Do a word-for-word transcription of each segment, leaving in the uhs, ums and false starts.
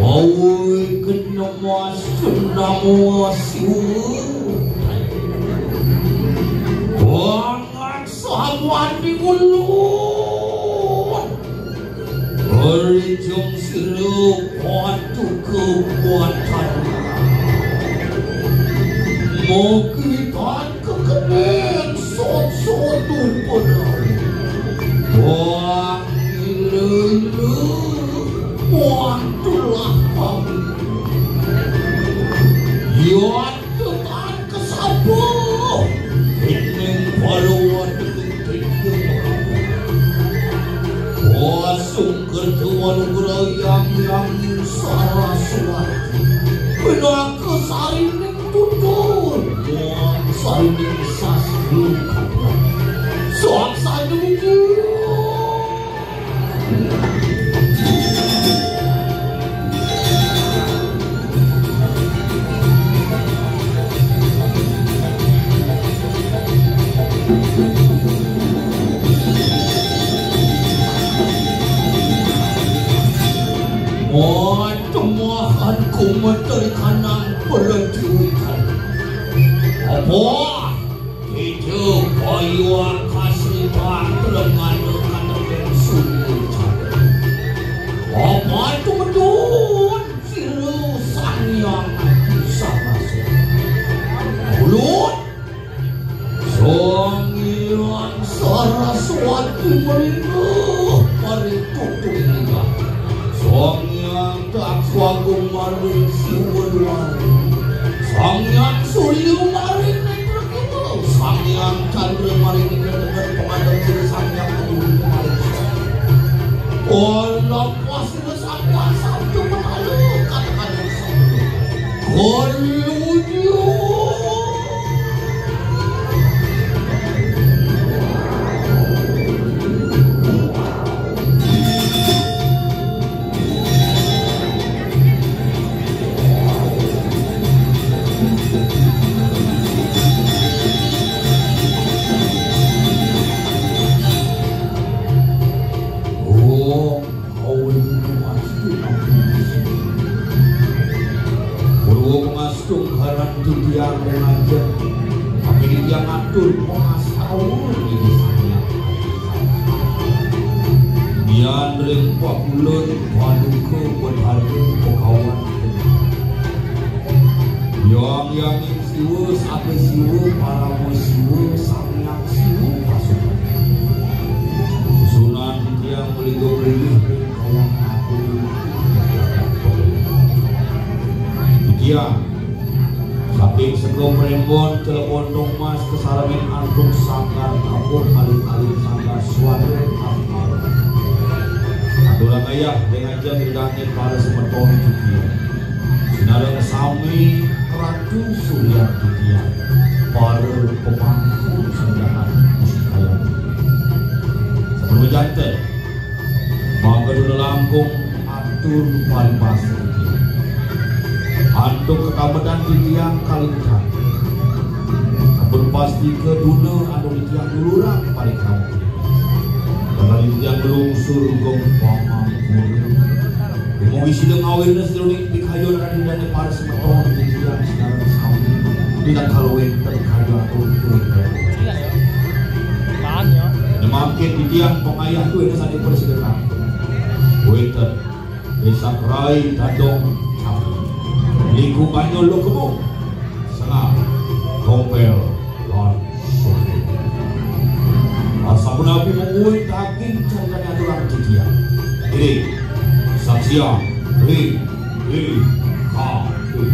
Awi kena mas, kena mas. Bangat sawan di mulut. Rijeng sira patuh kekuatan. Mogi tan kekenen sot-sot umpena. Wah, ilu-ilu. Wah, tulah kami. Yan tetan kesapa. Ining balawa. Wasung kerja wanugraha yang yang saraswati. Pinaka sarining tutur. Muang sarining sastra. Sang sanuju. Moto mohan kumeter kanang peletiwikan. Apa? Kita bayuan kasih tak terengah-engah dengan sulit. Apa itu medun? Sira Sang Hyang Adi Samasa. Ulun Sang Hyang Saraswati meringeh, maring tutung linggah. Sang Hyang Daksa Agung maring Siwa Dwara. Sang Hyang Surya maring netra kidul. Sang Hyang Candra maring netra tengen, pangadeg sira Sang Hyang Agung maring. Olah pas Sang Hyang Sabda Betara, katakan yang sabda. Kono dia. Oh. Awi pangastu. Purwa pangastu ngaran titiang ring ajeng. Mangkin titiang atur pangastawa ring Ida Sang Hyang. Yan ring pakulun paduka betara pekawan. Hyang Hyang Siwa, Saka Siwa, Parama Siwa, Sang Hyang Siwa, Pasupan. Susunan titiang mlingga-mlinggih ring Kayang Agung. Titiang saking Sega Prembon, Celebon Tongmas, kasarengin antuk Sanggar Tabuh, alit-alit Sanggar Suara Asmara. Aturang ayah ring ajeng ridane para semeton titiang. Sinareng sami Ratu Surya titiang, para pemangku sandang Gusti Kayang. Sampun janten, mangda dina langkung atur paribasa titiang. Antuk katamedan titiang kalintang. Sampun pastika dina antuk titiang dulurang parikrama. Bakal titiang nglungsur gong pamangku. Mugi sida ngawirna sejeroning pikayun rakindané para semeton titiang sinareng sami. Ida kala wénten karya atur kuring. Nemakin titiang pangayah kuwi sané persidekan. Wénten Désak Rai Tandong Capi. Liku Banyu Lukemuk. Sengah, Kompel, lan Sugih. Asapunapi mungguing daging caritané aturang titiang. Ini, saksian, ri, ri, ka, ri.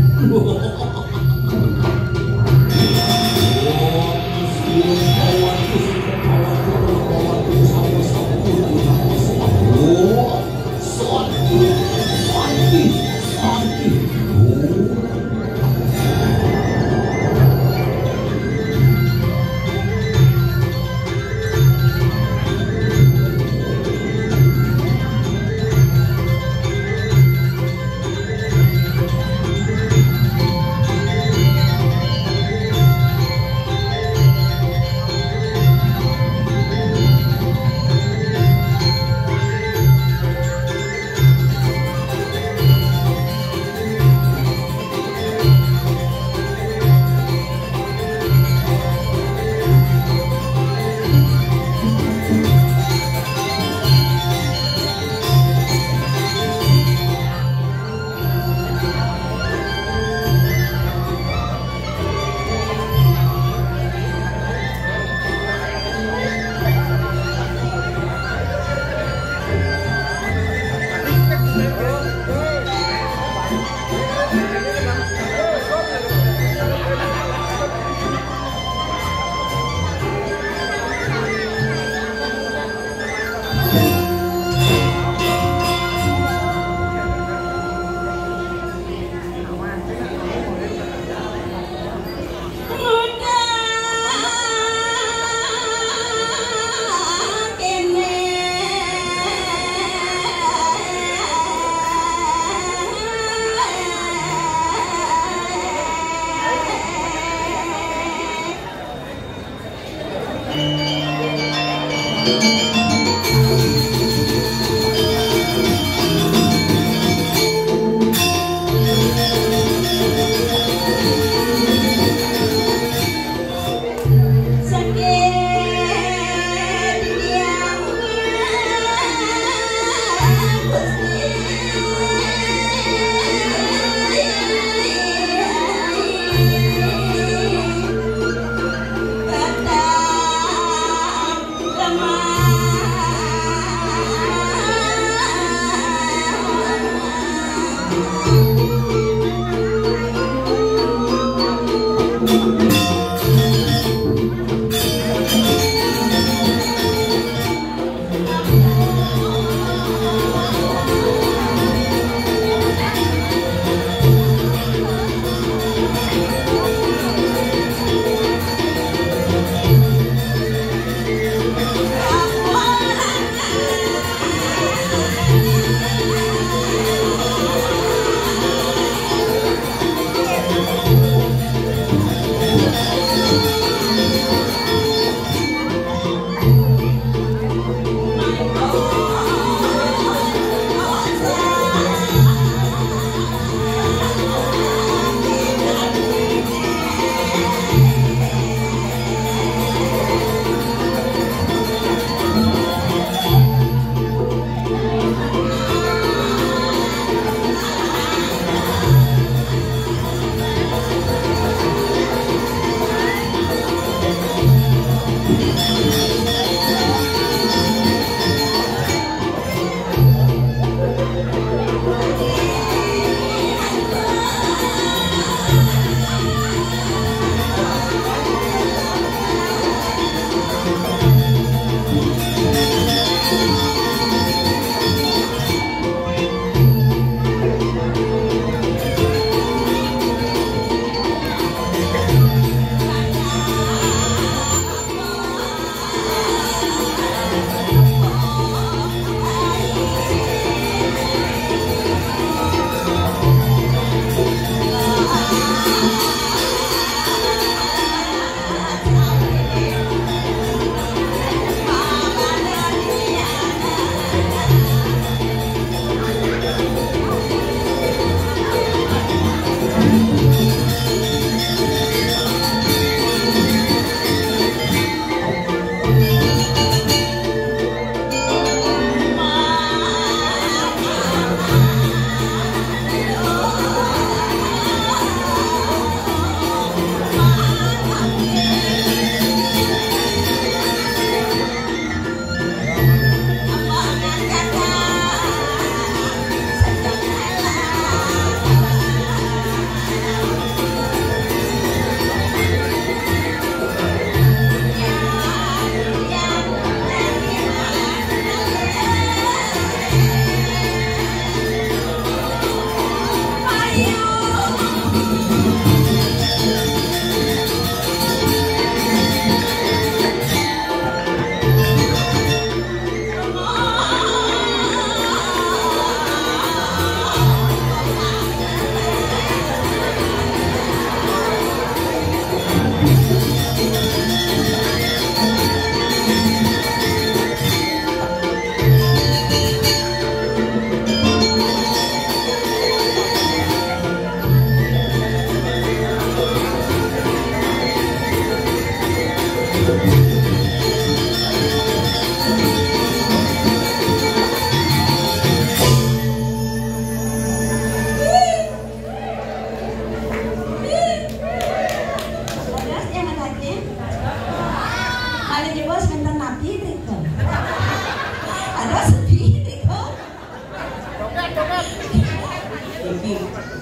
Iki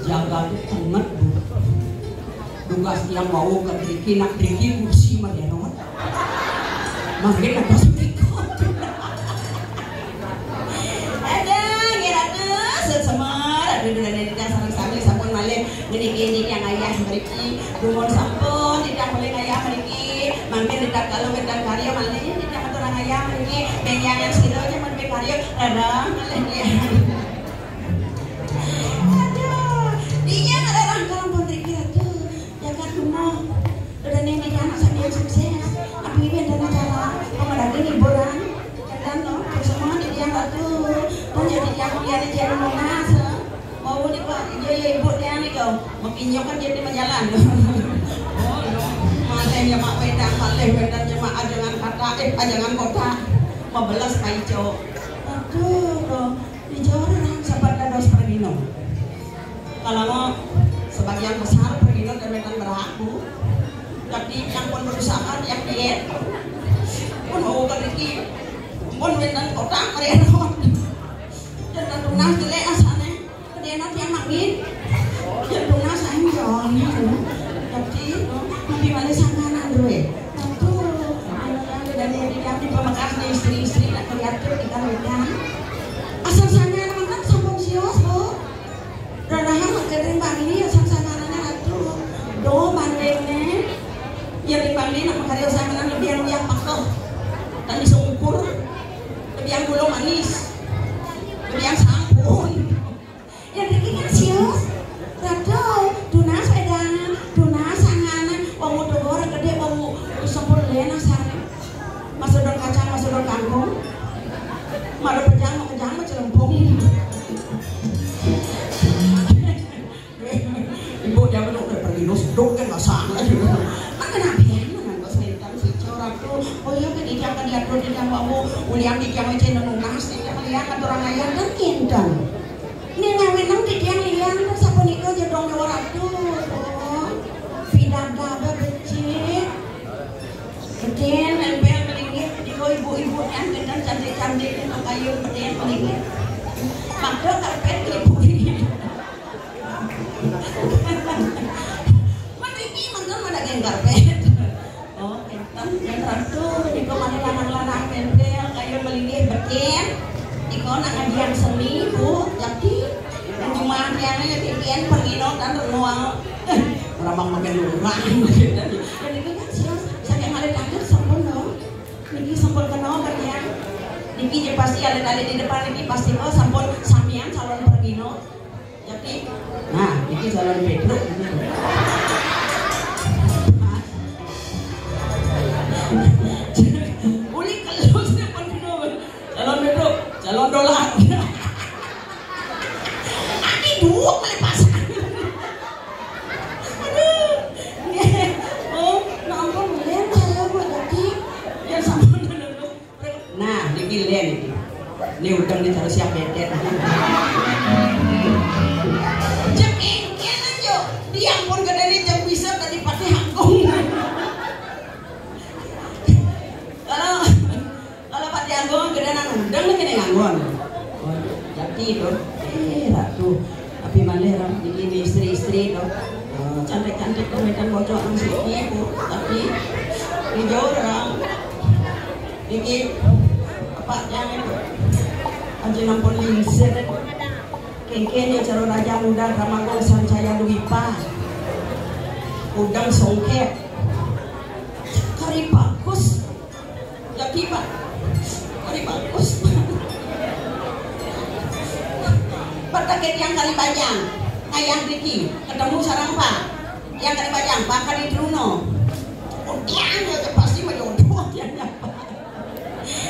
jaga tu kenget, Bu. Dugas tiang wau ka driki, nak driki kursi maderot. Mangkin ada sedikit. Ada, ngira tu, sut semar, ada dua nani dah sareng sami sampun malih ngeniki titiang ayah mriki. Dumun sampun titiang malih ayah mriki. Mangkin titiang kalau wénten karya malih titiang aturang ayah mriki. Bénjangan sira aja malih karya. Rarang malih nggih. Aduh, iya ada rangkang pun pikir aduh, jagat kuno. Udah nih anak sampeyan sukses. Tapi ini ada acara pemadaging hiburan. Jalan no, semua di tiang ratu. Pun jadi tiang kuliah di jalan Monas. Mau di Pak, iya iya ibu tiang itu. Makin nyokan jadi menjalan. Malih ya mak wedang, malih wedang ya mak ajangan kata, eh ajangan kota. Mabelas kaico. Aduh, tuh. Di Jawa Tengah sahabat dados pergino. Kalau mau sebagian besar pergino dan medan berhak, Bu. Tapi yang pun berusaha, yang diet pun mau ke Riki, pun medan kota, medan. Dan tunas jelek asane. Kedena tiang mangkin. Ya tunas ae njono. Dadi nabi malih sanganan duwe. Tentu, anu kan dari tiang di Pamekasan istri-istri nak kreatif kita wedan. Asal sanganan mantap sampun sios, Bu. Rarahan kering bangini asal sanganan ratu. Do bandingne. Ya di bangini nak makarya sanganan lebih yang yang pakoh. Dan bisa ukur. Lebih yang gula manis. Lebih yang sampun. Ya, driki kan sios. Ratu, tunas wedang, tunas sanganan, wong utuh ora gedhe, wong sampun len asane. Mas udon kacang, mas udon kangkung. Madu pejang, mau kejang, mau celempung. Ibu dia betul udah pergi, lu seduk kan, nggak salah juga. Mana nabi yang ngantos nenten si Ratu? Oh iya, kan dia kan diatur di yang mau, ulian di yang aja nunas, di yang lihat, orang ayam kan kinten. Ning ngawinang titiang liyan sapunika jedong dua ratus. Oh, pidada becik. Bedin nempel melinggih, menika ibu-ibu yang dengan cantik-cantik, dengan kayu bedin melinggih. Maka karpet ibu ini. Mriki menten madaging karpet. Oh, enten, yen ratu, menika malih lanang-lanang nempel, kaya melinggih bekin. Nika nak ngajian seni, Bu, yakti. Nang jumah tiangnya titian pergino dan renua. Ora mang makan lurah. Dan itu kan siang, saking alit-alit sampun, no. Niki sampun kena bagian. Niki je pasti alit-alit di depan niki pasti, oh, sampun samian calon pergino. Jadi, nah, iki calon Pedro. Uli kelus pun calon Pedro, calon dolar. Aki duwuk le pasang. Aduh. Oh, nampun len saya buat aki. Ya sampun. Nah, niki len iki. Ini udang di terus yang bedet. Cek engkel aja. Dia pun gedene jam bisa tadi pakai hangkung. Kalau kalau pakai hangkung gedene udang lagi nih nganggon. Oh, jadi itu. Eh, ratu. Tapi malih ram niki istri-istri to. Eh, cantik-cantik to medan bocok nang siki Bu. Tapi hijau ram. Niki apa yang itu? Aja nampun lingsir. Kengken ya cara raja muda drama gol sancaya duipa. Udang songket. Kari bagus. Ya, Ki, Pak. Kali bagus. Pernah ke tiang kali bajang. Ayah Riki ketemu sarang Pak. Yang kali bajang, Pak kali Truno. Oh, tiang ya pasti menjodoh tiang apa.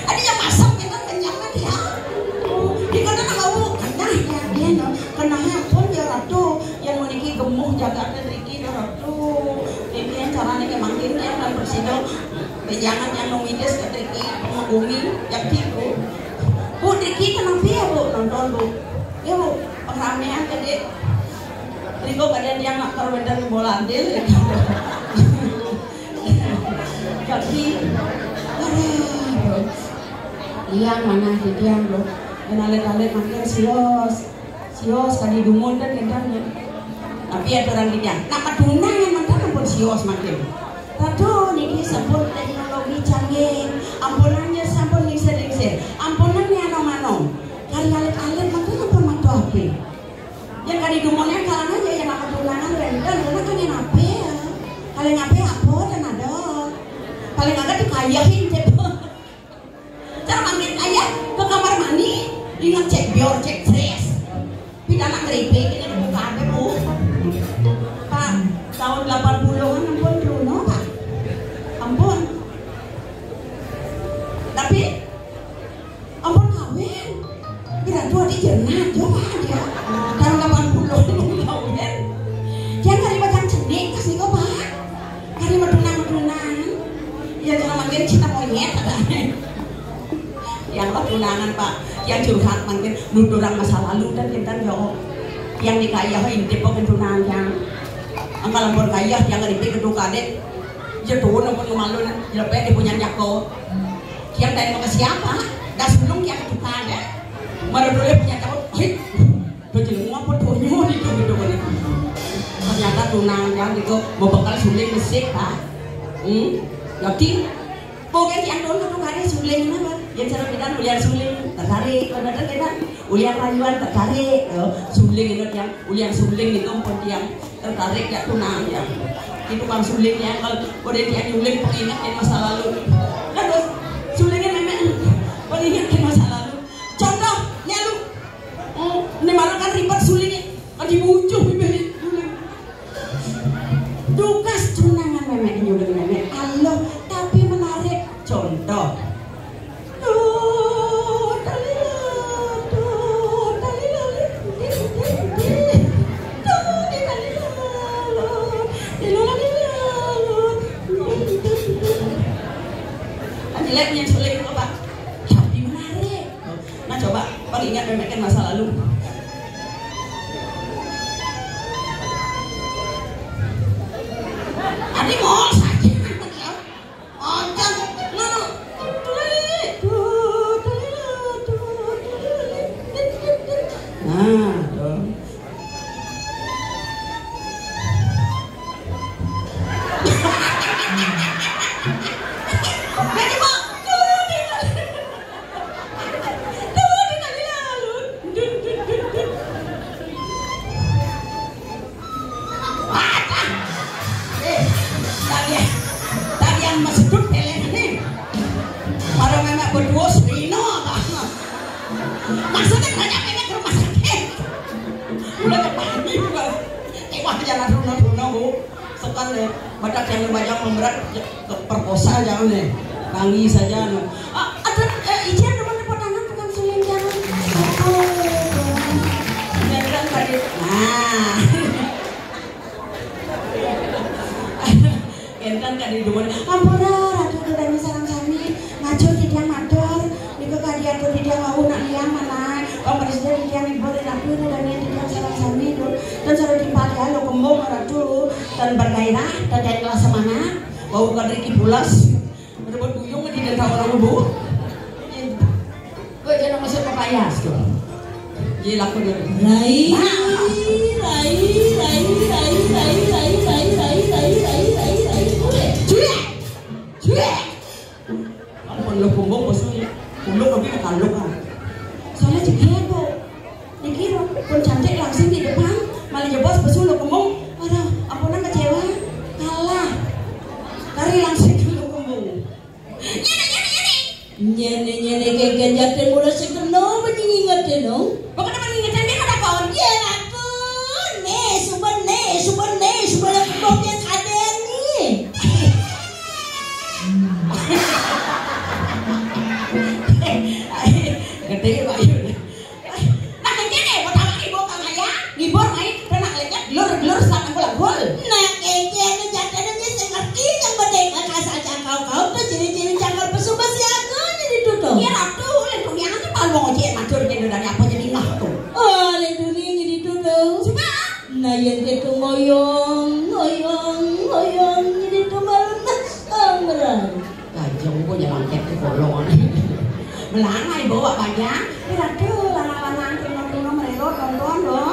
Ada yang masuk kita kenyang kan ya. Di kota nak mau kena ya dia no. Kena pun dia ratu yang memiliki gemuh jaga Riki no ratu. Ini yang caranya kayak mangkin yang dan bersih. Jangan yang numides ketriki bumi yang tiku. Bu, Riki kenapa ya, Bu? Nonton, Bu. Ya, Bu, pengramean tadi. Riko badan yang nak kerwedan bola andil. Jadi, aduh, Bu. Yang mana sih yang, Bu? Yang alit-alit makin sios. Sios kadi dumun kan kénten ya. Tapi aturan kita. Nak patunangan manten ampun sios makin. Ratu niki sampun teknologi canggih. Ampunannya sampun lingsir-lingsir. Ampunannya anom-anom. Kari alit-alit manten ampun mantu H P. Yang kadi dumunnya kalang aja yang nak patunangan wénten karena kan yang H P ya. Paling H P apa dan ada. Paling agak dikayahin gitu. Cara mangkin ayah ke kamar mandi, ingat cek bior, cek fresh. Pidana keripik ini dibuka ada bu. Pak, tahun delapan puluhan ampun Bruno pak. Ampun. Tapi ampun kawin. Kira tua di jenah tuh pak dia. Tahun delapan puluh ampun kawin. Dia nggak lima jam cenik kasih kok pak. Kari medunang-medunang. Ya jangan makin cinta monyet ada. Yang petunangan pak, yang curhat makin nuturang masa lalu dan kita yo. Yang nikah ya intip kok tunangan yang angkal ampun kaya yang ribet kedua kadek. Ya tuh ampun malu ya pede punya nyako. Yang tadi mau ke siapa? Dah sebelum yang kedua kadek. Malu dulu punya cakot. Hei, Tuh jelema apa donya gitu gitu kan. Ternyata tunangan gitu mau bakal suling besik pak. Hmm, yakin. Pokoknya tiang tahun tuh kali suling apa? Yang cara kita ulian suling tertarik, benar kan kita ulian rayuan tertarik, oh, suling itu yang ulian suling itu pun tiang tertarik ya tunangan ya. Itu bang suling ya kalau udah tiang suling pengingat yang masa lalu. Kan terus sulingnya memang pengingat yang masa lalu. Contoh, nyalu. Oh, ini malah kan ribet suling. Kan dibujuk bibir suling. Tugas tunangan memek nyuling memek aloh tapi menarik. Contoh. Tuh, talila, tuh, talila, din, din, din. Tuh, di talila, lo, di lola, di lola, lo, din, din, din. Kan jeleknya suling apa? Tapi menarik. Nah coba, pengingat memekkan masa lalu. Adi mau saja. Oncang, nah, nah, tuh. Eh, tadi, tadi yang masuk pelet nih. Pada memang berdua serino apa? Maksudnya banyak banyak ke rumah sakit. Udah kepani juga. Eh, wah, jangan runo-runo, Bu. Sekali, badak yang banyak memberat, ya, ke perkosa jangan nih. Tangi saja, no. Ah, ada, eh, izin teman tepuk tangan tukang suling jangan. Aduh, jangan. Jangan tadi. Nah. Kénten kadi dumun. Ampura, Ratu Dodani sareng sami. Ngajur titiang matur. Nika kadi atur titiang wau nak liang manah. Pamrista titiang ibu ri Ratu Dodani titiang sareng sami. Dan sareng timpal ya lo kembung Ratu. Dan bergairah, dan dari kelas semangat. Wau kadri kipulas. Rebut buyung di desa orang ibu. Gue jangan masuk ke payas tuh. Iya laku dia. Rai, rai, rai, rai, rai, rai, rai, rai, rai, rai, rai, rai, rai, rai, rai, rai, rai. Ampun lo kumbung bosmu. Kumbung lebih ke kandung kan. Soalnya jegégo. Niki pun cantik langsung di depan, malah jebos besul lo kumbung. Aduh, ampunan kecewa. Kalah. Kari langsung lo kumbung. Nyene, nyene, nyene. Nyene, nyene, kéngkén jatin mula sing kena, apa nying ingetin, no? Apa kena nying ingetin, dia kena kawan? Ya, lakon. Nih, suben, nih, suben, nih, suben aku mau dia kadang nih. Gede, Pak Yun. Nah, kéngkén, eh, mau tahu nih, bawa Kang Ayah, ngibur, main, kena lekek, gelur, gelur, selatan, gula, gul. Nah, kéngkén, jatene wis ngerti, yang penting, asal cakau-kau, tuh ciri-ciri cakar pesu, masih aku, jadi tutup. Iya, Ratu, lindungi aja, kalau mau ngojek, matur, dia udah apa jadi ngah tuh. Oh, lindungi, jadi tutup. Coba. Nah, yang itu ngoyong, ngoyong, ngoyong, jadi tumbal, nah, amran. Kajeng kok nyelangkep ke kolong. Melangai bawa bajang. Ira tuh lanang-lanang tengok-tengok merelot tonton lo.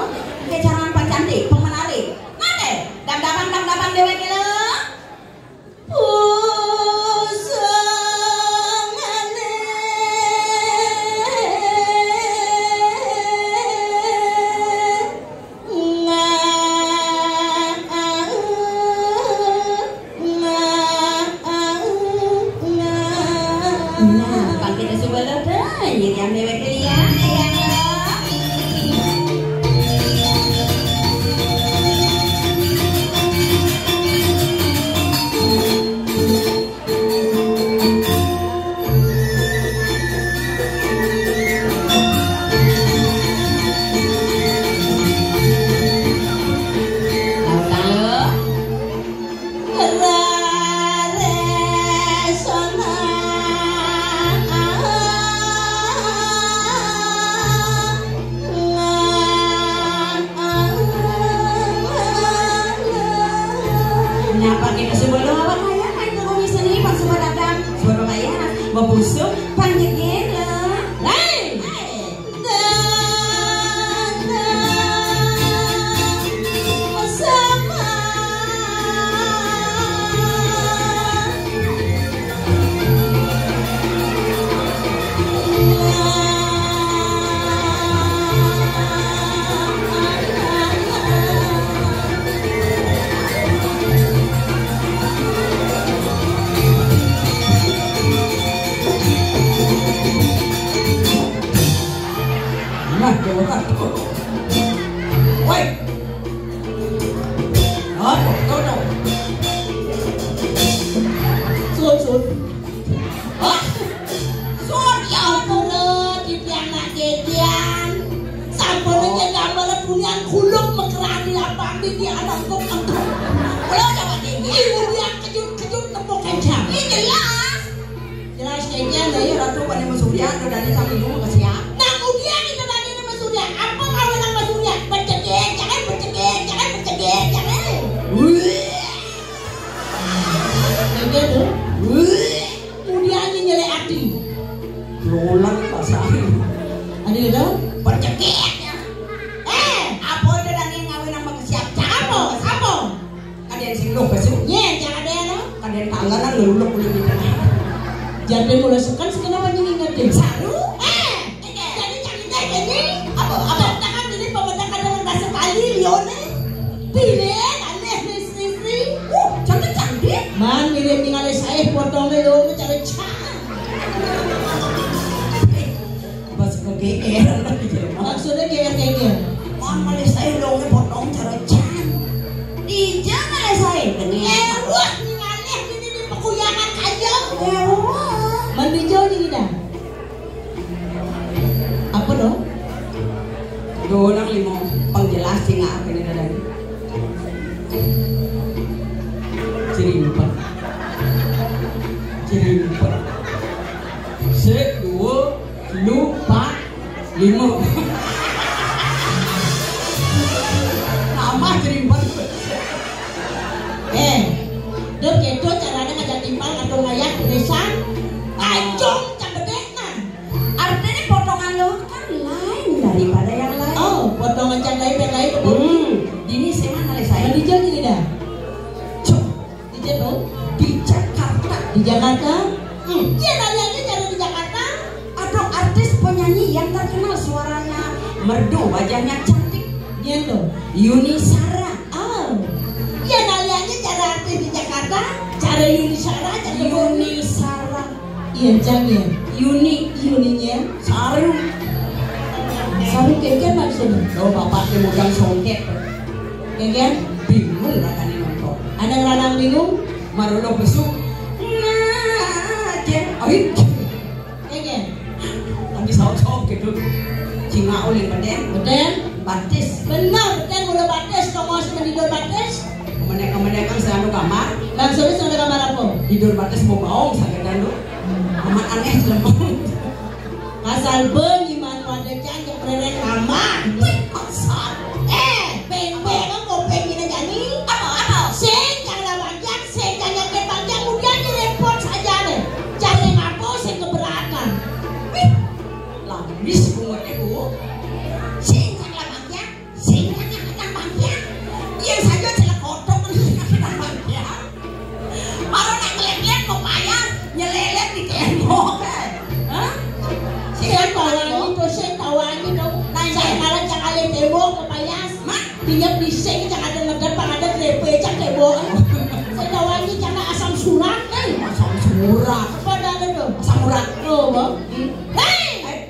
Apa kita sebelum apa kaya kan ke bumi seni, pas semua datang, suara kaya, bebusung, panjegin lah. Hei! Nah, jawab. Woi. Aduh, aduh. Sun, sun. Hah? Sun, ya Allah, di pianak gegian. Sampun aja gambar dunia kulub mekerani apa di anak kok. Kalau coba tinggi, dia kejut-kejut tepuk kencang. Ini jelas. Jelas kaya lho ya, Ratu, pane Mas Surya, dodane sampe dulu ke siap. Nang udian iki dodane Mas Surya. Apa kawin nang Mas Surya? Becegek, jangan becegek, jangan becegek, jangan. Wih. Kaya to. Wih. Udiane nyelek ati. Lolang pasang. Ade to? Becegek. Eh, apa dodane ngawin nang ke siap? Apa? Apa? Kadang sing luh besok. Nye, jangan ada ya, no? Kadang tangan nang luluk kulit kita. Jadi mulai sekan sekan apa nih ngingetin? Saru? Eh, jadi jangan deh ini. Apa? Apa? Tangan ini pemedak ada nang rasa kali, lione. Pilih, aneh, nih, sri, sri. Uh, cantik, cantik. Man, mirip tinggal saya potongnya lo, cari can. Bas ke G R. Maksudnya G R kayak gini. Mon, malih sae longe potong cara can. Dija malih sae geni. Eh, wah, ngalih ini di pekuyangan kayu. Eh, wah. Mandi jauh nih dah. Apa dong? Dolang limo pengjelas sing ngakene dadan. Ciri empat. Ciri empat. Sik, dua, telu, pat, lima. Tambah ciri empat. Eh, dok, keto carane ngajak timpal ngatur ngayah tulisan. Ancong cak bedek nah. Artinya potongan lo kan lain daripada yang lain. Oh, potongan cak lain, yang lain. Hmm. Dini sing mana le saya? Mandi jauh nih dah. Cuk. Di Jakarta. Di Jakarta? Hmm. Iya, nanya aja cara di Jakarta. Atau artis penyanyi yang terkenal suaranya merdu, wajahnya cantik. Iya tuh. Yuni Sara. Oh. Iya, nanya aja cara artis di Jakarta. Cara Yuni Sara, cara Yuni Sara. Iya, jangan. Yuni, Yuninya. Saru. Saru keke maksudnya. Lo bapak dia modal songket. Keke? Bingung katanya nonton. Ada ngelarang bingung? Marulok besuk. Nah, aja. Ayo. Keke? Tapi saut-saut gitu. Cingak oleh beden. Beden? Batis. Benar, kan udah batis, kamu harus mendidur batis. Kemudian-kemudian kan selalu kamar. Bang Suri selalu kamar apa? Tidur batis mau baong, sakit dan lu. Amat aneh, lemah. Asal bengi man pada jangan mererek kamar. Wih, kasar. Eh, beng-beng, kok beng ini jadi? Apa, apa? Sing, jangan bagian, sing, jangan ke bagian, kemudian di report saja deh. Cari apa, sing keberatan. Wih, lamis bungut ibu. Sing, jangan bagian, sing, jangan bagian. Iya saja celek kotok, jangan bagian. Malah nak ngeliat-ngeliat mau payah, nyelelet di tembok. Hah? Sing tawangi tuh, sing tawangi dong. Nah, saya malah cakale tembok, mau payah. Mak, dia bising, cak ada ngedep, ada grepe, cak tembok. Sing tawangi, cak asam surat, eh. Asam surat. Apa ada tuh? Asam urat. Oh, Bang. Hmm. Hei! Eh.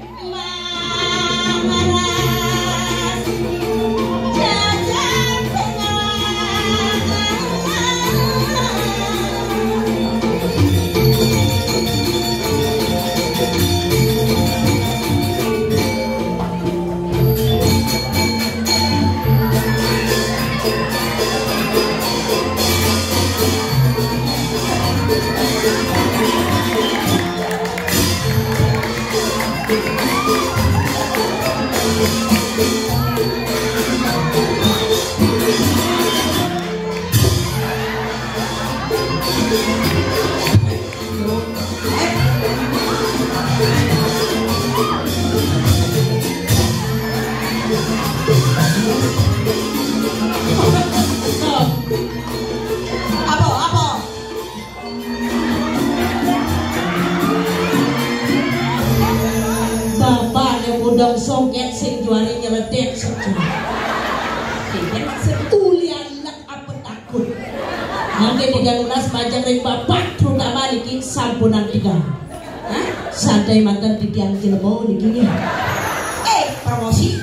Ulian lek apa takut. Mangke tiga lunas majeng ring bapak, terutama niki sampunang tiga. Hah? Santai manten titiang jelema niki nih. Eh, promosi.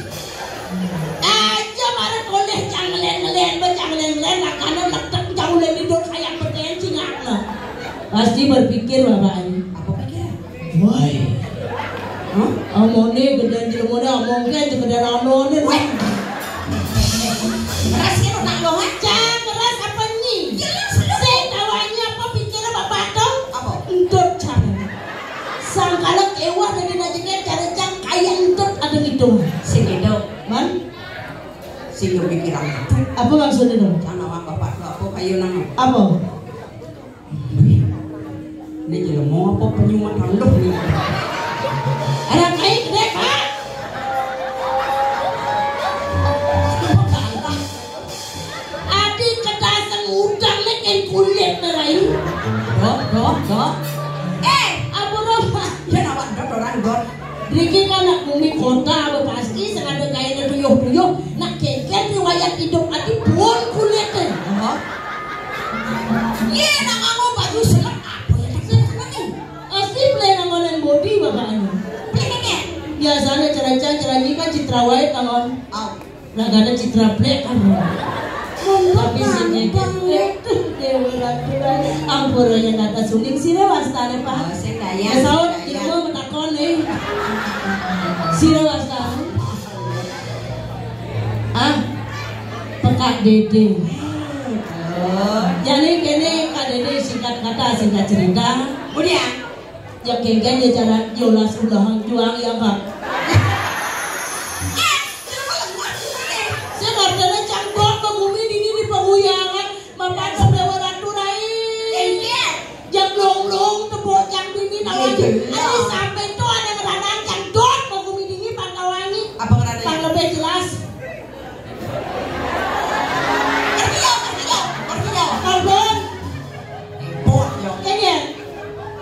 Aja marep oleh canglen-ngelen, be canglen-ngelen, lakane letek canglen tidur kayak beten cingakna. Pasti berpikir bapak ini. Apa pikir? Woi. Hah? Amone gedén jelemone, among ke gedén anone. Woi. Keras ya otak lo, ha? Cang, keras apa nyi? Jelas lu. Sing tawanya apa pikirnya bapak tuh? Apa? Entut cara. Sangkala kewah dari najiknya cara cang kayak entut ada gitu. Sing gitu. Man? Sing kepikiran. Apa maksudnya dong? Cang nawang bapak tuh apa kayu nama? Apa? Ini jelema apa penyumat aluh nih? Ada kain gedé, Pak. Adi kedaseng udang nek en kulit nerai. Dok, dok, dok. Eh, ampun, Pak. Ya, nawak dok orang dok. Driki kan nak bumi kota, apa pasti sengaja kainnya tuyuh-tuyuh. Nak geger riwayat hidup ati pun kulitnya. Iya, nak nganggo baju selek apa ya? Tak seneng nih. Pasti play nang online body bapaknya. Play nang ya? Biasanya cerai-cerai kan citra wae kan on. Oh. Ragane citra plek kan. Tapi sing ngene, Dewa Ratu, ampura yen kata suning sira wastane, Pak. Oh, sing daya. Saut ilmu metakon nih. Sira wastane. Ah, Pekak Dede. Oh. Jadi kene Kak Dede singkat kata, singkat cerita. Kemudian ya kengken ya cara yolas ulahang juang ya, Pak. Sing artine cang dot bumi dini di pahuyangan, mapan Dewa Ratu rai. Iya. Jang blong-blong tepuk cang dini nawani. Iya, iya. Adi sampai to ada ngeranang cang dot bumi dini pangkawangi. Apa ngeranang? Pang lebih jelas. Ngerti ya, ngerti ya, ngerti ya. Karbon. Repot ya. Iya.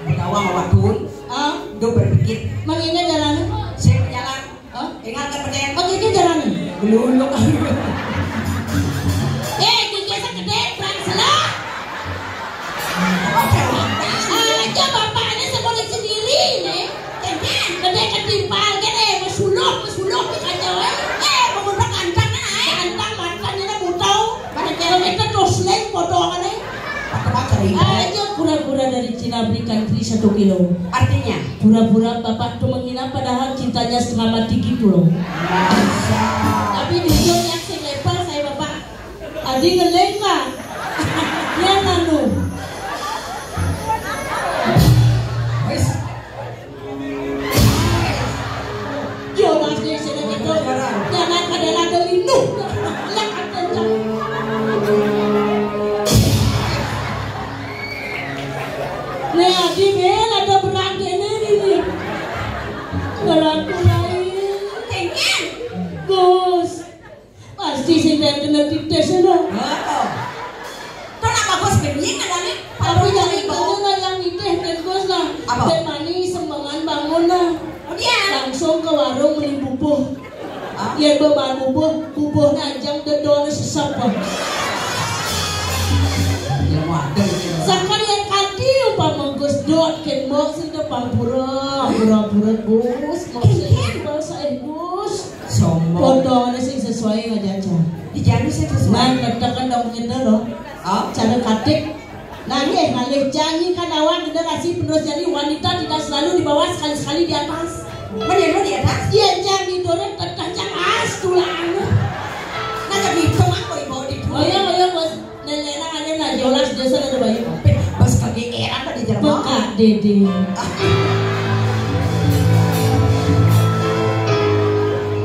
Berdawang waktu. Ah. Do berpikir. Mangine jalan. Saya berjalan. Hah? Ingat kan, Pen? Oh, gitu jalan. Geluluk. Eh, gigi segede, berangsela. Aja bapaknya sekolah sendiri, nih. Gedé ketimpal, gedé, mesuluh, mesuluh, kacau, eh. Eh, pemuda ganteng, eh. Ganteng, mantan, ini butau. Kalau kita tosling, potongan, eh. Aja pura-pura dari Cina belikan tri satu kilo. Artinya? Pura-pura bapak tuh menghina padahal cintanya setengah mati gitu loh. Tapi jujur yang sing level saya bapak. Adi ngeleng lah. Dia nganu. Wis. Yo, Mas, di sini gitu. Jangan pada lada linu. Lah, ada jam. Nih, Adi, Bel, ada berang kene ini. Berang mulai. Pengen. Gus. Pasti sing kena titis lho. Heeh. Tuh nak bagus bening adanya. Tapi dari bangun lah yang nitih, Gus lah. Apa? Dari mani sembangan bangun lah. Kemudian? Langsung ke warung beli bubuh. Hah? Yen beban bubuh, bubuhnya anjang dedone sesep. Ya, waduh. Sakar yang kati umpama Gus dot ken mok sing depan pura, pura-pura Gus, mok sing depan saya Gus. Sombong. Potongane sing sesuai aja aja. Di jalur sing sesuai. Nah, ketekan dong gitu loh. Oh? Cara katik. Nah, nih, ngalih janji kan awak generasi penerus, jadi wanita tidak selalu di bawah, sekali-sekali di atas. Mana yang di atas? Iya, jangan didorong, terkacang as tulang. Nah, jadi itu aku ibu di. Oh iya, oh iya, Bos. Nenek ada nah, jelas dia sana ada bayi. Pas kaki era apa di Jerman? Pekak Dede.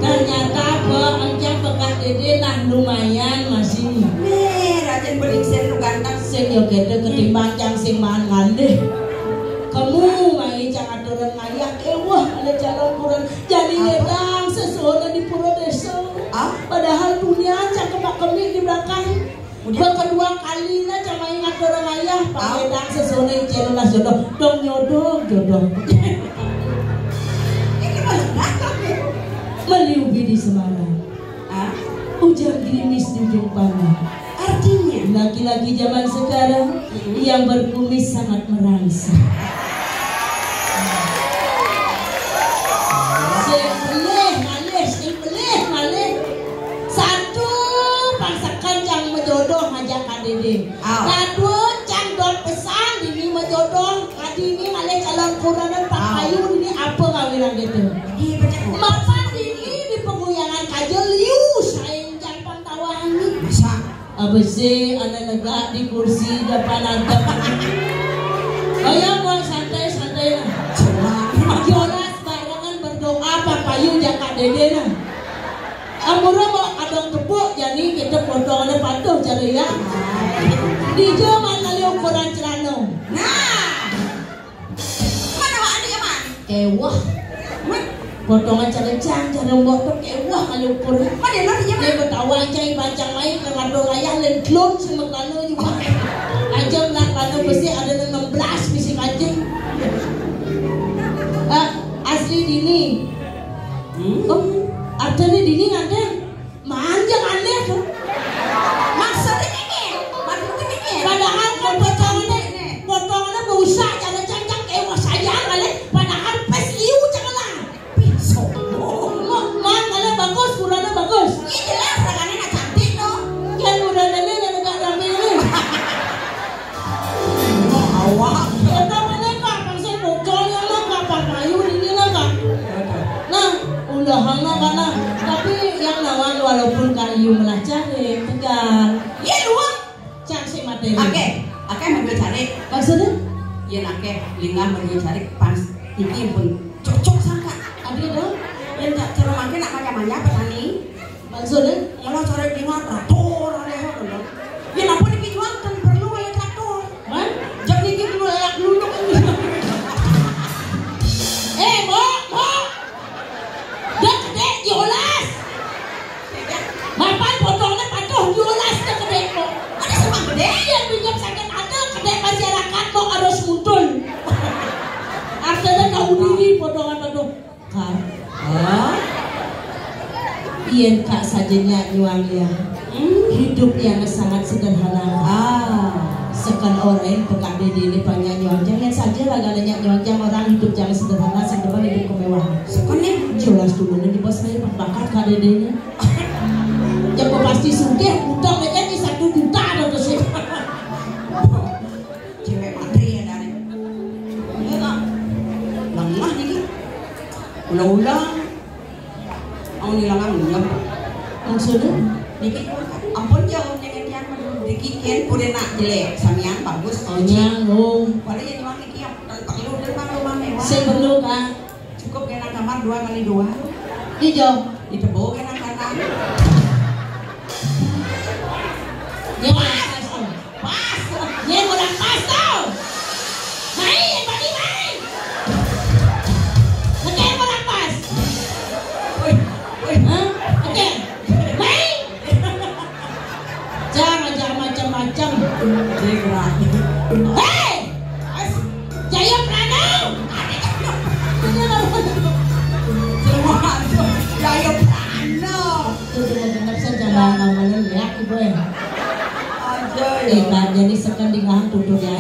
Ternyata apa, engke Pekak Dede nah lumayan masih. Nih, Raden Bening sing lu ganteng. Sing yo gede ketimbang cang sing mangan deh. Kamu mai cang aturan ngayah, eh, wah, ada calon kurang. Jadi apa? Ngedang sesuatu di pura desa. Ah? Padahal dunia cang kemak kemik di belakang. Udah. Kedua kali lah cang mai ngatur ayah, Pak. Ah. Ngedang sesuatu yang jelas jodoh. Dong nyodoh, jodoh. Ini malah datang ya. Meliubi di Semarang. Ah? Ujang gerimis di ujung pandang. Artinya, laki-laki zaman sekarang yang berkumis sangat merangsang. Sing pelih ngalih, sing pelih ngalih. Satu, pangsakan cang majodoh ngajak Kak Dede. Ah. Kadua, cang dot pesan dini majodoh. Kadi ini ngalih calon kurenan Pak Payu ini apa ngawinang gitu. Mapan dini di peguyangan kajel liu saing jang pangtawaan. Bisa. Abis ana negak di kursi depan adep. Oh ya, buat santai-santai lah. Jolas barengan berdoa Pak Payu jaka dede nah. Ampura mau adong tepuk jadi kita potong ada patuh cari ya. Di zaman kali ukuran celana. Nah. Mana wak adik aman? Kewah. Potongan cara cang, cara mbok tu kewah kalau ukur. Mana lo dia? Dia betawa cai pancang mai ke ngado layah len klon semua kelana juga. Aja nak kelana besi ada enam belas besi kancing. Ah, asli dini. Hmm? Oh, artinya dini ada. Manja aneh tu. Maksudnya ini, maksudnya ini. Padahal kan potongannya, potongannya bau usah, jangan cangcang kayak wah saja kali. Padahal pas liu janganlah. Pisau. Mang, kalau bagus, kurangnya bagus. Ini jelas, rakannya nak cantik tu. Kan kurangnya ni, nak agak rame ni. Awak. Kata mana kak, pasal bocor yang lah kak, Pak Bayu ini lah kak. Nah, udahan lah kak nah. Tapi yang lawan walaupun kak Yu melah cari, tegal. Iya luang. Cang si materi. Oke, oke, mau cari. Maksudnya? Iya, oke, lingah mau cari pas. Ini pun cocok sangka. Ada dong. Yang tak cara makin nak macam-macam petani. Maksudnya? Ngolah cara bingung traktor ada apa benar? Ya napa dipijuang kan perlu kaya traktor. Hah? Jam ini dulu lelak dulu. Eh, Mbok, Mbok. Dah kedek diolas. Bapak potongnya patuh diolas dah kedek, Mbok. Ada semang kedek? Iya, pinjam sakit ada kedek masyarakat, Mbok harus mutul. Artinya kau diri potongan patuh. Kak. Hah? Yen kak saja nyak nyuang ya. Hmm? Hidup yang sangat sederhana. Ah. Sekan orang pekak dede ini banyak nyuang. Jangan saja lah kalau nyak nyuang orang hidup jangan sederhana, sing depan hidup kemewahan. Sekan ya? Jelas dulu nih di bos saya bakat kak dede ini. Yang pasti sugih utang mereka ini satu juta ada tuh sih. Cewek matre ya dari. Iya kak. Lengah nih. Ulang-ulang. Mau nilangan minyak. Maksudnya? Niki ampun jauh dengan tiang menurut Riki kian kuda nak jelek samian bagus. Oh nyang oh. Pada yang nyuang niki yang perlu dan perlu mame. Saya perlu kak. Cukup kena kamar dua kali dua. Ijo. Itu bau kena kandang. Dia pas. Pas. Dia kurang pas tau. Mai, yang tadi mai. Oke, kurang pas. Woi, woi. Hah? Oke. Mai. Jangan, jangan macam-macam. Dia kurang. Hei! Jaya Prana. Jaya Prana. Tuh, tuh, tuh, tuh, jangan ngomongin ya, Ibu ya. Aja ya. Eh, Kak, jadi sekan di ngang tutur ya.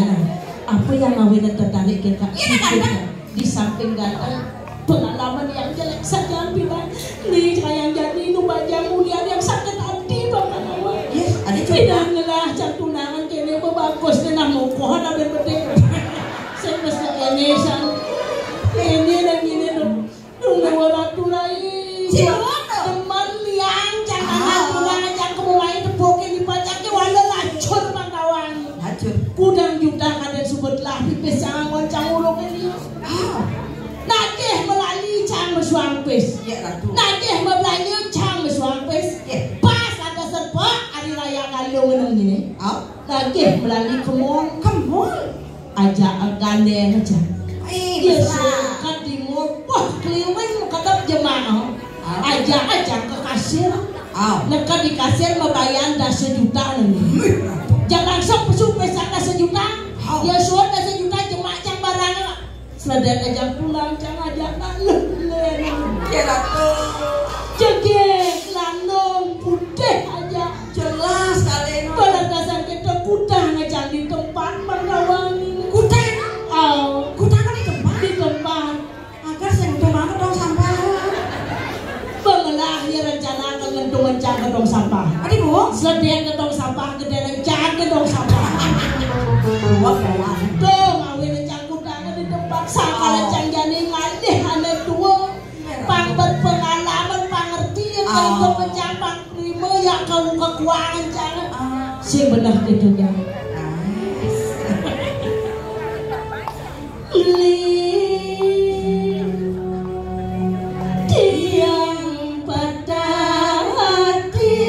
Apa yang ngawinnya tertarik kita? Iya, Kak. Di samping ganteng, pengalaman yang jelek saja bilang. Nih, saya jadi nu bajang mulian yang sakit hati, Bapak Nawa. Yes, ada cerita. Tidak ngelah, cang tunangan kene bagus, nih, nah, mau pohon, ada betik. Saya mesti kene, sang. Ini dan ini, dong. Dong, Nawa Ratu Rai. Siapa? Teman liang, cang anak tunangan, cang kemulai tepuk ini, pacaknya wala lacur, Bang Kawan. Lacur. Kudang juta kadang subet lah, pipis cang angon, cang urung ini. Ah. Nagih melali cang mesuang pis. Ya, Ratu. Nagih mebelanja cang mesuang pis. Ya. Pas ada serba hari raya Galungan ini. Au. Nagih melali ke mall. Ke mall? Aja gandeng aja. Eh, ya, mesra. Suka di mall. Wah, keliwing kedap jemaah. Au. Aja aja ke kasir. Au. Neka di kasir membayar dah sejuta nih. Wih, Ratu. Jangan sok pesu pesan dah sejuta. Au. Ya, suara dah sejuta jemaah cang barang. Seledak aja pulang, cang aja nak leh, leh. Ya, Ratu. Jegeg, lanong, putih, Tong sampah. Adi, Bu? Sedek ke tong sampah, gedé lencang ke tong sampah. Wah, gaya. Tuh, ngawin lencang kudangan di tempat, sangka lencang jani ngalih ané tua. Pang berpengalaman, pang ngerti ya, kan. Oh. Pang pecah, pang terima ya, kau kekuangan jangan. Ah. Sing bener gitu, kan. Ah. Beli tiang patah hati,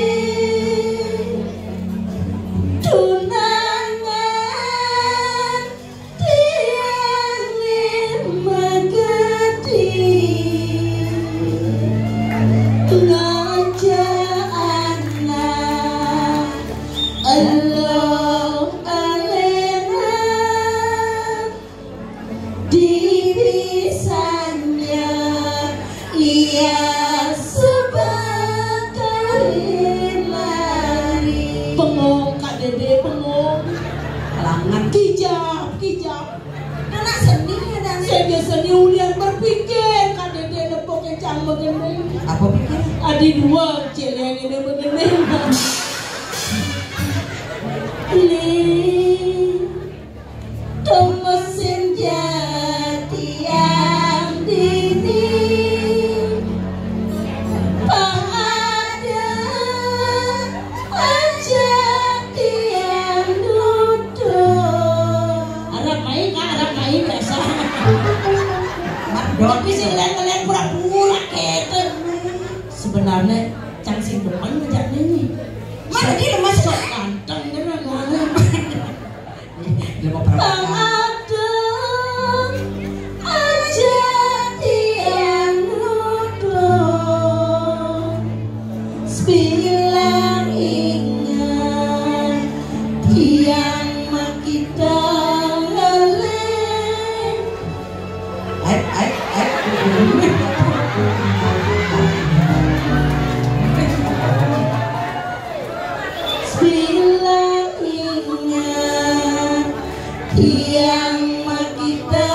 tunangan tiang magati, ngajak anak elo alena. Dibisannya ia sebatang lari. Bengong, Kak Dédé, bengong. Langan. Kijap, kijap. Anak seni ya, Dan? Saya biasanya ulian berpikir, Kak Dédé, nepuk kencang begini. Apa pikir? Adi dua, céléng ini begini. Ini Tong mesin jatian dini, pang ada aja tiang duduk. Arep main, Kak, arep main biasa. Tapi sing ngeliat-ngeliat pura-pura kéto. Sebenarnya cang sing demen ngejak nyanyi. Mana dia lemas, sok ganteng kan. Dia mau pernah. Pang ada aja tiang nuduh. Sebilang ingat tiang makita ngalih. Ayo, ayo, ayo. Bila ingat tiang makita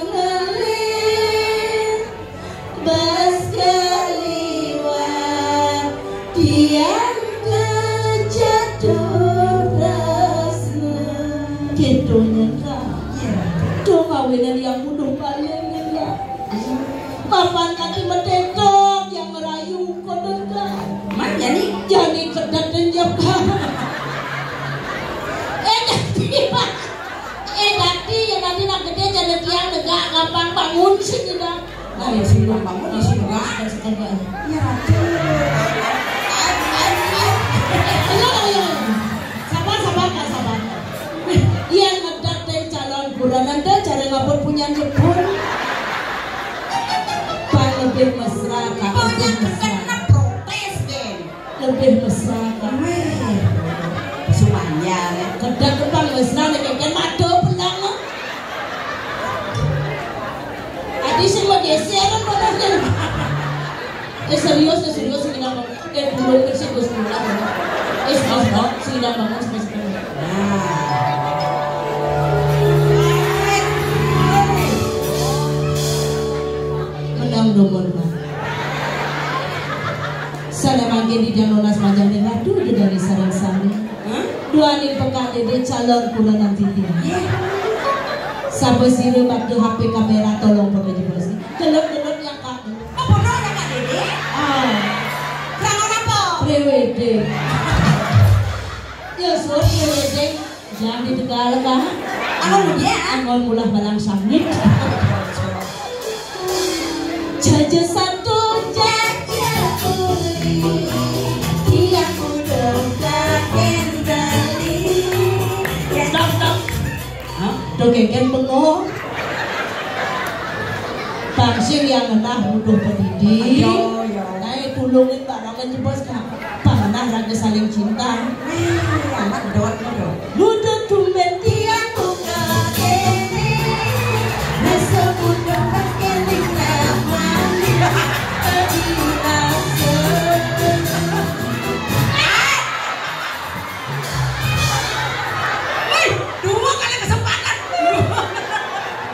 ngalih, bas kaliwat tiang kejatuh tresna. Gitu nya, Kak. Iya. Tuh kawinan yang udah paling, ya. Kapan kaki metetok yang ngerayu kodon, Kak? Man, jani? Jani kedat dan jam, Kak. Eh, dadi, Pak. Eh, dadi, ya, dadi nak gedé jadi tiang negak gampang bangun sih, tidak. Nah, ya, sing gampang bangun, ya, sing negak. Ada setengah. Ya, Ratu. Ayo, ayo, ayo. Sabar, sabar, Kak, sabar. Iya, ngedat téh calon buronan téh cara ngapun punyan jebul. Pan lebih mesra, Kak, lebih mesra. Lebih mesra, Kak. Wéh, semuanya, ya. Kedat tuh, Bang, mesra, nih, kayak mado pulang, loh. Adi sing mau geseran, padahal. Eh, serius, eh, serius, sing ngomong. Eh, dulu, eh, sing Gus Dula, loh. Eh, serius, Bang, sing ngomong, sing ngomong. Nah. Menang nomor, Bang. Sané mangkin di Jam Nunas Manjani Ratu Jedani sareng sami. Hah? Duaning pekak Dédé calon kurenan titiang. Yé. Sapa sira bakda H P kamera tolong pada jebos. Delok-delok yang Kak. Apa no yang Kak Dédé? Ah. Rangon apa? Pre-wedding. Ya, suruh pre-wedding. Jangan di Tegal, Kak. Anggon mulia. Anggon mulah balang sangit. Jaja satu, jaja tuli, tiang kudu kakén beli. Ya, stop, stop. Hah? Tuh kékén bengong. Pangsing yang ngenah muduh pedidi. Yo, yo. Nah, tulungin barang aja, Bos, Kak. Pangenah raga saling cinta. Wih, anak dot, dot. Muda tumben tiang buka kéné. Rasa muda pakéné ramah. Tadi rasa. Wih, dua kali kesempatan.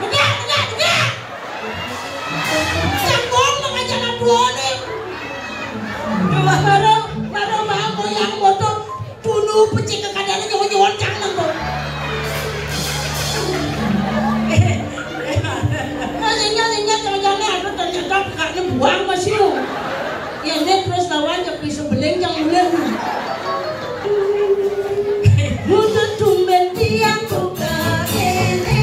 Buka, buka, buka. Cangkong, makanya lampuannya. Dua, baru, baru. Pecik ke kadang nyawa-nyawa cang nang tu. Nah, sehingga, sehingga jangan-jangan ada ternyata kakaknya buang masih. Ya, ini terus lawan yang bisa beling yang mulai. Muda tumben tiang buka ini.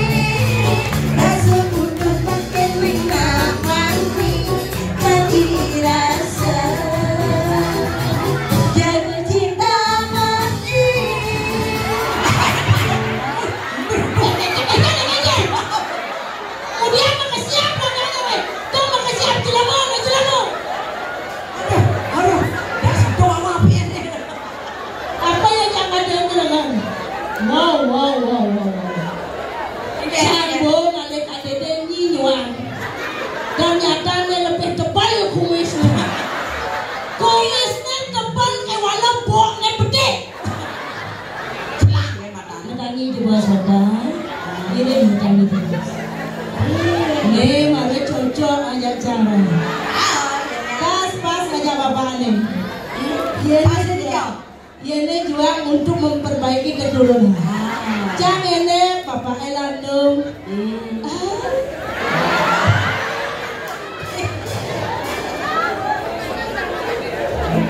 Rasa butuh makin minat wangi. Tadi rasa jatuh cinta mati. Kemudian makasiap lah, kan, weh. Tuh, makasiap, celama, weh, celama. Aduh, aduh, dah satu awak pian. Apa yang jangan ada yang bilang? Wow, wow, wow, wow, wow. Ini, ini. Sambo ngalih kadede nyinyuan. Ternyata ne lebih tebal kumisnya. Kumisnya tebal kayak wala bok ne pedih. Celah ne matane. Matane di bawah soda. Ini matane di bawah. Ini mare cocok aja cara. Pas-pas aja bapak ne. Iya, pas iya, ini iya. Yene juga untuk memperbaiki keturunan. Ah. Cang yene bapak elandung. Hmm. Ah.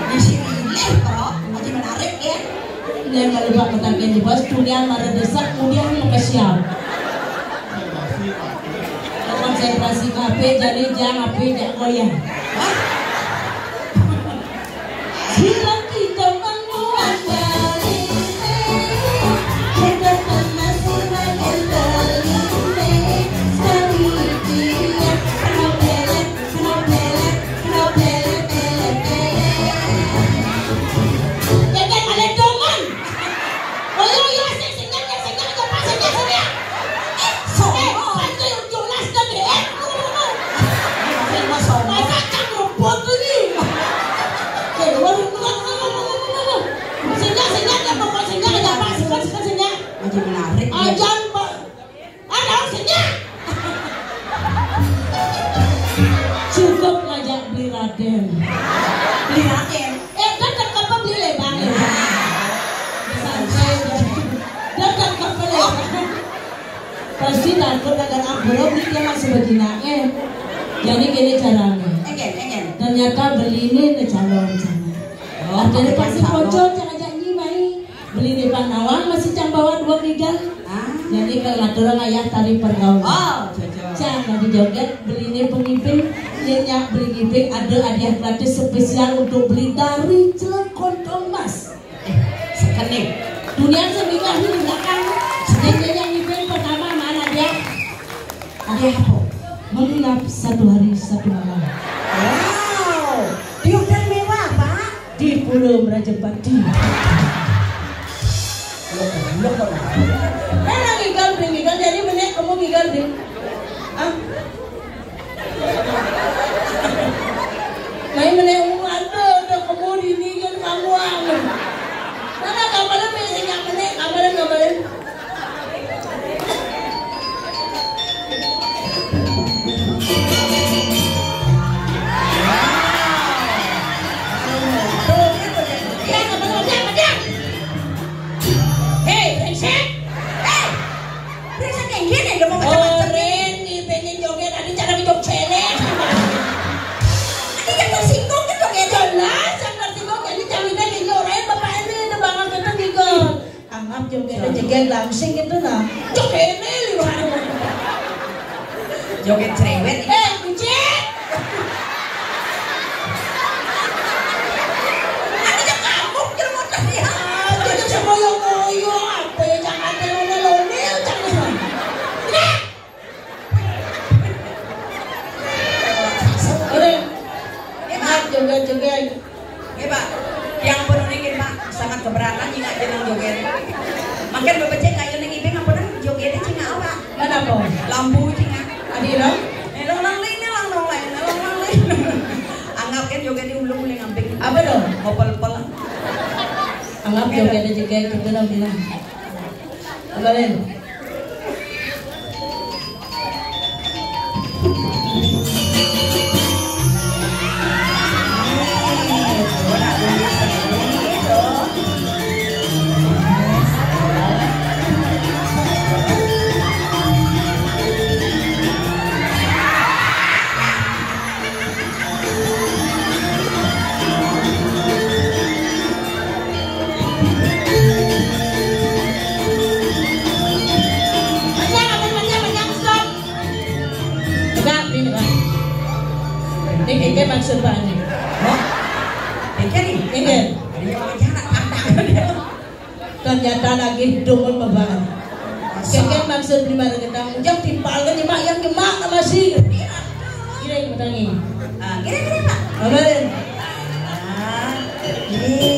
Di sini, bro, lagi menarik ya. Jangan lupa katakan di bos, dunia marah desak, kemudian mau ke siap. Konsentrasi kafe, jadi jangan kafe, jangan goyang. Hah? Sila kita menguat dari kita masih makin terlindungi. Sekali dia kena belek, kena belek, kena belek, belek, belek. Jangan malah doman. Oh iya, iya, sing, sing, nyang, nyang, sing, nyang, nyang, sing, nyang, sing, nyang. Eh, sono. Eh, pantai yang jelas dan, eh, ngomong. Ini masih masuk. Masa cang rumput ini? Eh, warung, warung, warung, warung, warung, warung. Sing, nyang, sing, nyang, nyang, pokok sing, nyang, nyang, sing, nyang, sing, nyang. Lagi menarik, ya. Ajan, Pak. Ada maksudnya? Cukup ngajak beli Raden. Beli Raden? Eh, tetap apa beli Lebang ya? Santai. Tetap apa Lebang? Pasti takut ada ampura beli dia masih begina, eh. Jadi gini caranya. Enggak, enggak. Ternyata beli ini nih calon sana. Oh, artinya pasti pocong, jangan janji, mai. Beli di Panawang masih cang bawa dua gigal. Ah. Jadi kalau ngatur ayah tari pergaul. Oh, cocok. Cang lagi joget, beli ini pengiping, nyenyak beli ngiping, ada hadiah gratis spesial untuk beli dari Cilegon Thomas. Eh, sekening. Dunia seminggu di belakang. Jadi yang ngiping pertama mana dia? Hadiah apa? Menginap satu hari satu malam. Wow, di hotel mewah, Pak. Di Pulau Merajepati. Lo goblok apa? Eh, nang gigal, beli gigal, jadi menek kamu gigal, deh. Ah. Kayak menek kamu ada, ada kamu di ini kan kamu, ah. Mana gambarnya, biasanya menek, gambarnya, gambarnya. Hei, brengsek. Hei, brengsek kayak gini, udah mau macam-macam. Oren nih pengen joget, ada cara joget cewek. Nanti kan tersinggung kan joget. Jelas yang tersinggung, jadi ceweknya kayak orang bapak ini udah bangun ketemu gitu. Anggap joget aja, joget langsing gitu nah. Joget ini liwat. Joget cerewet. Eh, kucing. Ada yang ngamuk, dia mau tanya. Ah, dia sama yang ngoyo, apa ya, jangan ada yang lonil, jangan. Nah. Oke. Iya, Pak. Joget, joget. Nggih, Pak. Yang penuh niki, Pak, sangat keberatan ingat jeneng joget. Makin bebecek kayak ning ibing apa nang joget cing apa? Mana, Pak? Lampu cing. Adi, no? Eh, long, long, ling, long, long, ling, long, long, ling. Anggap kan joget di ulung uling amping. Apa dong? Ngopel-pel. Anggap joget aja kayak gitu dong, bilang. Kembali. Manyang, manyang, manyang, stop. Tegak, ini tegak. Ini keke maksud Pak ini. Hah? Keke nih? Keke. Ada yang pakai anak kandang. Ternyata lagi dongol mabaan. Keke maksud beli barang kita. Ujang timpal kan nyemak, yang nyemak sama si. Gila yang bertangis. Ah, gila, gila, Pak. Amin. Ah, iya.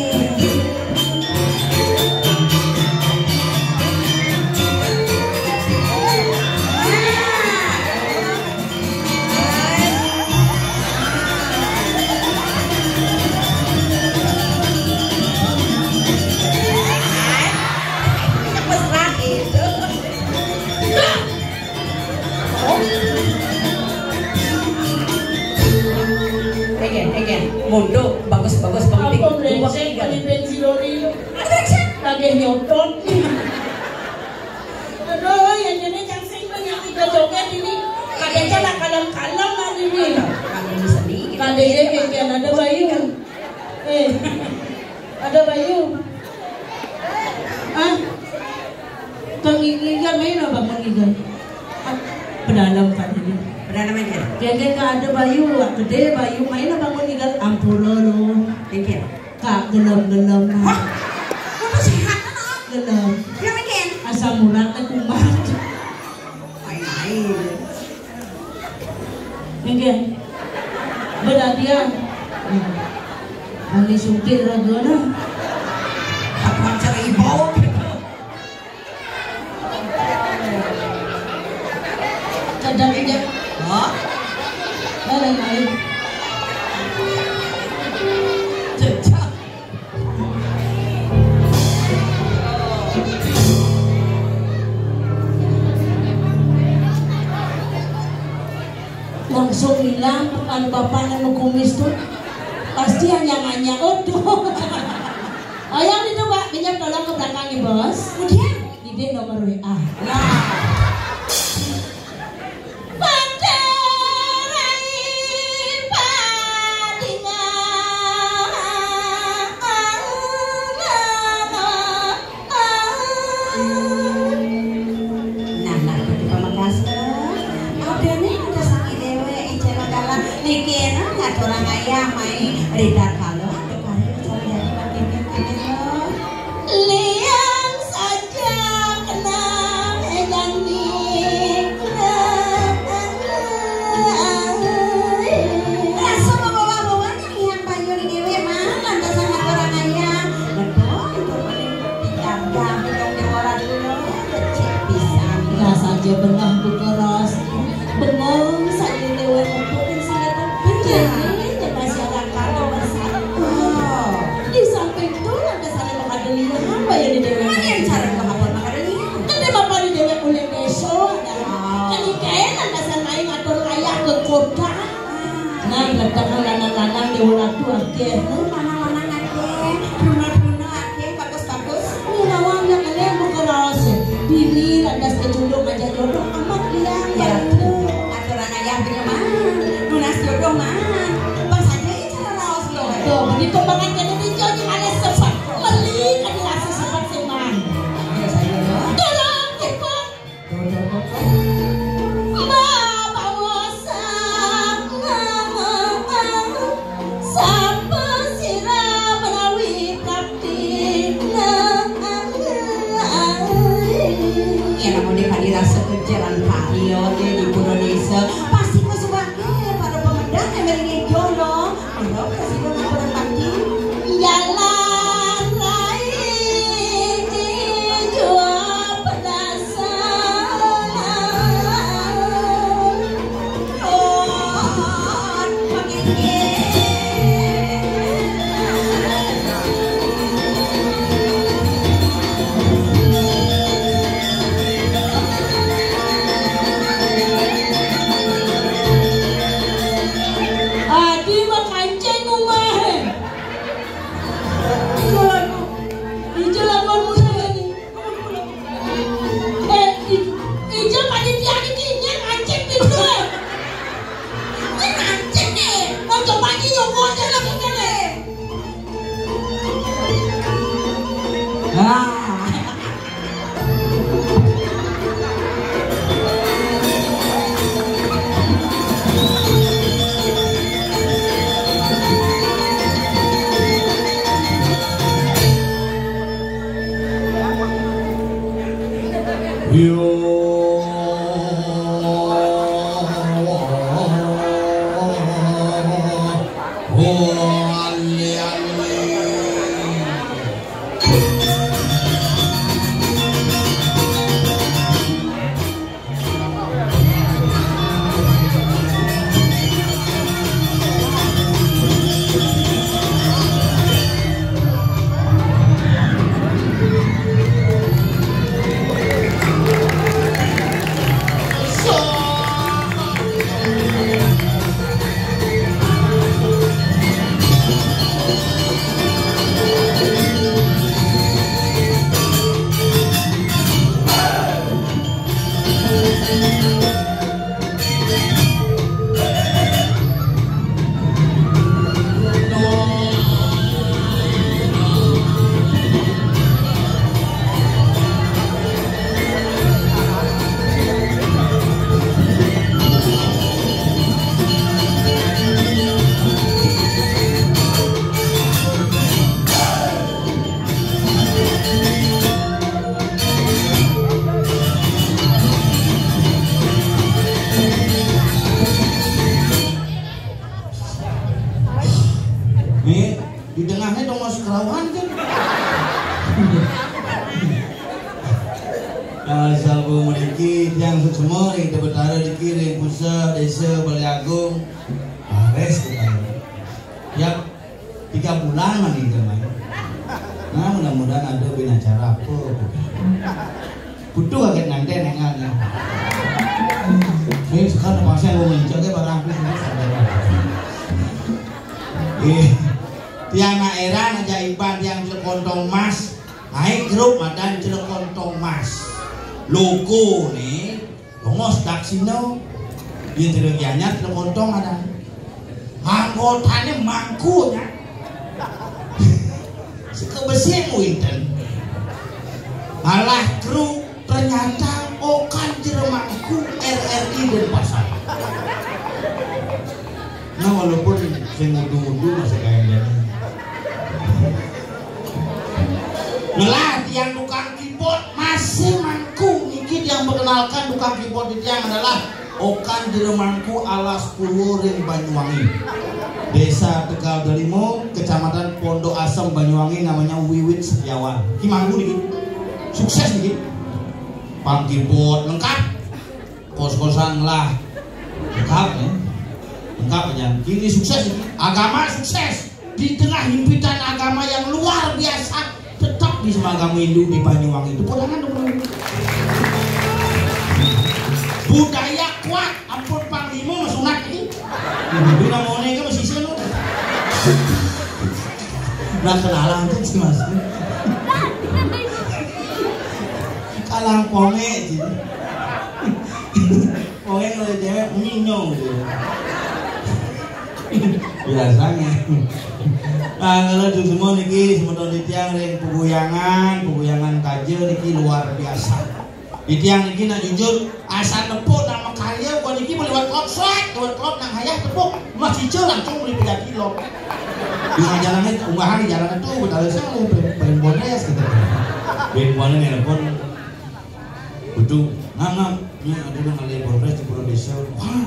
Mesra gitu. Egen, egen, mundur, bagus, bagus, penting. Apa brengsek, beli pensi lori lu? Brengsek. Lagi nyotot. Aduh, yang ini cang sing banyak kita joget ini. Kadang jalan kalem-kalem hari ini. Kalau di sini, kita kadang dia kayak ada bayu. Eh, ada bayu. Ah, Kang Igal, main apa Kang Igal? Ah, pedalam kan ini. Pedalam aja. Dia kayak ada bayu, gede bayu, main apa Kang Igal? Ampura lo. Thank you. Kak gelem-gelem. Hah? Kamu sehat kan? Gelem. Gelem again? Asam urat teh kumat. Main-main. Nggih. Berarti ya. Ani supir ragana. Apa cari bau? Kadang aja. Hah? Lain-lain. Cecak. Langsung hilang, bukan bapak anu kumis tuh. Pasti hanya-hanya. Aduh. Oh, yang itu, Pak, pinjam tolong ke belakang nih, Bos. Kemudian? Ini nomor W A. Nah. Nah, nah, bagi pamekasna. Adené udah sakit déwék, Ica Manggala. Niki enak ngaturang ayah, mai. Rita kalau ada kali cari dari makin makin. Liang saja kena edan nikna. Rasa bawa-bawa Yang payu di déwék mah lantasan ngaturang ayah. Betul, itu paling dijaga, bidang déwara dulu, becik pisan. Nah, saja bengong buka ros. Bengong saja déwék empuk dan sila tepuk. Iya. Jadi, masyarakat nomor satu. Oh. Di samping itu, lantasan ada liur, apa ya di déwék? Mana yang cara ke apa mah ada liur? Kan dia bapak di déwék mulai besok, ada. Oh. Kan ikaé lantasan lain ngatur ayah ke kota. Nah, letakna lanang-lanang di ulah tuh akéh. Tuh, lanang-lanang akéh, duna-duna akéh, bagus-bagus. Ini nawang yang kalian bukan raos. Bini lantas ke jodoh ngajak jodoh amat dia. Ya, tuh, aturan ayah punya mah, tunas jodoh mah. Pas aja ya cara raos loh. Tuh, begitu banget jadi di jodoh ada sempat. Meli kan dirasa sempat sih, Mang. Ya, saya loh. Tolong, cepat. Ah. Yo. Nih, di tengahnya dong masuk kerauhan kan. Nah, sabu mriki tiang suksma ring Betara niki ring pusat Desa Balai Agung. Baris kita. Tiap tiga bulan mah nih, teman. Nah, mudah-mudahan ada bin acara apa. Butuh kaget nanti nengan ya. Ini sekarang pasien mau mencegah barang aku sini sadar. Eh, tiang nak eran aja iban tiang Jero Kontong Mas. Naik grup madan Jero Kontong Mas. Logo nih, longos daksina. Dia Jero Gianyar, Jero Kontong ada. Anggotanya mangkunya. Sekebesik winten. Malah kru ternyata okan Jero Mangku R R I Denpasar. Nah, walaupun sing udu-udu masih kaya ini. Ngelah tiang tukang keyboard masih mangku niki yang perkenalkan tukang keyboard itu yang adalah Okan Jero Mangku Alas Purwo ring Banyuwangi. Desa Tegal Delimo, Kecamatan Pondok Asem, Banyuwangi, namanya Wiwit Setiawan. Ki mangku niki. Sukses niki. Pang keyboard lengkap. Kos-kosan lah. Lengkap ya. Lengkap aja. Kini sukses niki. Agama sukses. Di tengah himpitan agama yang luar biasa, tetap bisa agama Hindu di Banyuwangi. Tepuk tangan dong. Budaya kuat, ampun panglima sunat ini. Ibu namanya kan masih sih lu. Nah, kenalan tuh sih, Mas. Kalang ponge gitu. Ponge kalau cewek nyinyong gitu. Biasanya. Nah, kalau di semua niki semeton titiang ring peguyangan, peguyangan kaja niki luar biasa. Titiang niki nak jujur, asal nepuk nak makarya, buat niki mau lewat klop, swet, lewat klop nang hayah tepuk, Mas Ijo langsung beli pejati lop. Di jalannya, unggahan di jalannya tuh, betul saya mau paling bonus gitu. Paling bonus nelpon, betul, ngam, ngam, ini ada nang alih bonus di Pura Desa. Wah,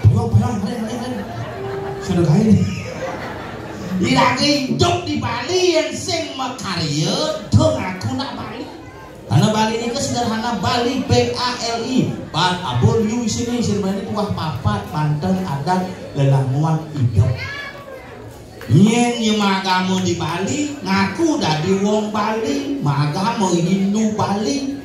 payah, payah, ngeri, ngeri, ngeri. Sudah kain. Di lagi hidup di Bali yang sing makarya, dong aku nak Bali. Karena Bali ini sederhana, Bali B A L I, Bat Abul Yu sini, sini Bali tuah papat, Banten, adat, lelamuan, hidup. Nyen ye magama di Bali, ngaku dadi wong Bali, magama Hindu Bali.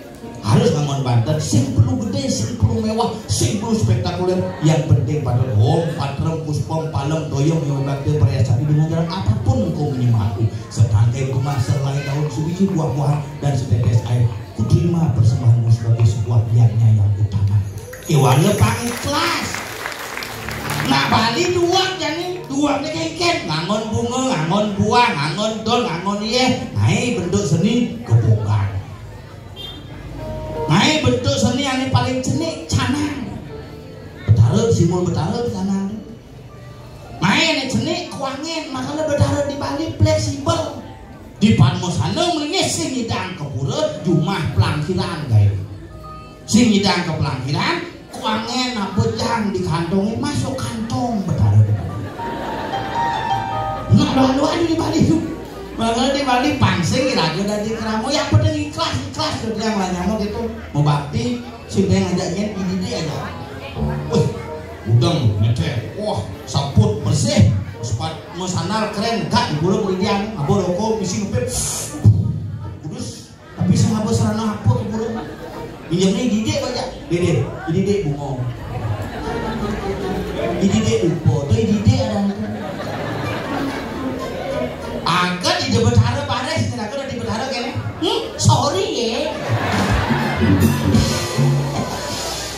Harus ngangon Banten, sing perlu gede, sing perlu mewah, sing perlu spektakuler. Yang penting patut hom, patrem, puspem, palem, toyem, yang bakti, perhiasan dengan jalan apapun engkau menyembahku. Setangkai bunga, sehelai daun, sebiji buah-buahan, dan setetes air. Kuterima persembahanmu sebagai sebuah yadnya yang utama. Kewala pangikhlas. Nak Bali duweg jani, duweg ni kengken, ngangon bunga, ngangon buah, ngangon dol, ngangon yeh, nae bentuk seni, kebo Makanya Betara di Bali fleksibel. Di Padmasana mrene sing nyidang ka pura jumah plangkiran gae. Sing nyidang ka plangkiran, kuangen apa jang di kantonge masuk kantong Betara di Bali. Nak doa-doa di Bali tu. Makanya di Bali pang sing iraga dadi krama, yang penting ikhlas, ikhlas tu yang lah nyamuk itu. Mau bakti, sing ngajak nyen, ini dia aja. Wih, udang, nyetek. Wah, saput, bersih. Sepat, mesandal, keren. Gak, di pulau kemudian, apa rokok, misi ngepit. Kudus. Tapi sing ngaba serana apa ke pulau? Pinjamnya didik aja. Didik, didik bunga. Didik lupa. Tu didik ada. Angkat di Betara baris, kenapa di Betara kene? Hmm, sorry ya.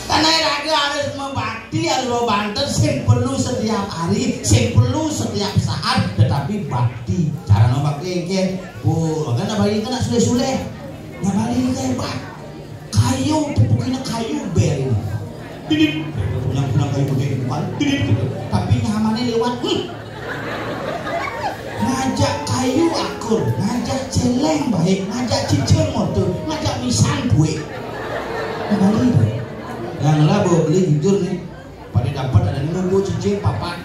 Karena raga harus membakti, harus membantu, sing perlu setiap hari, sing perlu setiap saat, tetapi bakti. Cara ngobakti engke, bu, kan nak balik kan nak suleh-suleh. Nak balik kan hebat. Kayu, tepuknya kayu, berin. Tidit. Punya, punya kayu gede, bukan? Tidit. Tapi nyamannya lewat. Hmm. Ngajak kayu akur, ngajak celeng baik, ngajak cicing motor, ngajak misan kue. Kembali tu. Yang lah bawa beli jujur nih. Pada dapat ada nih nunggu cicing papat.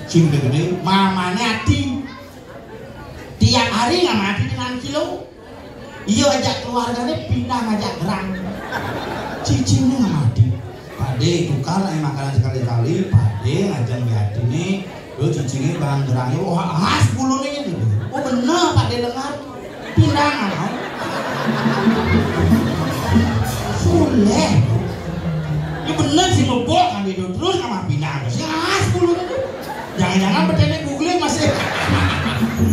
Cing gede, mamane ati. Tiap hari nggak mati dengan kilo. Iya, ajak keluarganya pindah ngajak gerang. Cicingnya nggak mati. Pade tukar lah makanan sekali-kali. Pade ngajak di hati nih. Lo cicingnya bang gerangnya. Wah, khas bulunya gitu. Oh bener, Pade dengar. Pindah nggak mau. Suleh. Ini bener sih, mebok kan itu. Terus nggak mau pindah. Terus ya khas bulunya. Jangan-jangan petene googling masih.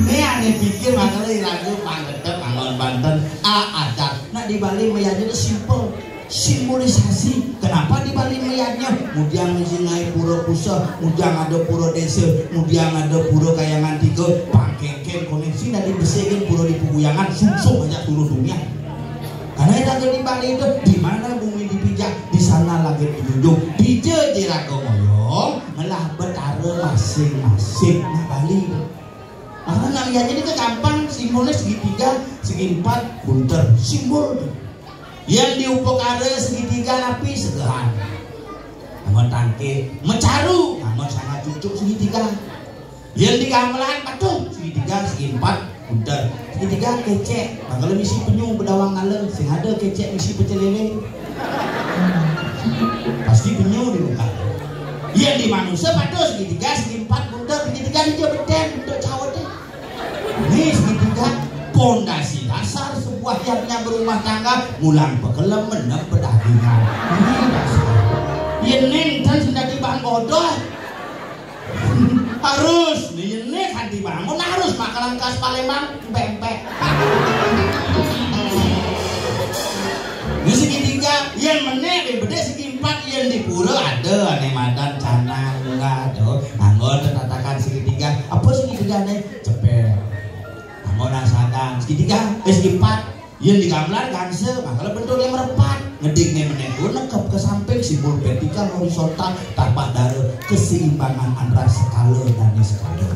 Ini aneh pikir, makanya ragu pangetet, angon banten, a adat. Nah, di Bali meyaknya itu simple. Simbolisasi. Kenapa di Bali meyaknya? Mudiang misi naik pura pusat, mudiang ada pura desa, mudiang ada pura kayangan tiga, pangkengken koneksi dari besikin pura di Puguyangan, sungsung aja turun dunia. Karena yang ada di Bali itu, di mana bumi dipijak, di sana langit dijunjung. Dija jeraga moyong, ngelah betara masing-masing. Nah, Bali itu. Karena nak lihat ini ke gampang, simbolnya segitiga, segi empat, bunter. Simbol tu. Yang diupakara segitiga napi segehan. Nama tangke, mecaru, nama sangat cucuk segitiga. Yang di gamelan patuh, segitiga, segi empat, bunter. Segitiga kecek, kalau misi penyu bedawang ngaleng, sing ada kecek misi pecel lele. Pasti penyu di muka. Yang di manusia patuh, segitiga, segi empat, bunter, segitiga dia beten untuk cawat deh. Ini segitiga pondasi dasar sebuah yang berumah tangga, mulang pekelem menem pedagingan. Ini dasar. Yen ning dan sendati bang bodoh. Harus, nih, nih kan dibangun harus makanan khas Palembang, pempek. Ini segitiga, yang menek, yang bedek segi empat, yang di pura ada, aneh madan, canang, bunga, tuh. Anggo tatakan segitiga. Apa segitiga nih? Cepet. Anggo nasadan. Segitiga, eh, segi empat. Yang digambar ganse, makanya bentuknya merepat. Ngediknya menegur, nekep ke samping, simbol vertikal, horizontal, tambah dara, keseimbangan antara skala dan niskala.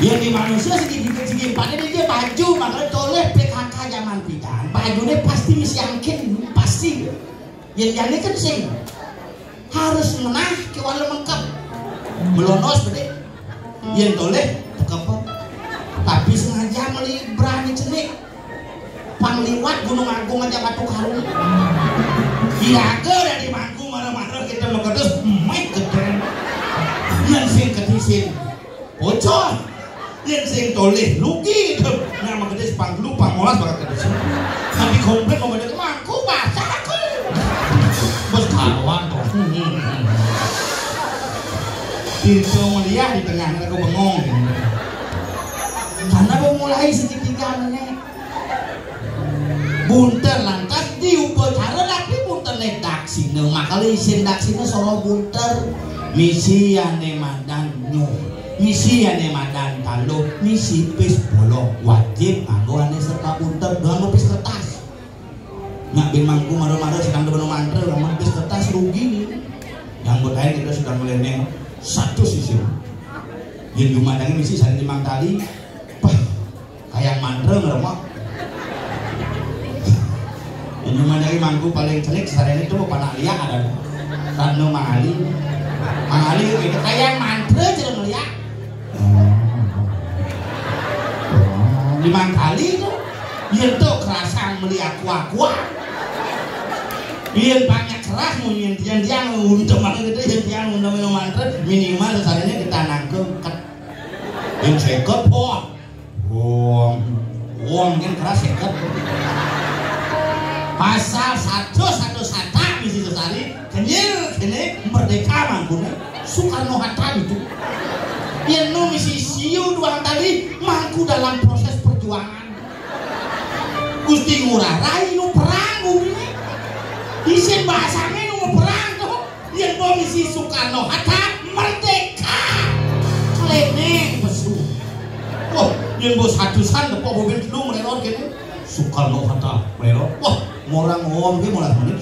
Yang di manusia segi, segi empat ini dia baju, makanya toleh P K K zaman pidan. Bajunya pasti misi angkin, pasti. Yang jane kan sing harus ngenah ke wala mengkep. Melonos gede. Yang toleh, tekep. Tapi sengaja meli berani cenik. Pangliwat Gunung Agung aja Batu Karung. Iraga dari mangku marah-marah kita mau kedes, mek gede. Yang sing ketisin. Bocor. Yang sing toleh, lugi. Nah, makanya sepang dulu, pang molas bakal kedes. Tapi komplek mau pada mangku, basah aku. Bos kawan tuh. Pintu meliah di tengah, aku bengong. Karena mau mulai segitiga, nenek. Bunter lantas diupacara, tapi bunterne daksina. Makala isin daksina soro bunter. Misi ane madan nyuh. Misi ane madan taluh. Misi pis bolong. Wajib nganggo ane serba bunter. Doang pis kertas. Nak bin mangku mara-mara sedang demen mantra, orang pis kertas rugi nih. Yang berkait kita sudah meleneng satu sisi. Yén jumajangé misi sareng limang tali. Pah, kayang mantra ngremok. Yén jumajangé mangku paling cenik sareng itu panak liak ada. Karena mangali. Mangali gitu kayang mantra jeung liak. Limang tali itu. Yén to kerasang meli aqua-aqua. Yén banyak keras mun yén tiang-tiang untem gitu, yén tiang untem mantra minimal sesarenya kita nangkep ket. Yén seket, wah. Wong, wong kan keras seket. Pasal satu satu sata misi sesari kenyir kene merdeka mangkune Soekarno Hatta itu. Yén nu misi siu doang tadi mangku dalam proses perjuangan. Gusti Ngurah Rai nu perang bumi. Isin bahasane nu perang tuh. Yén bom isi Soekarno Hatta merdeka. Kleneng pesu. Wah, yén bos hatusan tepok bobin telu melelot kene. Soekarno Hatta melelot. Wah, ngorang ngom ke molas menit.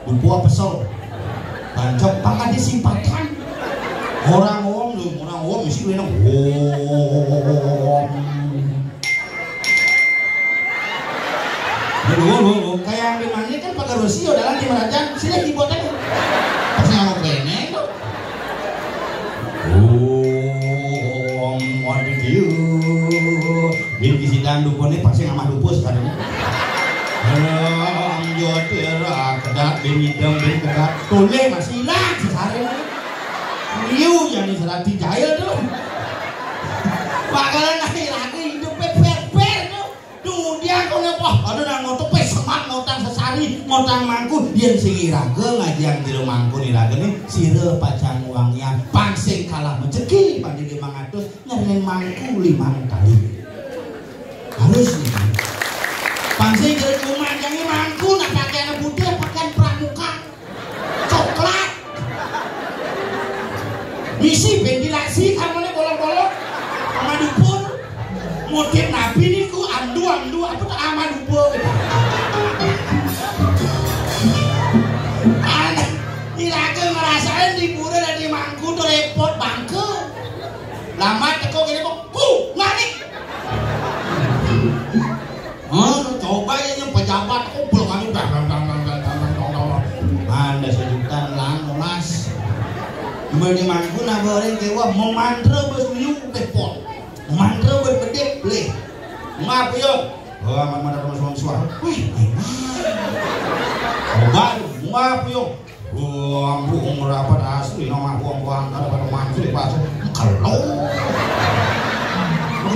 Dupo apa so? Bancok pakai di simpatan. Ngorang ngom lu, ngorang ngom isi kleneng. Ngom. Aduh, aduh, aduh. Kayak yang di mana kan pakai Rusia dalam di Merajan, sini keyboard aja. Pas nggak mau kene tuh. Om Modidiu. Bin kisidang dukune pasti ngamah dupus kan. Om jotir kedat bin ngideng bin kedat. Tole masih hilang sesare. Liu yang diserati jahil tuh. Bakalan akhir lagi hidupnya fair-fair tuh. Duh, dia kok napa? Ada nang ngoto pe semak ngotang sesari, ngotang mangku. Yén sing iraga ngajiang jero mangku iraga nih, sira pacang wangian. Pang sing kalah mejeki, pang di limang atus, nyereng mangku limang tali. Harus nih. Pang sing jero jumajangé mangku, nah pakaian putih, pakaian pramuka. Coklat. Misi ventilasi kamane bolong-bolong. Sama dupur. Motif nabi niku andu andu apa tuh ama dupur. Anak iraga ngerasain di pura dan di mangku tuh repot bangke. Lama teko gini kok, ku ngarik. Hah, coba ya yang pejabat kumpul kami. Ada sejuta lang molas. Meni mangku nambah orang kewa memantra besuyu tepot. Memantra berbedik beli. Maaf yo. Oh, amat mana teman suami suara. Wih, enak. Coba, maaf yo. Wah, ambu umur apa asli nama aku ambu angkat pada maju di pasar. Kalau.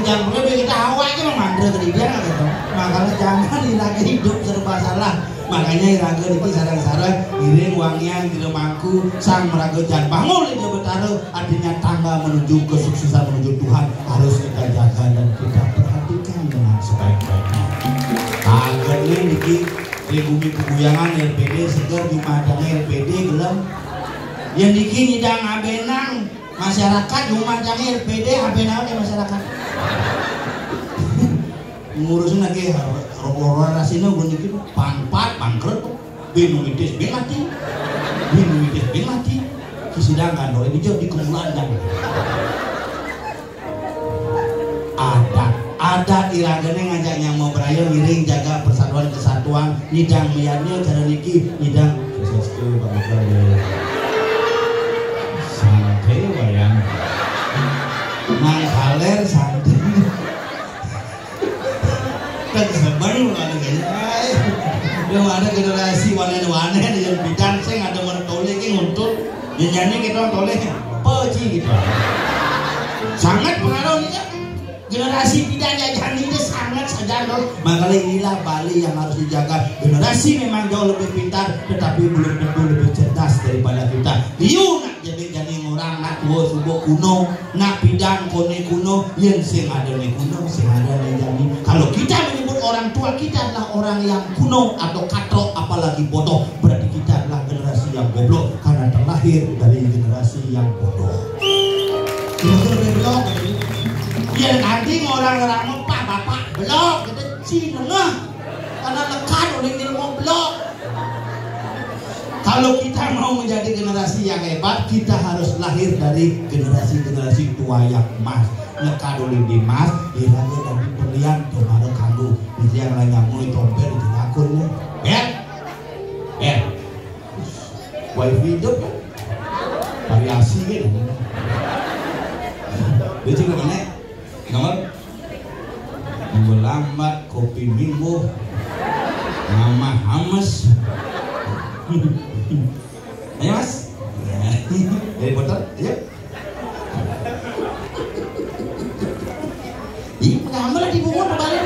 Jangan punya bikin tahu aja memang ke dia gitu. Makanya jangan lagi hidup serba salah. Makanya iraga niki sareng-sareng ngiring wangian jero mangku sang meraga jan bangun Ida Betara, artinya tangga menuju kesuksesan menuju Tuhan harus kita jaga dan kita perhatikan dengan sebaik-baiknya. Kagene niki di bumi peguyangan R P D seger di madang R P D gelem. Yang niki nyidang abenang masyarakat rumah jange R P D abenang ke masyarakat. Ngurusin lagi rokok rasina gue niki pangpat bangkrut. Bin mitis bin mati. Bin mitis bin mati. Sedangkan oleh dijawab di kemulan dan adat adat iragane ngajak nyang mau beraya ngiring jaga persatuan kesatuan nyidang miannya cara niki nyidang sesuatu bangkrut. Santai wayang nang kaler santai. Kan sebenarnya ada gini, ay. Belum ada generasi wanen-wanen yang bidang saya ada mana toleh ke untuk nyanyi kita toleh apa sih gitu. Sangat pengaruh nih ya. Generasi tidak jajan itu sangat saja loh. Makanya inilah Bali yang harus dijaga. Generasi memang jauh lebih pintar, tetapi belum tentu lebih cerdas daripada kita. Liu nak jadi jadi orang nak tua subuh kuno. Nak pidang kone kuno, yen sing ada ni kuno, sing ada ni jani. Kalau kita menyebut orang tua kita adalah orang yang kuno atau katrok, apalagi bodoh, berarti kita adalah generasi yang goblok karena terlahir dari generasi yang bodoh. Itu lebih blok. Yen nanti orang orang apa bapak blok kita cinengah karena lekat oleh ilmu blok. Kalau kita mau menjadi generasi yang hebat, kita harus lahir dari generasi-generasi tua yang emas. Nekadulin di emas, iraga dadi berlian, tuh, baru kanggo. Bisa yang lain nyamui, tompel, di akun, ya. Ya? Ya? Wifi hidup, kan? Variasi, kan? Dia juga mana? Nomor? Minggu lambat, kopi minggu. Nama hames. Ayo, Mas. Dari foto, ayo. Ih, pengambil di bunga kembali.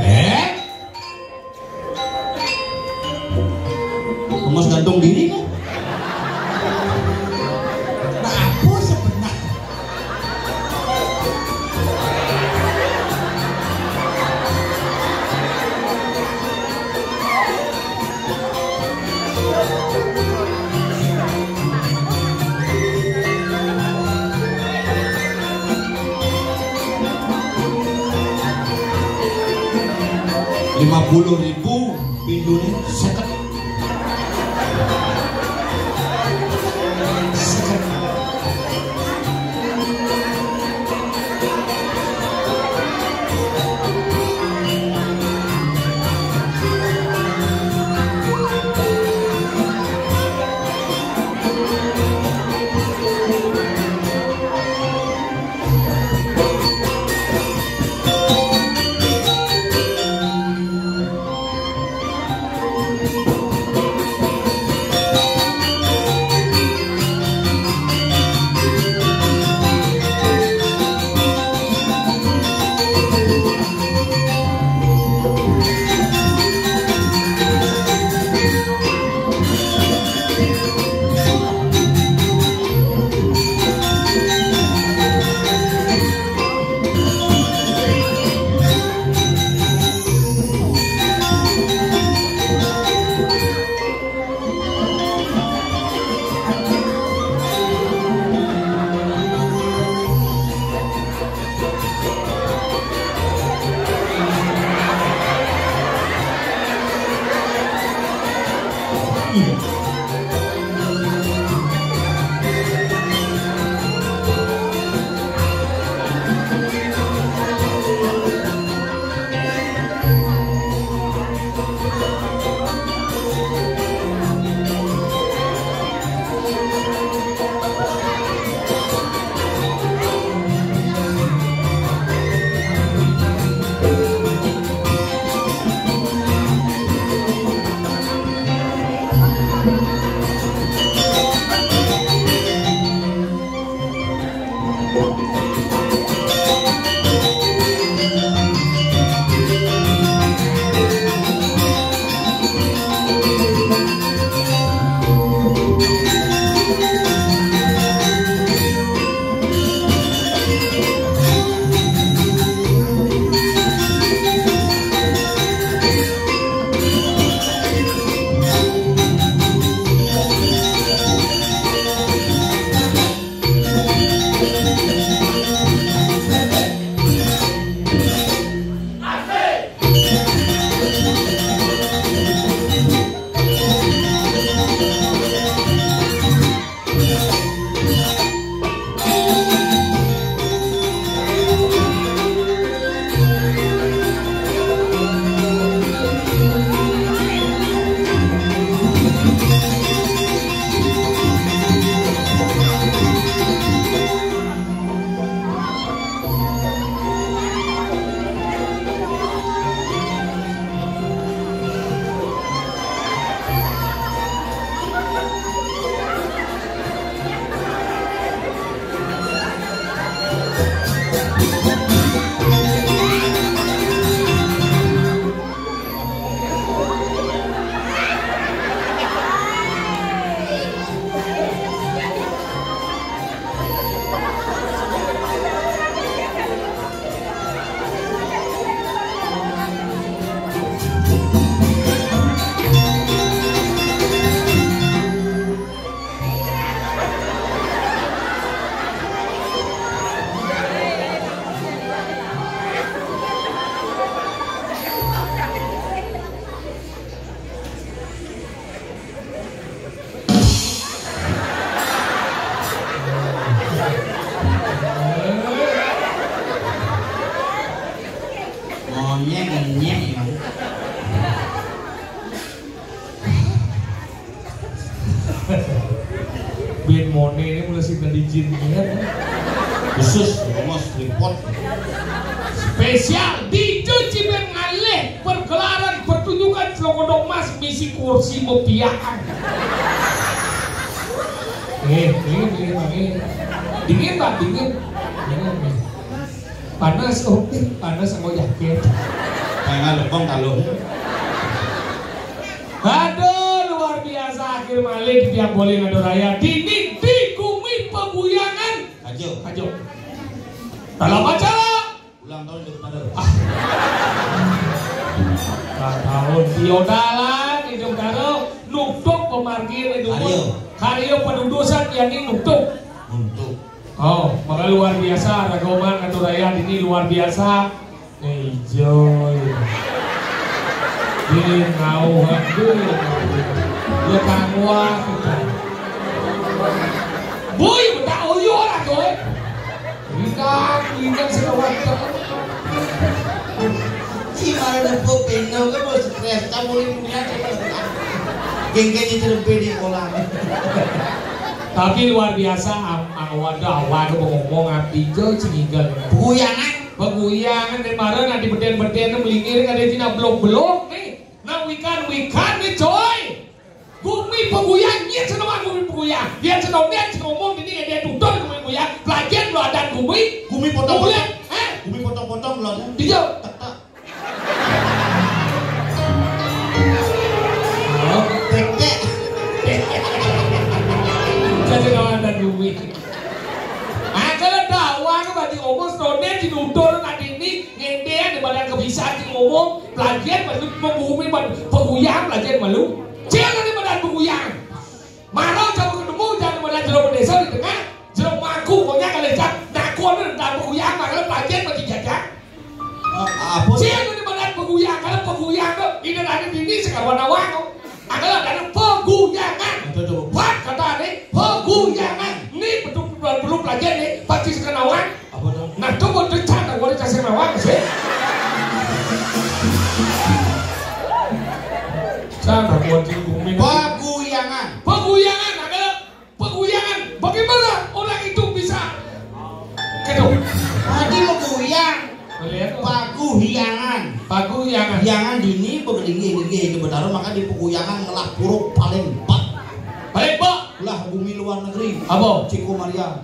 Eh? Mas gantung diri, kan? Nah, apa sebenarnya? Lima puluh ribu pintunya seket. Seket. Nyek, nyek, ya. Bén moné ini mulai sing dijin ya. Khusus, Mas, report. Spesial dicuci bén ngalih pergelaran pertunjukan Selonggodong Mas misi kursi mepiakan. Eh, dingin, dingin, Bang, eh. Dingin, Bang, dingin. Dingin, Bang. Panas, oke, panas sama jaket. Pengen lepong kalau. Aduh, luar biasa, akhir malih di tiang boleh ngado raya. Dini di gumi peguyangan. Ajo. Ajo. Dalam acara. Ulang tahun Ijo Betara. Ah. Ulang tahun Ijo Betara, Ijo Betara. Nuktuk pemargin Ijo. Karya. Karya pedudusan yang ini nuktuk. Nuktuk. Oh, maka luar biasa, ragoman ngado raya dini luar biasa. Eh, Ijo. Dini ngau, aduh. Ya, kang wah. Boy, betak oyo lah, boy. Rindang, rindang segala macam. Si malah nepuk peno ke, bos, stres, tak boleh punya, coba. Geng-geng itu lebih di kolam. Tapi luar biasa, am-, am-, waduh, waduh, ngomong api jo, cingigel. Peguyangan. Peguyangan, dan baru nanti beden-beden, melingkir, ada Cina blok-blok, nih. Nah, wikan, wikan, nih, coy. Gumi peguyang, nyén sing nawang gumi peguyang. Yén sing nawang, nyén sing ngomong, dini dia tutur gumi peguyang. Pelajaran lo adat gumi. Gumi potong-potong. Boleh, eh? Gumi potong-potong lo. Dijawab. Tak, tak. Oh, tek, tek. Jadi nawang adat gumi. Ah, kalau dakwah ke berarti ngomong, sing nawang, ditutur, nanti ini, ngendean di badan kebisan, sing ngomong, Pelajaran malu, pegumi malu, peguyang pelajaran malu. Jangan di badan peguyang. Marau jauh ketemu, jangan di badan jero desa di tengah, jero mangku, pokoknya kalau cak, nakon dan peguyang, makanya pelajaran bagi jajan. Eh, apa? Jangan di badan peguyang, kalau peguyang tu, ini ada dini sekarang awak tu. Adalah ada peguyangan. Betul, betul. Buat kata ni, peguyangan. Ni betul, perlu pelajaran ni, pasti sekarang awak. Apa tu? Nah, tu pun tu cak tak boleh kasih nawang sih. Cak tak boleh di bumi. Peguyangan. Peguyangan adalah peguyangan. Bagaimana orang itu bisa gitu? Tadi meguyang. Lihat. Paguhiangan. Paguhiangan. Hiangan dini begelingi-lingi ke Betara, maka di peguyangan ngelah puruk paling bak. Paling bak. Lah, bumi luar negeri. Apa? Ciko Maria.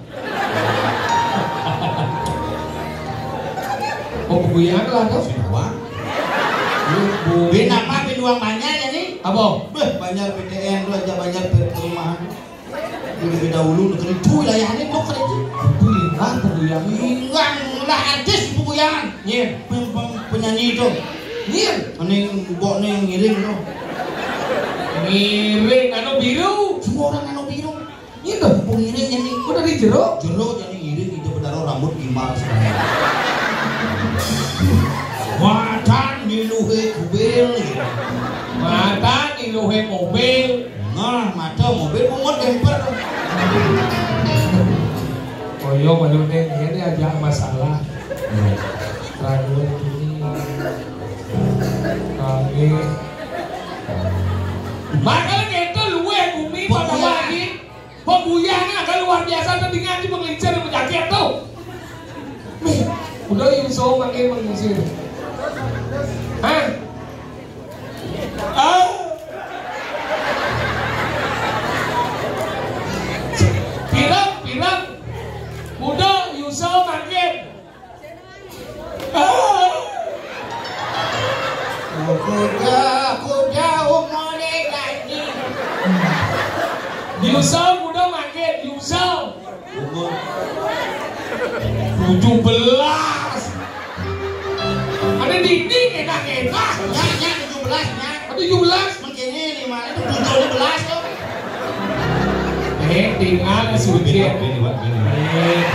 Oh, peguyangan lah tu. Sinawa. Bén apa, bén uang banyak ya ni? Apa? Beh, banyak P T N tu aja, banyak per-, perumahan. Udah beda dulu negeri tu wilayahnya kok kerja. Itu ingat peguyangan. Ingat lah artis peguyangan. Nyén. Pem-, pem-, penyanyi itu. Nyén. Mending mbok nih ngiring tu. Ngiring anu biru. Semua orang anu biru. Ini dah pengiring ini. Udah di jero. Jero jadi ngiring itu Betara rambut gimbal sekarang. Matan miluhe kubil. Matan miluhe mobil. Nah, mata mobil pungut demper. Oh iya, malu nih, ini aja masalah. Ragu ini. Kami. Makanya kita luwe bumi pada lagi. Pembuyahan agak luar biasa, tadi ngaji mengelincer, menjaket tu. Nih, udah Yusuf makin mengusir. Hah? Ah. Pirang, pirang. Udah Yusuf makin. Kuda, kuda umure ganji. Diusau kuda mangke, diusau. Umur tujuh belas. Ada dinding enak-enak. Nyak, nyak, tujuh belas, nyak. Tujuh belas. Mengkini lima itu tujuh belas tuh. Eh, tinggal suci. Bini, Pak, bini. Eh.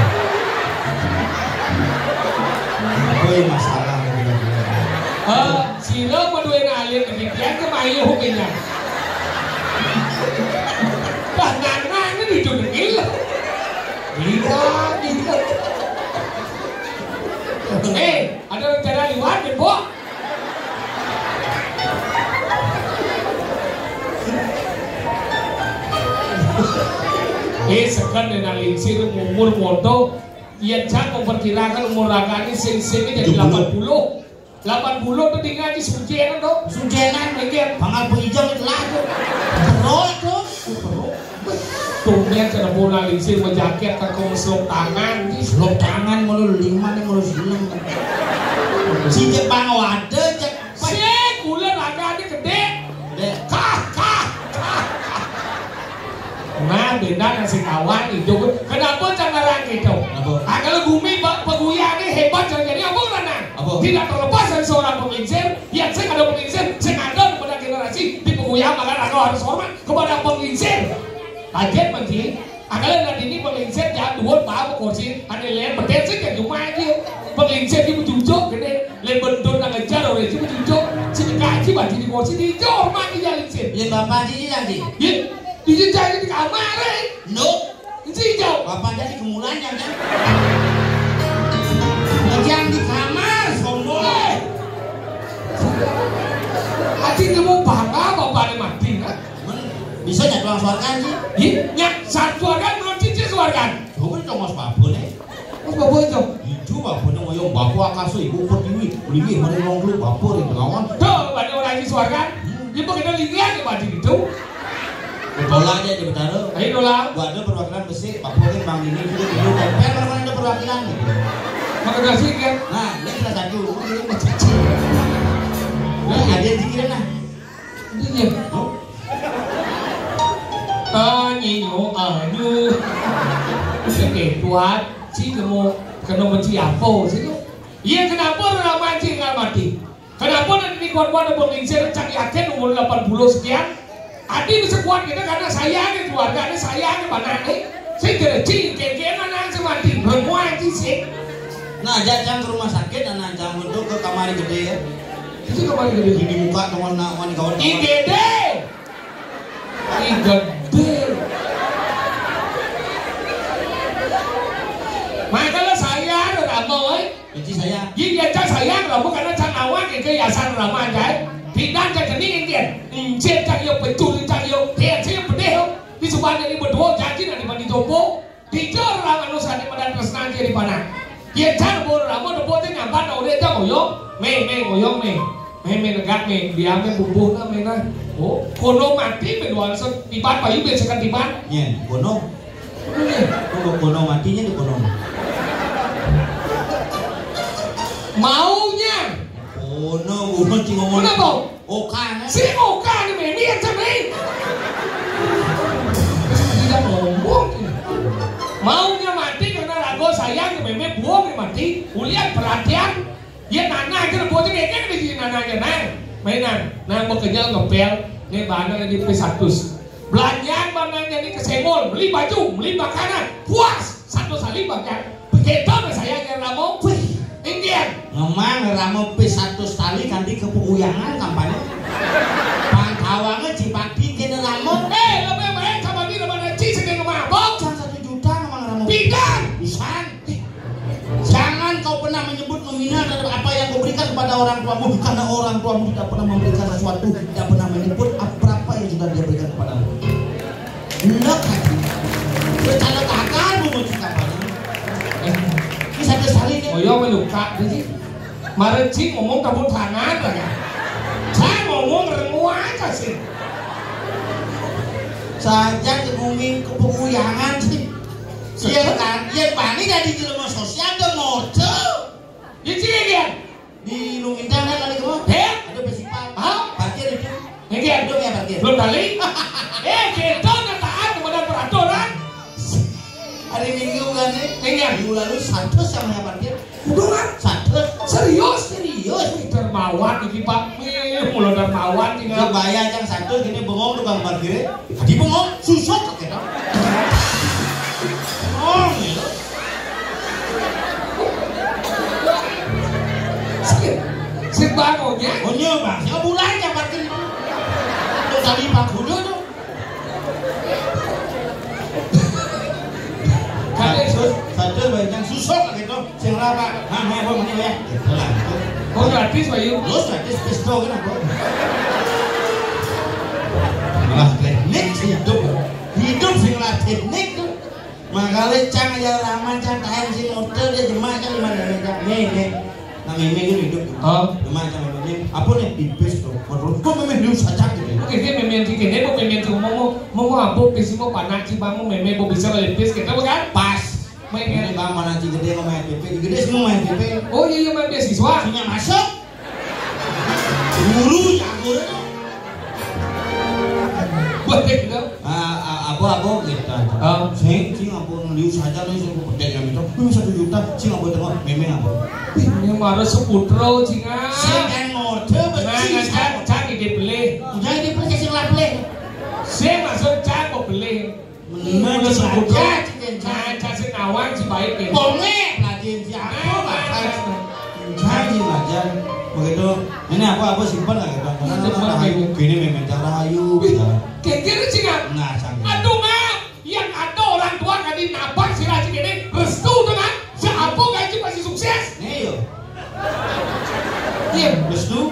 Apa yang masalah? Eh, sira madué ngalir ketidian kemayu hukumnya. Dah nana ini duduk dengil. Gila, gila. Eh, ada rencana liwat, Mbok? Seken dene lingsir umur padha. Yen jang memperkirakan umur ragane sing sing dadi delapan puluh. Delapan puluh tuh tinggal di Sujenan tuh. Sujenan mikir, bakal penginjam itu lah tuh. Berok tuh. Berok. Tumben cara bola lingsir menjaket ke kong selok tangan, di selok tangan mulu lima nih mulu seneng. Si Jepang waduh cek. Sik, kula ragane gedhe. Dek. Kah, kah, kah, kah. Nah, beda nang sing kawan itu. Kenapa cara gitu? Apa? Ah, kalau bumi pe-, peguyane hebat, jadi apa, Nang? Apa? Tidak terlepas dari seorang pengingsir. Ya, sing ada pengingsir, sing ada kepada generasi di peguya, maka aku harus hormat kepada pengingsir. Kaget, Bang Ji. Angkale nadine pengingsir jam dua bab kursi, ane len bedhet sing jam cuma iki. Pengingsir iki mencucuk kene, len bentur nang ngejar ora iki mencucuk. Sing kaji badi di kursi di hormati ya lingsir. Yen bapak siji nang ndi? Ye, iki jane di kamar e. No. Iki jauh. Bapak jadi kemulan yang kan. Yang di kamar sombong. Eh. Ati nemu bangga bapakne mati, ha? Men, bisa nyatuang suarkan sih? Ih, nyak satu suarkan belum cici suarkan. Coba dong mas babone. Mas babone dong. Itu babone ngoyong bapak akasu ibu pertiwi. Ulingi mari wong lu bapak ring lawan. Tuh, bani orang ini suarkan. Hmm. Ibu kita lihat ya mati gitu. Betul aja di Betara. Ayo dola. Gua ada perwakilan besi, bapak kan bang ini juga dulu tempel mana ada perwakilan gitu. Maka kasih kan. Nah, ini salah satu. Ini mencaci. Nah, ada yang pikirin lah. Iya. Anyi nyo anu. Oke, kuat. Si kemo kena benci apa sih tu? Iya, kenapa orang mancing nggak mati? Kenapa nanti kuat-kuat ada pengingsir cak yakin umur delapan puluh sekian? Adi bisa kuat kita karena saya ni keluarga ni saya ni anak ni. Saya kira cing kengkeng anak saya mati. Perempuan cing sih. Nah, ajak cang ke rumah sakit, anak cang untuk ke kamar gede ya. Itu kamar gede. Ini muka teman nak wan kawan. Igede. Igede. Makanya saya ada ramo, eh. Jadi saya. Jadi dia cak saya ramo karena cak awak ke yayasan ramo aja. Tidak cak jenis Indian. Encet cak yo pecul cak yo. Dia saya pedih yo. Di sebuah dari berdua janji nanti mandi jompo. Dijor lah manusia di Medan Tresna dia di mana? Dia jar bor ramo depo dia nyambat nak udah dia ngoyong, me, me, ngoyong, me. Me, me, negak, me. Dia, me, bubuh, na, me, na. Oh, kono mati, me, dua ratus tiban, payu, biasakan tiban. Nyen, kono. Kono, kono matinya di kono. Maunya. Kono, kono, cing ngomong. Kenapa? Oka, ne? Si Oka ni meme yang cemai. Tidak ngomong. Maunya mati karena rago sayang ni meme buang ni mati. Ulian perhatian. Ya nana aja bocah kayak kan di nana aja nang. Mainan, nang bekerja ngepel, ni barang di P seratus. Belanjaan barang jadi kesenggol, beli baju, beli makanan, puas, satu kali bahkan. Begitu saya yang ngomong. Wih, Indian. Memang ramo P seratus tali kanti kepuyangan kampanye. Pangkawange cipak dingin ramo. Eh, lebih baik sama dia mana ci sedang mabok. Cang satu juta memang ramo. Pidan. Pisan. Jangan kau pernah menyebut nominal terhadap apa yang kau berikan kepada orang tuamu, karena orang tuamu tidak pernah memberikan sesuatu, tidak pernah menyebut ap-, berapa yang sudah dia berikan kepadamu. Enggak, Haji. Rencana gagal mau cuci kampanye. Eh, ini satu kali nih. Oh iya, meluka, Haji. Mare cing ngomong tepuk tangan lah ya. Saya ngomong rengu aja sih. Saja ngomongin kepeguyangan sih. Iya kan? Iya, paling jadi di rumah sosial tuh ngoceh. Di sini dia. Di Lumintang kan kali kemana? Heh? Ada festival. Hah? Parkir itu. Ini dia. Belum ya parkir. Belum kali. Eh, kita nak taat kepada peraturan. Hari Minggu kan nih? Iya. Minggu lalu satu sama yang parkir. Udah kan? Satu. Serius? Serius. Wih, dermawan ini, Pak. Wih, mula dermawan ini. Coba ya, yang satu gini bengong tukang parkir. Di bengong, susuk kita. Bengong gitu. Sing, sing bangunnya? Oh, iya, Bang. Ya, mulai ya, Bang. Tuh, tadi Pak Guru tuh. Kali sus, satu banyak susuk gitu. Sing rapa. Nah, nah, apa meneh ya? Gitu lah, gitu. Oh, gratis, Pak Yu? Terus gratis, pistol kan, apa? Malah teknik hidup. Hidup sing lah teknik tuh. Makanya cang aja raman, cang tahan si motor dia jemak cang di mana cang. Nih, nih. Nah, mémé gitu hidup. Oh. Jemak cang mémé. Apa nih pipis tuh? Waduh, kok mémé dulu sajak gitu. Oke, dia mémé yang tiga, dia mau mémé yang tiga, mau, mau, mau apa, pipis mau panak, sih, Bang, mau mémé, mau bisa melipis, gitu, bukan? Pas. Main ini, Bang, mana cing gede mau main P P. Gede sih mau main P P. Oh, iya, iya, main beasiswa. Punya masuk. Guru jago deh. Boleh gitu. Ah, ah, apa, apa gitu. Ah. Sing, sing apa, liu saja nih, sing gede yang itu. Wih, satu juta, sing apa tengok, mémé apa? Ini marah seputro, cing, ah. Sing yang ngode, nah, bersih, nah, cang, cang, ide beli. Udah, ide beli, sing lah beli. Sing maksud cang mau beli. Mendingan Udah seputro. Nah, cang sing nawang, si baik ya. Bonge, lagi si apa, nah, bahkan. Nah, nah. Jangan, jangan. Begitu. Ini apa, apa simpen lah gitu. Karena simpen, nah, ayu, gitu. Gini mémé cara ayu, wih, gitu. Geger sih, Kak. Nah, sangat. Aduh, Mak. Yang ada orang tua kali nabak si Raji ini restu dengan si apa gaji pasti sukses. Nih, yo. Iya, restu.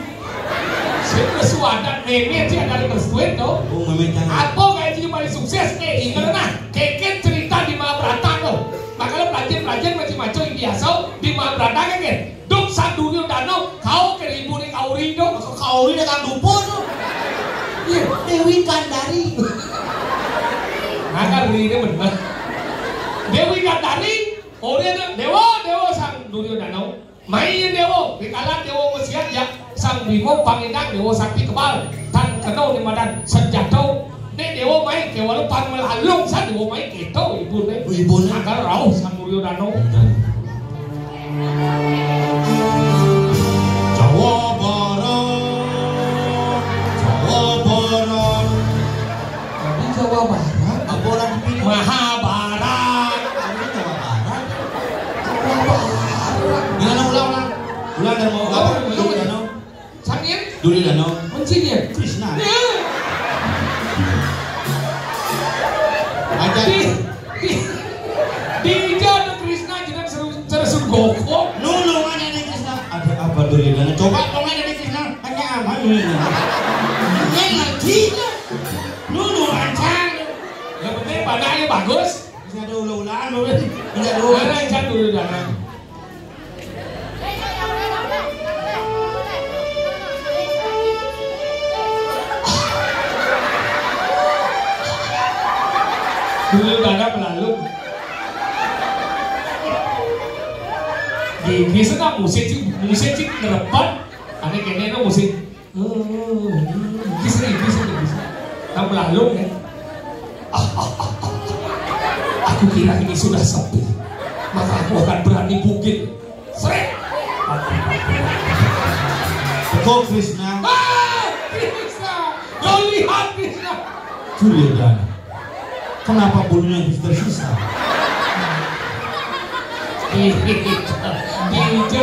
Sing restu adat mémé sih ada restuin tuh. Oh, mémé jangan. Apa gaji paling sukses nih? Iya. Karena keket cerita di Mahabharata tuh. Makanya pelajar-pelajar macam-macam yang biasa di Mahabharata kan, kan? Duk Sang Duryodana, kau keribu nih kauri dong. Kok kauri dengan lupa tuh? Iya, Dewi Gandari. Nah, kan ini bener. Dewi Gandari, ori ada Dewa, Dewa Sang Duryodana. Main Dewa, dikala Dewa mesiat ya, Sang Bima pangidang Dewa Sakti kebal. Tan kena di madan senjata. Nek Dewa main, kewala pan melalung, sa Dewa main, gitu, ibu nek. Oh, ibu nek. Agar rauh Sang Duryodana. Jawa Barat, Jawa Barat. Tadi Jawa Barat. Apa orang dipilih? Mahabharat. Ini Jawa Barat. Jawa Barat. Gimana, ulang, ulang. Ulang dan mau apa? Oh, ulang. Gimana? Sangin? Duryodana. Mencinya? Krishna. Ya. Aja. Di, di, di ija ada Krishna, jeneng seru, seru gokok. Nulungan ini Krishna. Ada apa Duryodana? Coba dong ada di Krishna. Hanya aman ini. Ini ngerti. Nulungan cang. Yang penting badannya bagus. Bisa ada ulah-ulahan, Bro. Bisa ada ulah. Mana cang Duryodana? Dulu ada melalung. Gigi senang musik sih, musik sih ngerepan. Aneh kene no musik. Gigi senang, gigi senang, gigi senang. Nah, melalung ya. Aku kira ini sudah sepi. Maka aku akan berani bukit. Srek. Kok Krishna? Ah, Krishna. Kau lihat Krishna. Duryodana. Kenapa bulunya bisa tersisa? Iya,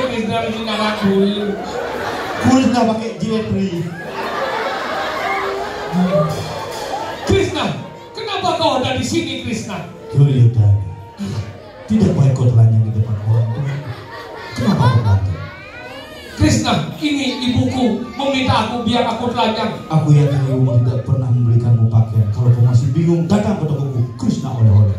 Krishna lagi ngarak bulu. Krishna pakai jilbab. Krishna, kenapa kau ada di sini, Krishna? Duryodana. Tidak baik kau telanjang di depan orang tua. Kenapa kau telanjang? Krishna, ini ibuku meminta aku biar aku telanjang. Aku yakin ibumu tidak pernah membelikanmu pakaian. Kalau kau masih bingung, datang ke tokoku, Krishna Oleh-oleh.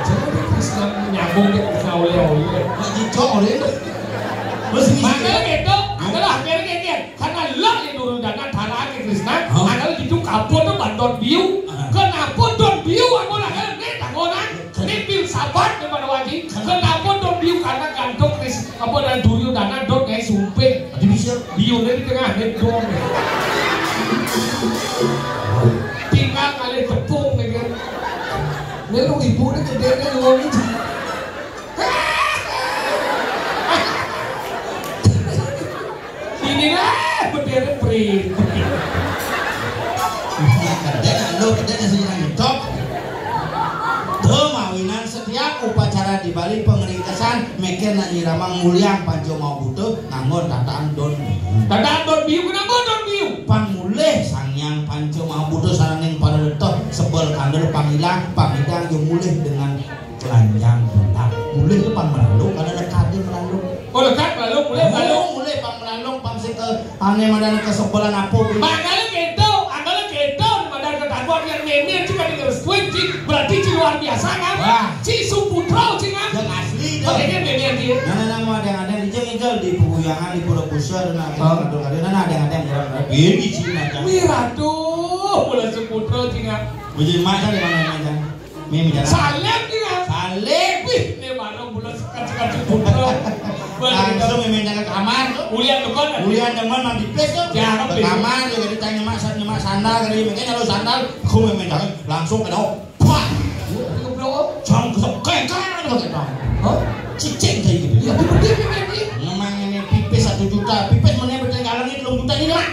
Jadi Krishna nyambung ke Krishna Oleh-oleh. Lagi cok oleh. Terus ini. Makanya gitu, adalah akhirnya gitu. Karena lah ya Duryodana, darahnya Krishna, hah? Adalah gitu kapur tuh bandon biu. Ah. Kenapa don biu? Aku lah kan, nih, tak orang. Ini filsafat kepada wajib. Kenapa don biu? Karena gantung Kris, apa dan Duryodana don kayak sumping. Jadi bisa. Biu di tengah, nih, don. Tinggal kali tepung, nih, kan. Ini lu ibu nih gedenya ngomong. Ini lah, berderet prit. Nah, kerja lu, kerja nasi nang cok. Tuh, mawinan setiap upacara di Bali pengringkesan, mikir nak nyiramang mulyang panca maha buta, nganggo tataan don. Tataan don biu, kenapa don biu? Pan mulih Sang Hyang Panca Maha Buta saraning para letah, sebel kandel pangilang, pangidang yo mulih dengan telanjang buta. Mulih ke pan melalung, karena lekade melalung. Oh, lekat melalung, mulih melalung. Oh, mulih pan melalung, pan sing ke ane madan kesebelan apa, Bi? Makanya gitu, makanya gitu, madan ketakuan yang nini, Sangat. Wah. Ci Suputra, ci ngan. Yang asli tu. Oke, dia, dia, dia, dia. Nah, nah, nah, mau ada-ada di jeng itu di Peguyangan, di Pura Pusar, nah, Hah? Kadang-kadang, nah, nah, ada-ada yang jalan. Ini ci ngan. Wih, aduh, bola Suputra, ci ngan. Bujur masa di mana, mana? Mi, mi jalan. Salib, ci ngan. Salib. Wih, ini baru bola sekat-sekat Suputra. Langsung mi minta ke kamar tu. Ulian depan. Ulian depan mandi pes tu. Jangan Ke pes. Kamar dia, jadi tanya mak, nyemak sandal, kali, mungkin kalau sandal, aku mi minta langsung ke dalam. Wah, goblok. Jangan kesek kengkang, gitu. Hah? Cicing kayak gitu. Ya, itu dia, dia, dia. Memang ini pipis satu juta, pipis mana bertinggalan ini telung juta ini, Mak.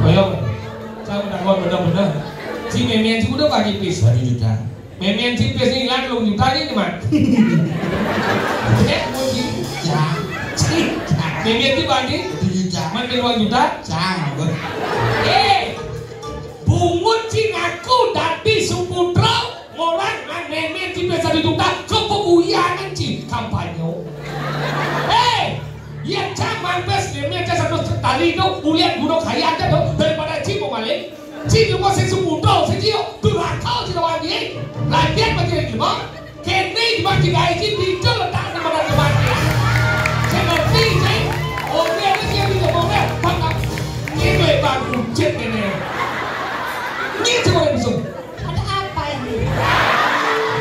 Ayo, saya udah kuat bener-bener. Si Memian sih udah pagi pis. Satu juta. Memian ci pis ni ilang telung juta ni, Mat. Eh, muji. Cang. Memian ci bagi. Satu juta. Mat telung juta. Cang, apa? Eh, bungut ci ngaku dadi Suputra, orang nang Memian ci pis satu juta, kepeguyangan ci kampanye. Eh, ya cang mampes Memian ci satu tali tu, ulian gunung kaya aja tu, daripada ci mau maling. Ci cuma sing Suputra, sing ci yo durhaka ci lawan ci. Latihan bagi lima. Kene cuma tiga isi tiga letak di mana tempat dia. Saya ngerti, saya. Oh, dia ada dia di jempol dia. Bangga. Ini bang kucing ini. Ini cuma yang bisa. Ada apa ini?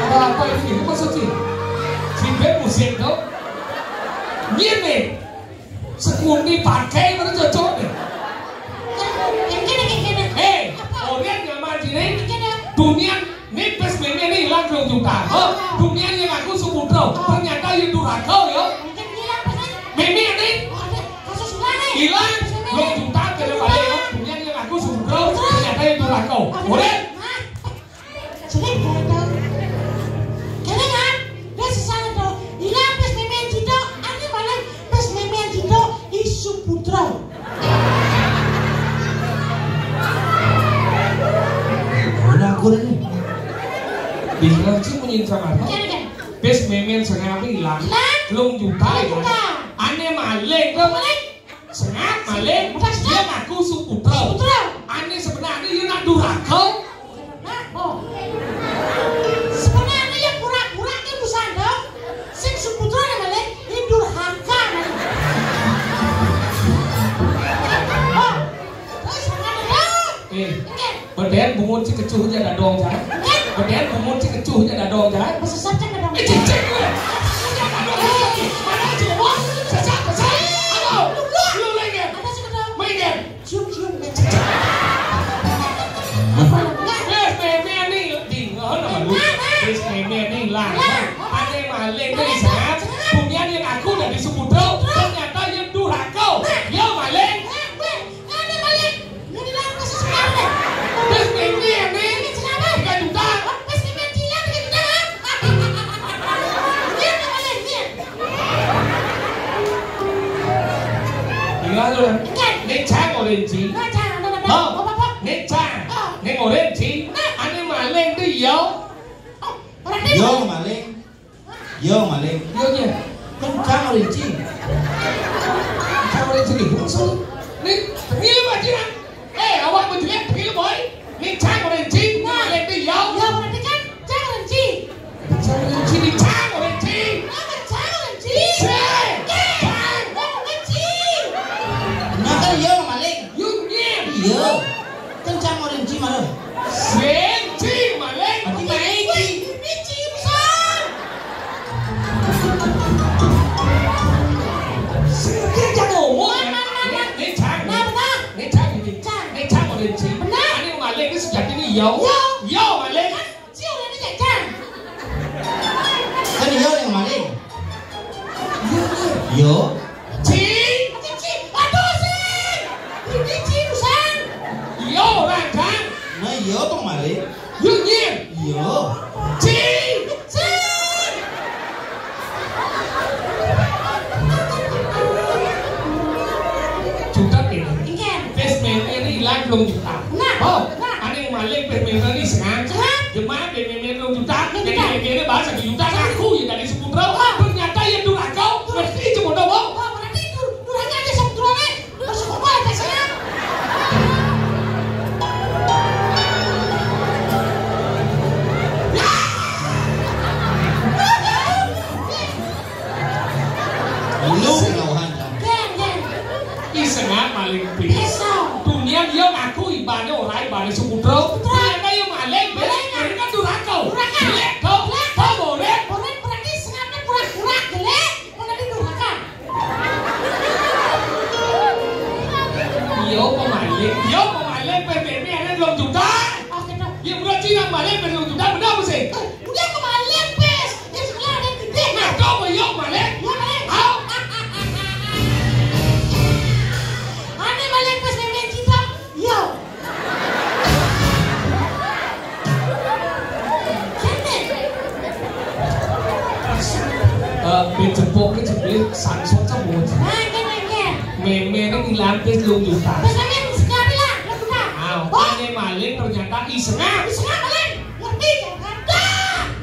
Ada apa ini? Ini maksud sih. Si Ben musim tu. Ini. Sekundi pakai mana cocok ni? Yang kena, yang kena. Eh, orang nyaman sini. Yang kena. Dunia ni pes Memian ni ilang telung juta. Oh, dunia yang aku Suputra. Ternyata yang durhaka ya. Memian ni. Oh, ada kasus ulang ni. Ilang telung juta kena balik. Dunia yang aku Suputra. Ternyata yang durhaka. Orang. Jelek dah tu. Kene kan? Dia sesal tu. Ila pes Memian cito, ane maling pes Memian cito, isu putra. Mana aku ni? Bilang sih munyi sama apa? Kene kan? Pes Memian sengah apa ilang? Ilang. Telung juta ya? Telung juta. Ane maling. Maling. Sengak maling, dia ngaku Suputra. Suputra. Ane sebenarnya dia nak durhaka. Nah, oh. Sebenarnya ya pura-pura ke busan dong. Sing Suputra ni maling, ini durhaka. Oh. Terus mana dong? Eh. Oke. Beden bungut ci kecuh ja dadong ja. Beden bungut ci kecuh ja dadong ja. Besesat kan dadong. Eh, cicing gue. Mana ci bos? Sesat, sesat. Apa? Lu lagi. Ada si kedong. Main game. Cium, cium. Apa? Wes Memian ni dingin nama lu. Wes Memian ni lah. Ada maling ni sengak. Bumian yang aku dari Suputra. Ternyata yang durhaka. Ya maling. Ada maling. Ini lah, masih sekarang deh. Pes Memian ni. Ini kenapa? Tiga juta. Pes Memian cilang tiga juta, ha? Ini apa maling? Ini. Tinggal tu lah. Ingat. Ni cang orang ci. Nah, cang, ada, ada. Oh. Apa, apa? Ni cang. Oh. Ni orang ci. Nah. Ane maling tu yo. Oh, orang ci. Yo maling. Yo, maling. Yo, iya. Kencang, Rinci. Kencang, Rinci. Ini maksud. Ni, tengil, Pak Jiran. Eh, awak berjelek, tengil, boy. Ni cang, Rinci. Nah. Maling ni, yo. Yo, berarti kan cang, Rinci. Kencang, Rinci. Ni cang, Rinci. Nah, kencang, Rinci. Cang. Cang. Nah, Rinci. Nah, kan yo, maling. Yo, iya. Iya. Kencang, Rinci, malah. Sing ci maling. Berarti main ci. Ini ci besar. Sing ci jangan ngomong. Nah, nah, nah, nah. Ni, ni cang. Nah, benar. Ni cang ini. Cang. Ni cang orang ci. Benar. Ini maling ni sejati ni yo. Yo. Yo maling. Kan ci orang ni cang. Kan yo yang maling. Yo, yo. Yo. Ci. Ci. Aduh, sing. Ini ci besar. Yo orang cang. Nah, yo pang maling. Yo nyir. Yo. Ci. Ci. Juta ini. Ingat. Pes Memian ni ilang telung juta. Nah. Oh, nah. Ane maling pes Memian ni sengak. Sengak. Jemaat pes Memian telung juta. Telung juta. Jadi Memian ni bahas satu juta. Aku ya dari Suputra. Ah. Ternyata ya durhaka. Mesti cuma doang. Ah, berarti dur-, durhaka ada Suputra ni. Masuk apa ada sengak? Malih pes telung juta, bener apa sih? Udah kebalik, pes. Yang sebelah ada yang gede. Nah, coba yuk balik. Iya, balik. Au. Ane balik pes mémé cita. Iya. Kéné. Eh, ben jepuk ki jebule sangsut cemut. Nah, kéné, kéné. Mémé ini ngilang pes telung juta. Terus sampean sekali lah, telung juta. Ah, oh, ane maling ternyata isengah. Isengah maling. Ngerti, Jakarta.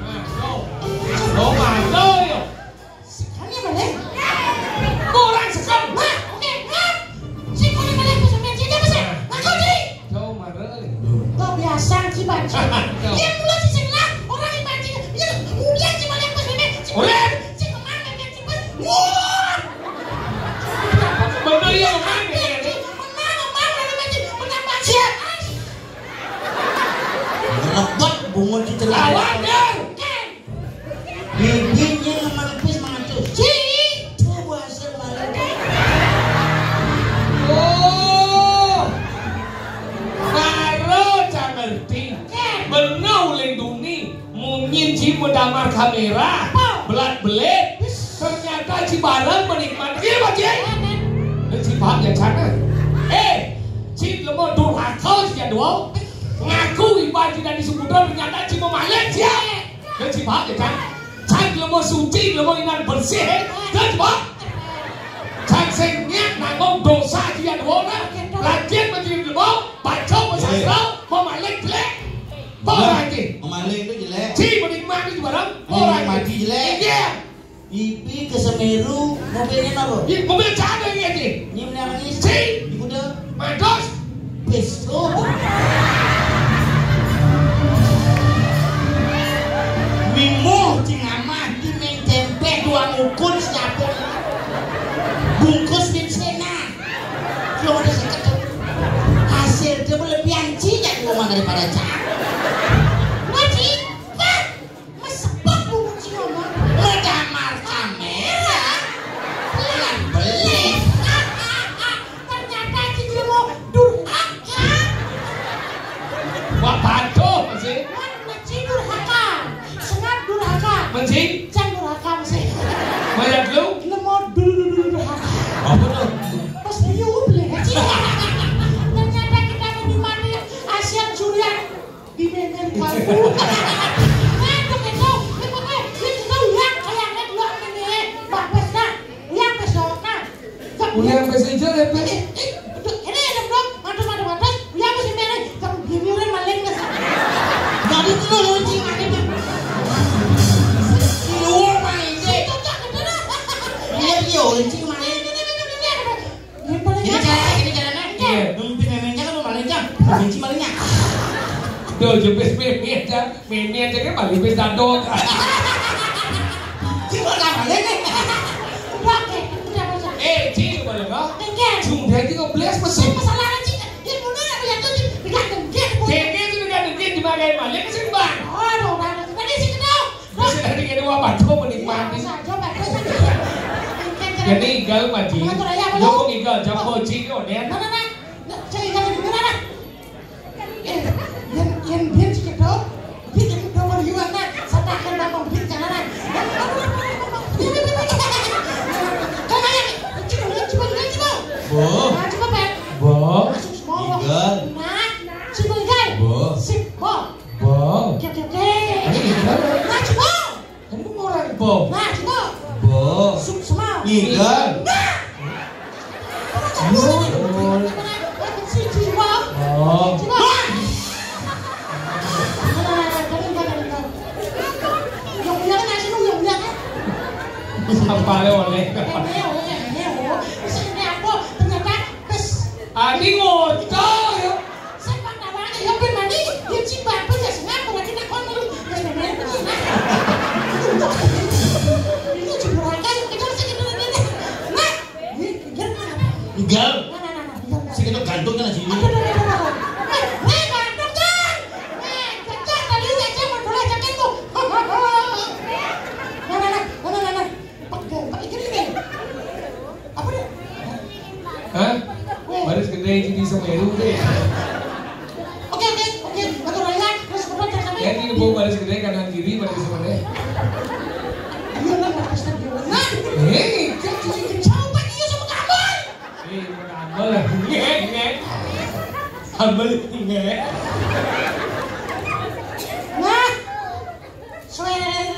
Nah, so. Lo maling ya? Sekali maling. Kurang sekali. Nah, oke, nah. Si kuning maling pas sampean sing apa sih? Ngaku, Ci. Jauh marah. Kok biasa, Ci, Pak, Ci? Jauh. Yang mula si sebelah, orang yang pancing. Ya, kemudian si maling pas sampean, si Oleh. Si kemana, si pas. Wah. Bener ya, Mang, ya? Menang, menang, menang, menang, menang, menang. Rebet bungut di tengah. Awas, Jar. Bibirnya ngemang pis mangatus. Ci. Coba hasil balik. Oh. Karo cak ngerti. Bener uling duni. Mungkin Ci medamar kamera. Apa? Belat-belit. Ternyata Ci bareng menikmati. Iya, Pak Ci. Dan Ci paham ya, sana. Eh, Ci lemo durhaka Ci jadwal. Ngaku iban Ci dadi sekutu, ternyata Ci mau maling, Ci. Dan Ci paham ya, Cang. Cang lemo suci, lemo inan bersih, eh. Dan Ci paham. Cang sing niat nanggung dosa Ci jadwal, nah. Lajeng mencuri lemo, baca, bersastra, mau maling, jelek. Apa lagi? Mau maling itu jelek. Ci menikmati Ci bareng. Mau lagi. Menikmati jelek. Iya. Ibi ke Semeru, mobilnya apa? Iya, mobil cak ada ini, Ci. Ini menangis. Ci. Di kuda. Mados. Besok. Mimo, Ci ngamah, di meng tempe, dua mukun, siapa? Bungkus di sana. Belum ada seket. Hasil dia melebihan Ci, ya, gua mah daripada cak. Ngaji. Mesepok bungut Ci ngomong. Medamar kamera. Pelan beli. Ternyata Ci Jero durhaka. Wah, patuh, Ci. Ci durhaka. Sangat durhaka. Ci? Cang durhaka, Ci. Bayar dulu? Nemu dulu, dulu durhaka. Apa tuh? Pas liu beli, Ci. Ternyata kita menikmati hasil curian. Di memen kamu. Aduh, itu, itu, itu, itu, itu, yang kayak ada dua ini, Mbak Pesna, yang Pesna. Udah sampai sejauh ya, Pes? Eh, eh, betul. Ini ada, Bro. Matus, matus, matus. Udah sampai sini. Kamu giliran maling, Pes. Jadi itu loh, Ci, maling, Pes. Iya, maling, Ci. Itu, Cak, itu, Cak. Iya, iya, Ci, maling. Ini, ini, ini, ini, ini. Ini caranya, ini caranya. Iya. Mimpin memennya kan maling, Cang. Mimpin Ci malingnya. Duh, jepit mimpin, Cang. Mimpin aja kan maling pis dadong. Ci mau maling nih. Udah, oke. Udah, udah. Eh, Ci, coba lo, kok. Enggak. Jumlah Ci ngebles mesin. Masalah, Ci. Ini mana ada yang tuh, Ci? Pegang dengkit, Bu. Dengkit, Ci, pegang dengkit, dimakai maling, mesin bang. Oh, udah, udah, udah. Tadi sih, gitu. Wis dari kene wae padha menikmati. Saja bagus. Jadi igal, Pak Ji. Ngatur aja, Pak. Yo, kok igal, jam boji kok, Nen. Nah, nah, nah. Nah, saya igal di mana, nah? Eh, yang, yang dia sih gitu. Dia jadi nomor dua, nah. Satakan nama beli jalanan. Kau kayak, coba, coba, coba. Bo. Nah, coba, Pak. Bo. Masuk semua, Bo. Igal. Nah, coba igal. Bo. Sip, Bo. Bo. Oke, oke, oke. Ini igal. Nah, coba. Kamu orang Bo. Nah, coba. Bo. Suk semau. Ngigal. Nah. Yo, yo. Siji, Bo. Oh. Coba. Nah. Nah, nah, nah, nah, nah, nah, nah. Yang punya kan nasi lu, yang punya kan? Sampai oleh. Ini, oh, ini, oh. Terus ini apa? Ternyata pes. Adi ngocor, ya. Sing pantawangé ya ben mandi, ya cimbang ben ya sengak, ora kena kon lu. Wis bener iki, nah. Ini jebol akal, kita mesti kita ini. Nah, ini pinggir mana? Tinggal. Nah, nah, nah, nah, pinggir, nah. Sing itu gantung kan sini. Aduh, aduh, aduh, aduh. Eh, eh, gantung, Cang. Eh, cecak tadi, cecak, mau boleh cecak tuh. Nah, nah, nah, nah, nah, nah, nah. Pegel, Pak, iki lho. Apa dia? Hah? Weh. Baris gedé iki di Semeru deh. Oke, oke, oke. Betul ya. Terus kemudian sampai Ini bawa baris gedé kanan kiri pada sebelah. Iya lah, baris gedé. Nah, hei, kan cuci kecau tadi ya sama kamu. Hei, kamu lah. Ngek, ngek. Ambel ngek. Nah. Swear.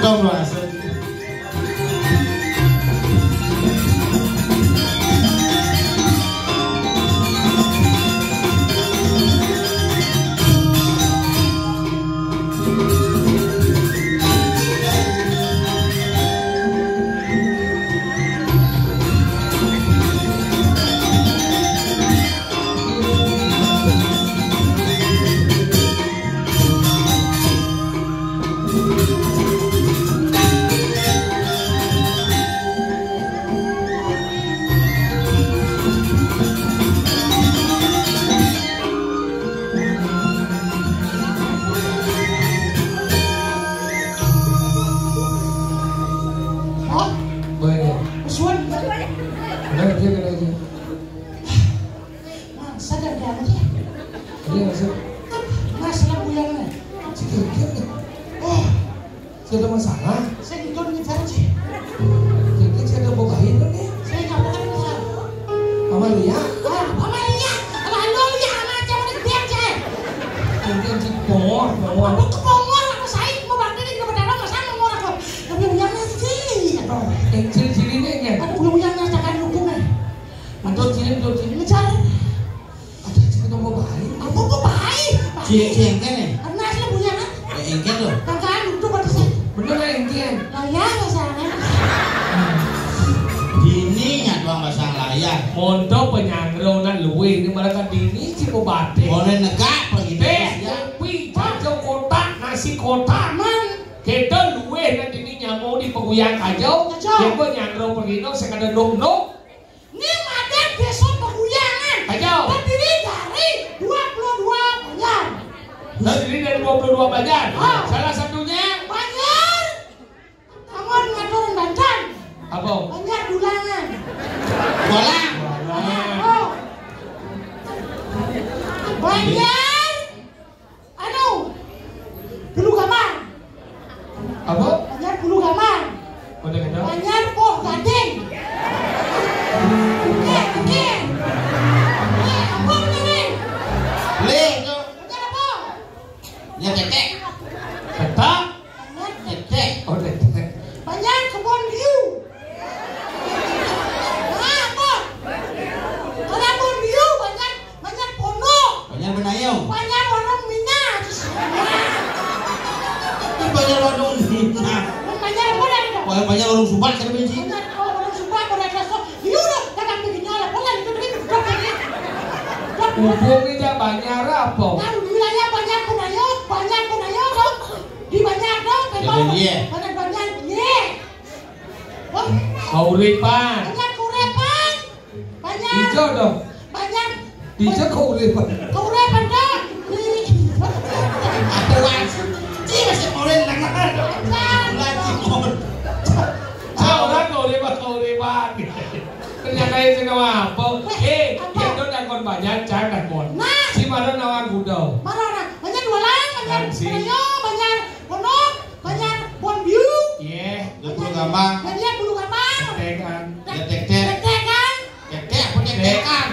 Betul, Mas. Hah? Boleh. Suan. Udah, dia kena aja. Nah, sadar dia aja. Iya, maksud. Mas, lah, bulan. Sikit, sikit. Oh. Sudah masalah? Saya gitu nih, Farji. Jadi saya ada bawa bayi tuh nih. Saya nggak mau kan masalah. Amalia? Ah, Amalia. Lalu ya, sama aja udah gede aja. Jadi si Pomor, Pomor. Aku ke Pomor, aku saya mau bantu nih, ke Bedana, masa Pomor aku. Tapi yang sih, atau Yang ciri-cirinya kan? Aku belum yang ngatakan dukung, eh. Atau ciri, atau ciri. Ngejar. Ada cerita mau bayi? Apa mau bayi? Cie, cie, engke nih. Karena asli punya kan? Eh, engke tuh. Kagak duduk pada saya. Bener ya, engke? Lah ya, masalahnya. Bininya doang pasang layar. Monto penyangro nan luwih ini malah kan dini ci mau batik. Boleh negak pergi. Teh, kopi, jajo kotak, nasi kotak. Man. Kita luwih nan dini nyamuk di peguyang kajau. Kajau. Yang penyangro pergi no sekadar dong-dong. Ini madan Désa Peguyangan. Ayo. Terdiri dari dua puluh dua banjar. Terdiri dari dua puluh dua banjar. Ah. Salah satunya Banjar. Kamu ngatur banjar. Apa? Banjar Dulangan. Bolang. Bolang. Oh. Banjar. Anu, bulu gamang. Apa? Banjar bulu gamang. Udah kata? Banjar poh gading. Oke, oke. Eh, apa bener nih? Lé, itu. Banjar apa? Ya, tetek. Tetek? Banjar tetek. Oh, tetek. Banjar kebon biu. Ah, apa? Kalau kebon biu, banjar Banjar pondok. Banjar benayung. Banjar warung minyak. Banjar warung minyak. Banjar apa dah itu? Banjar, banjar warung subat kan benci. Banjar, oh, warung subat, banjar resto. Iya udah, jangan bikin nyala. Boleh itu dari itu. Hubungnya banjar apa? Nah, di wilayah banjar benayung, banjar benayung dong. Di banjar dong, iya. Banjar banjar, iya. Kauripan. Banjar kaurepan. Banyak. Ijo dong. Banyak. Ijo kaurepan. Kaurepan dong. Di Aduh, Wan. Ci masih kaurepan. Bulan Cimol. Cak orang kaurepan, kaurepan. Ternyata itu nama apa? Eh, eh, apa? Yang dong dakon banyak, cak dakon. Nah. Si Mara nawang kuda. Mara, nah. Banyak dua lang, banyak Banyak sih. Banyak, banyak gunung, banyak pohon biu. Iya. Banyak bulu gampang. Banyak bulu gampang. Tetekan. Tek-, tek-, tek. Tetekan. Tek-, tek, apa Tekan.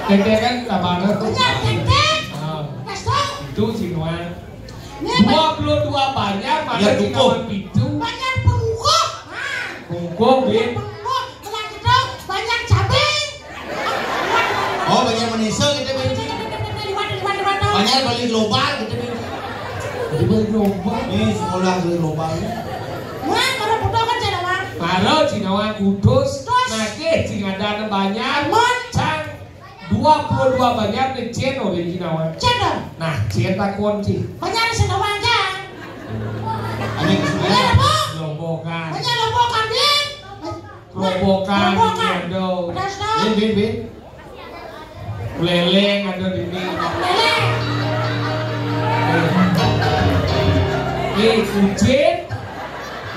Tekan sama. Bener, tekan. Ah. Itu Cinoa. Dua puluh dua banjar, mana Cinoa pitu. Banjar pengkukuh. Pengkukuh, Bin. Pengkukuh, belah gedung, banjar cabai. Oh, banjar menisa gitu, Bin. Banjar beli global gitu, Bin. Beli global. Ini sekolah beli global. Wah, kalau butuh kan Cinoa. Kalau Cinoa kudus, nakih sing ada banjar. Mon. Cang. Dua puluh dua banjar ni cén oleh Cinoa. Cén dong. Nah, cén takon ci. Banjar sing doang aja. Ini banjar apa? Lombokan. Banjar lombokan, Bin. Lombokan, Lombokan. Aduh. Pedas dong. Bin, bin, bin. Leleng ada di sini. Leleng. Eh, kucing.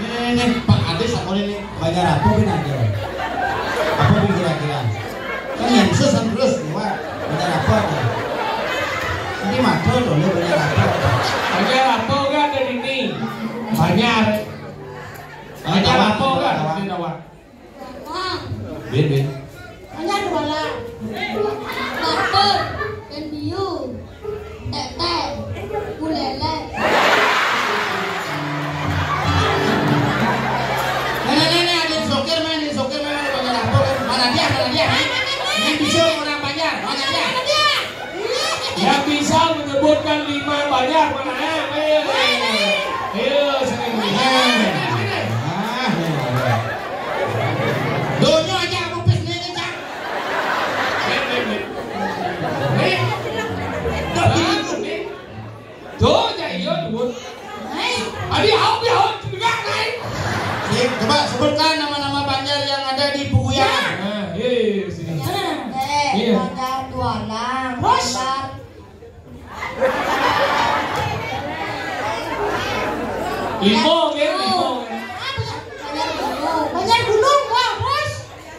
Ini, ini, ini, Pak Ade, sakola ini banjar apa, Bin, ada? Apa, Bin, kira-kira? Kan yang susah terus, Wak. Banjar apa, ada? Ini mata loh, ini banjar apa? Banjar apa, kan, ada di sini? Banjar. Banjar apa, kan? Ini, Wak. Bebe. Banjar Kuala. Batur, dan Biu, Tete, Bulele. Nenek, nenek, ada yang sokir, mana yang sokir, mana yang banyak lapor, mana dia, mana dia, ha? Yang bisa orang banyak, mana dia? Yang bisa menyebutkan lima banjar, mana, ha? Ayo, ayo, ayo, sini. Ah, ya. Donya aja aku pis ni, Cak. Ni, ni, ni. Ni. Dah bingung ni. Tu je iya tu. Adi, hau, dia hau, tegak, Nai. Sip, coba sebutkan nama-nama banjar yang ada di Puguya. Nah, eh, sini. Iya. Banjar Dualang. Terus? Banjar Lima, kan? Lima, kan? Banjar Gunung. Banjar Gunung, wah, terus?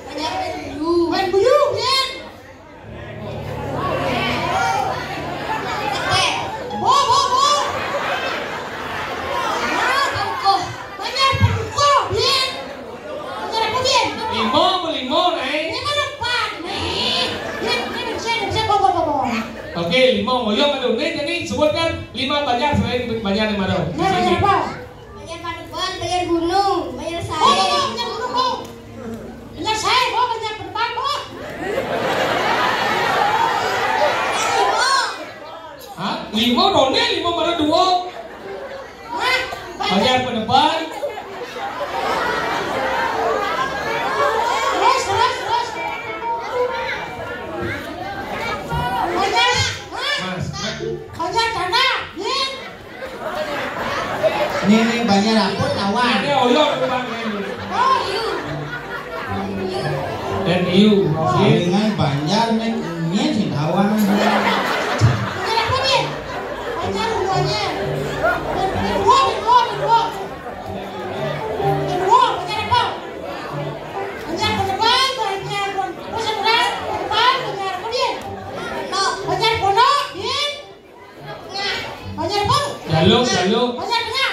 Banjar Gunung. Banjar Gunung, kan? Bo, bo, bo. Ah, Pengkuh. Banjar Pengkuh, Bin. Banjar apa, Bin? Lima apa lima, Nai? Lima depan, Nai. Bin, Bin, Bin, Bin, Bin, bo, bo, bo, bo. Oke, lima. Ngoyong ada, Nai, jadi sebutkan lima banjar selain banjar yang ada. Nah, banjar apa? Banjar Padeban, Banjar Gunung, Banjar Sae. Oh, oh, oh, Banjar Gunung, oh. Banjar Sae, oh, Banjar Padeban, oh. Hah? Lima, None, lima mana dua? Hah? Banjar Padeban. Terus, terus, terus. Banjar, hah? Mas, Mas. Banjar Tanah, ya? Ini, ini banjar apa, tawang? Ini oyong, Bang, ini. Oh, iya. Dan iu. Palingan banjar nih, ini sih tawang. Banjar apa, Bin? Banjar hubungannya. Bin, Bin, dua, Bin, dua, Bin, dua. Bin, dua, banjar apa? Banjar Padeban, banjar Pon-, Padeban, banjar apa, Bin? Banjar Pondok, Bin. Banjar apa? Jaluk, jaluk. Banjar Tengah.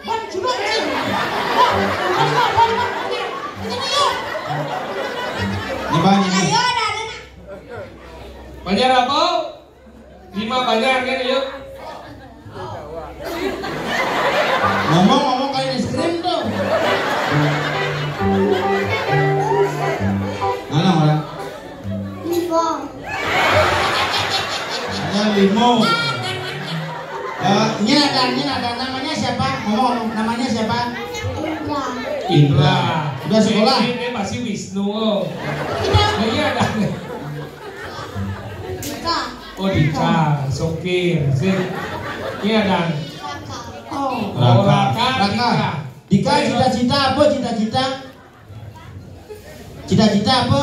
Ban juluk, Cing. Wah, ban, ban, ban, ban. Ini ayo. Ini, Bang, ini. Ayo, ada, ada, nak. Banjar apa? Lima banjar, kan, ayo. Ngomong-ngomong kayak es krim tuh. Mana orang? Lima. Saya limo. Eh, ini ada, ini ada. Namanya siapa? Ngomong, namanya siapa? Indra. Indra. Udah sekolah? Ini, ini pasti Wisnu. Iya, ada. Dika. Oh, Dika. Sokir. Sip. Ini ada. Raka. Oh, Raka. Raka, Raka. Dika. Dika, cita-cita apa? Cita-cita. Cita-cita apa?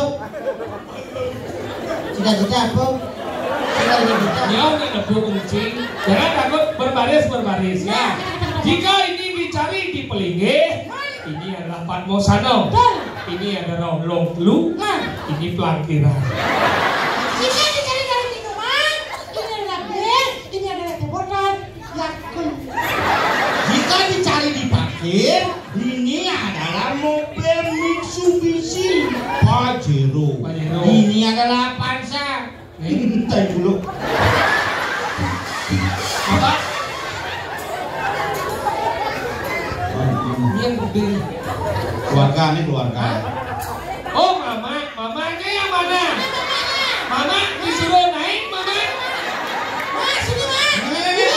Cita-cita apa? Cita-cita. Ya, udah nebuk, Ucing. Jangan takut, berbaris, berbaris, ya. Jika ini dicari di pelinggih, ini adalah Padmosana. Ini adalah Long Lu. Ini pelangkiran. Jika dicari dari minuman, ini adalah bir, ini adalah teh botol. Jika dicari di parkir, ini adalah mobil Mitsubishi Pajero. Pajero. Lapan sa. Entai dulu. Apa? Yang gede. Keluarga, ini keluarga. Oh, mama, mamanya yang mana? Mama disuruh naik, mama. Mas, ini, Mas. Eh, eh,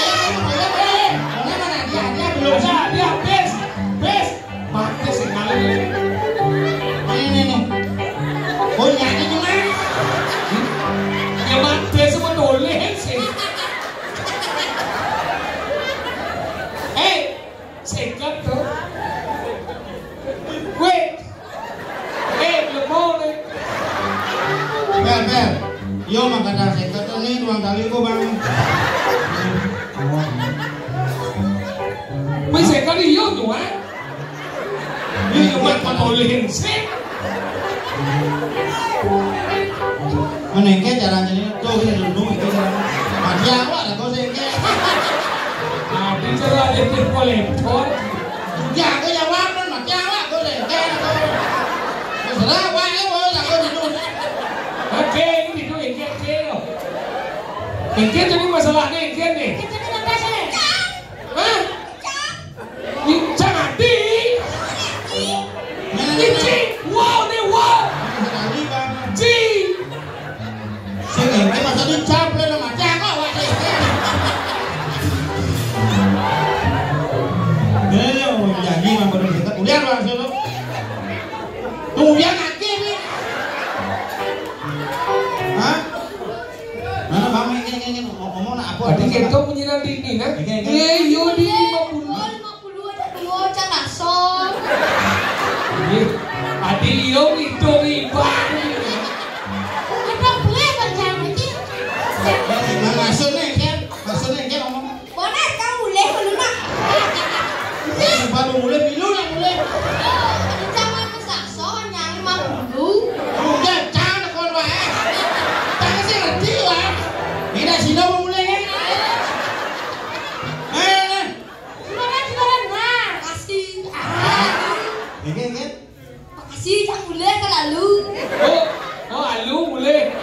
eh, mana dia? Dia belum. Ada, dia, bis, bis. Mati sih kali ini. Ini, ini, ini. Oh, nyanyi gimana? Ya, mati semua tulis sih. Eh, seket tuh. Weh. Eh, belum mau nih. Ber, ber. Yo, maka dah seket tuh nih, ruang tali gua, Bang. Wis seket iyo tuh, ah. Iyo, iyo, mat, mat olihin sih. Menengke cara jadi tuh, ini dulu, itu cara. Mati awak lah, kau sengke. Mati cara jadi kolektor. Ya, aku ya warna, mati awak, kau sengke. Terserah, wah, eh, wah, aku dulu. Oke, ini dulu, ini, oke, yo. Ini jadi masalahnya, ini nih. Hah? Lincah ati. Lincah. Wow, nih, wow. Ji. Sing ini masa dicap le mati aku awak. Ini yang jadi memang benar kita kuliah langsung tuh. Kuliah nanti nih. Hah? Mana Bang, ini, ini, ini, ngomong, ngomong nak apa? Tadi kita punya dini, nah? Ini, ini. Eh, yo, di lima puluh. Oh, lima puluh ada dua, Cak Nasol. Iya. Adi yo itu ribet. Kita boleh kerja lagi. Nah, maksudnya, kan? Maksudnya, kan, ngomong. Bonas, kamu boleh, boleh, Mak. Eh, baru mulai, milu lah mulai. Jangan ke Saso, nyari lima puluh. Udah, jangan kon wae. Jangan sih ngerti lah. Ini dah sila mau mulai, kan? Eh, eh. Gimana, gimana? Nah, kasih. Ah. Ini, ini. Makasih, Cak, mulai ke lalu. Oh, oh, alu mulai.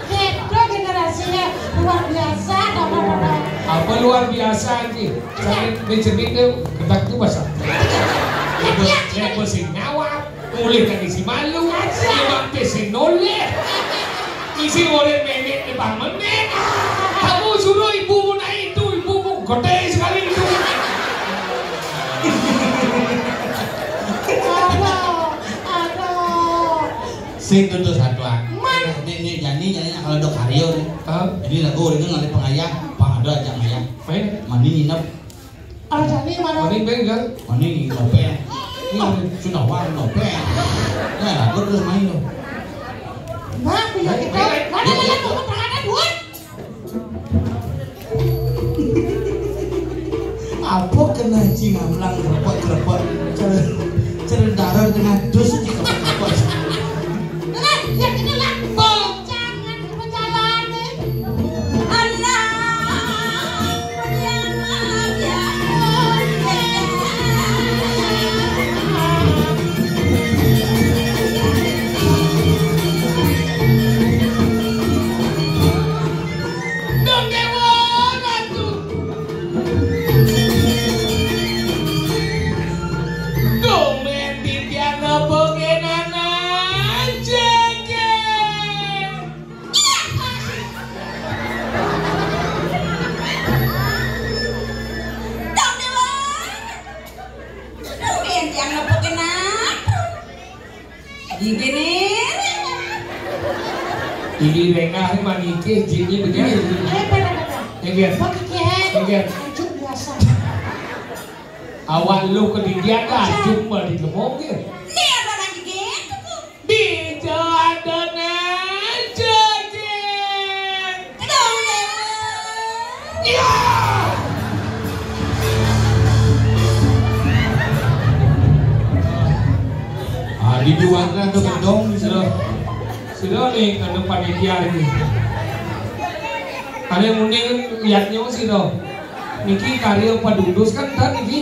Beda generasinya, luar biasa, Bapak-bapak. Apa luar biasa, Ki? Saya ini cermin dia, getak tu basah. Dia, dia, dia bersih nyawa. Mulih tak isi malu. Dia bangkit si noleh. Isi orang menek di bang menek. Kamu suruh ibumu naik itu, ibumu gede sekali itu. Aduh, aduh. Sing tutu satu ah. Man. Nek, nek, jani, jani kalau ada karyo nih. Hah? Jadi lagu ini ngalih pengayah, pang ada aja ngayah. Main? Mani nginep. Arjani mana? Mani bengkel. Mani ngope. Ini sudah wang ngope. Ya, aku terus main loh. Nah, punya kita. Mana, mana, mana, mana, duit? Apa kena cing amlang kerepek-kerepek. Cer-, cerendara tengah dus aja kerepek-kerepek. Nah, ya kita lah. Jangan berjalan, eh. Dong Dewa. Aduh, yang tiang nepuk enak. Gigi nih. Gigi rengah nih, manike, jinnya begini. Eh, pada, pada. Enggak. Pakai. Enggak. Anjuk biasa. Awak lu ke dia dah, anjuk mah di lemong dia. Nih, apa lagi gitu tuh? Di jalan joget. Iya. Ah, di dua tuh gedong di sini. Sudah, sudah nih, kandung panitia ini. Ada yang muni lihatnya sih dong. Niki karya padudus kan tadi niki.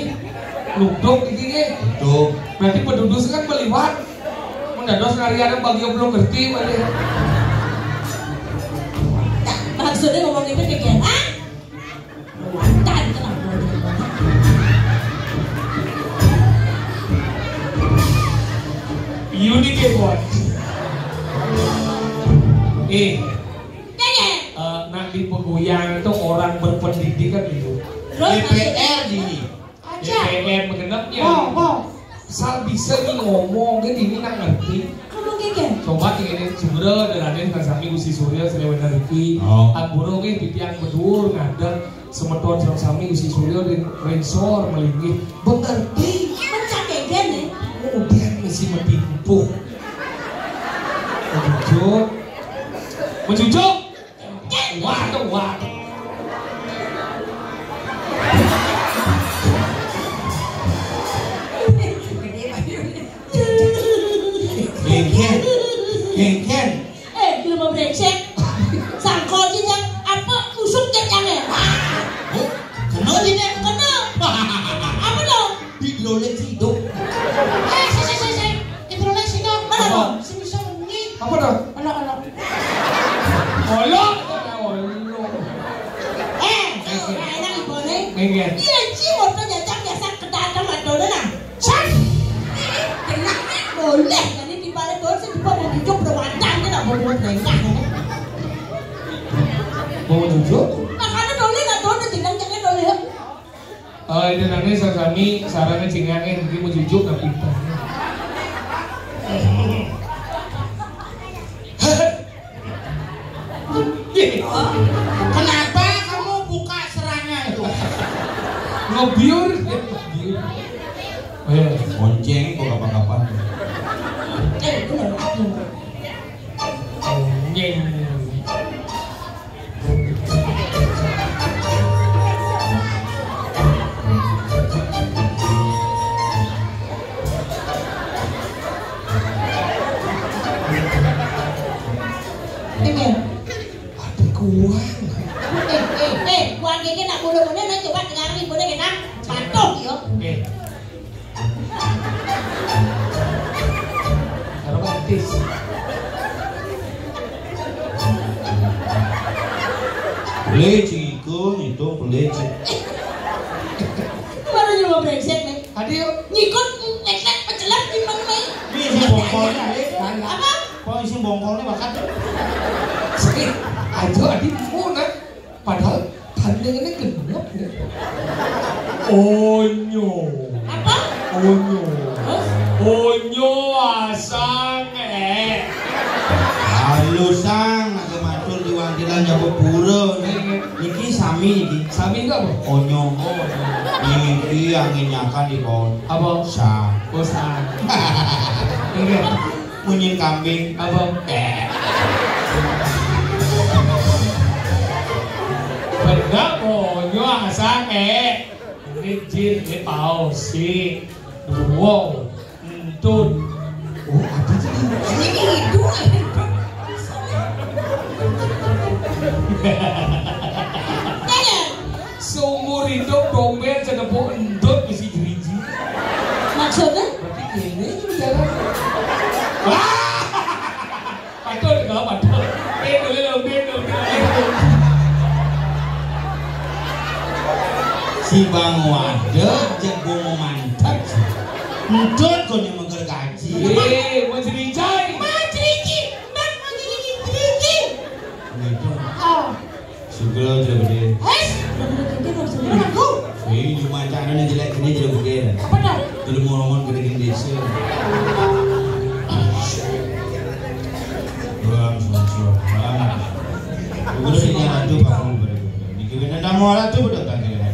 Nuduk niki nggih. Nuduk. Berarti padudus kan beliwat. Dados nari-nari bagi belum ngerti, bagi. Maksudnya ngomong itu kayak gini, ah? Mantan, kenapa? Unique buat. Eh, eh, nak di Peguyan itu orang berpendidikan itu. Terus D P R di D P R genepnya. Oh, oh. Sal bisa nih ngomong, dia ini nggak ngerti. Ngomong kayak gini. Coba tinggalin sebenarnya ada Raden Kasami Gusti Surya Sriwedana Riki. Oh. Ampura nggih titiang bedur ngadeg semeton sami Gusti Surya ring ringsor melinggih. Mengerti. Mencak kayak gini. Kemudian mesti metimpuk. Mencucuk. Mencucuk. Waduh, waduh. Gengken. Gengken. Eh, belum mau brengsek. Sangkol sih, Cak. Apa kusuk, Cak, yang ya? Oh, kena sih, Cak. Kena. Apa dong? Hidrolik sih, Dok. Eh, sih, sih, sih, sih. Hidrolik sih, Dok. Mana, Dok? Sing bisa bunyi. Apa, Dok? Olo, olo. Olo. Olo. Eh, eh, enak ibone. Nggih. Iya, Ci, moto jajak biasa kedatang adone nah. Cak. Kena boleh jadi di balik doang sing dibawa hidup berwacang kita mau buat nengah. Mau jujur? Makanya dole nggak dole jeneng jeneng dole. Eh, ini nane sami sarana cingange iki mau jujur tapi. Kenapa kamu buka serangan itu? Ngebiur, ngebiur. Ayo, monceng kok kapan-kapan. Eh, bener, aku. Monceng. Ini. Ada kuang. Eh, eh, eh, kuang ini nak bulu mana nak coba dengar ni boleh kena patuh yo. Eh. Aromatis. Boleh ciku itu boleh cik. Baru nyoba brengsek nih. Tadi yuk. Nyikut, nek-nek, pecelep, timbang nih. Ini isi bongkolnya, eh. Apa? Kok isi bongkolnya bakat? Sakit. Aja adikmu, nak. Padahal tandingannya genep, ya. Onyo. Apa? Onyo. Hah? Onyo asang, eh. Halo, Sang. Nak matur di wangkilan nyapa pura. Niki sami niki. Sami itu apa? Onyo. Oh, onyo. Niki angin nyakan di pohon. Apa? Sang. Oh, sang. Iya. Munyi kambing. Apa? Eh. Bener, onyo asang, eh. Ini jin, ini paus, si. Duo. Entut. Oh, apa sih? Ini itu. Tanya. Seumur hidup dompet cenepuk entut mesti jeriji. Maksudnya? Berarti ini itu bicara. Wah! Patut, kalau patut. Eh, boleh lah, boleh lah, boleh lah. Si Bang Wada, aja gua mau mantap. Entut kau ni menggergaji. Eh, mau cerita. Mau cerita. Nak mau cerita, cerita. Gitu. Oh. Sugro jelek gedhe. Wes, jelek gedhe maksudnya aku. Wih, cuma cak ana jelek gedhe, jelek gedhe. Apa dah? Gelem ngomong gedhe gedhe desa. Wah, sumpah. Wah. Udah sing nyatu Pak Gubernur. Niki wene tamu ora tuh udah tak kira.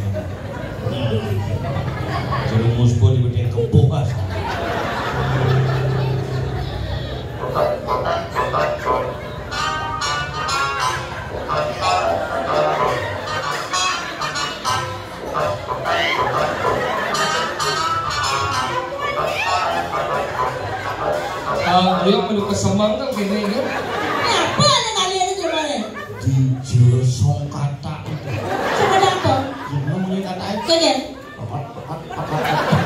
Jadi muspo di betul kepuh, Mas. Ah, ayo melu kesemang kan kene ya. Apa ada kalian itu mana? Di jero songkata. Songkata apa? Yang namanya kata itu. Kene. Papat, papat, papat, papat.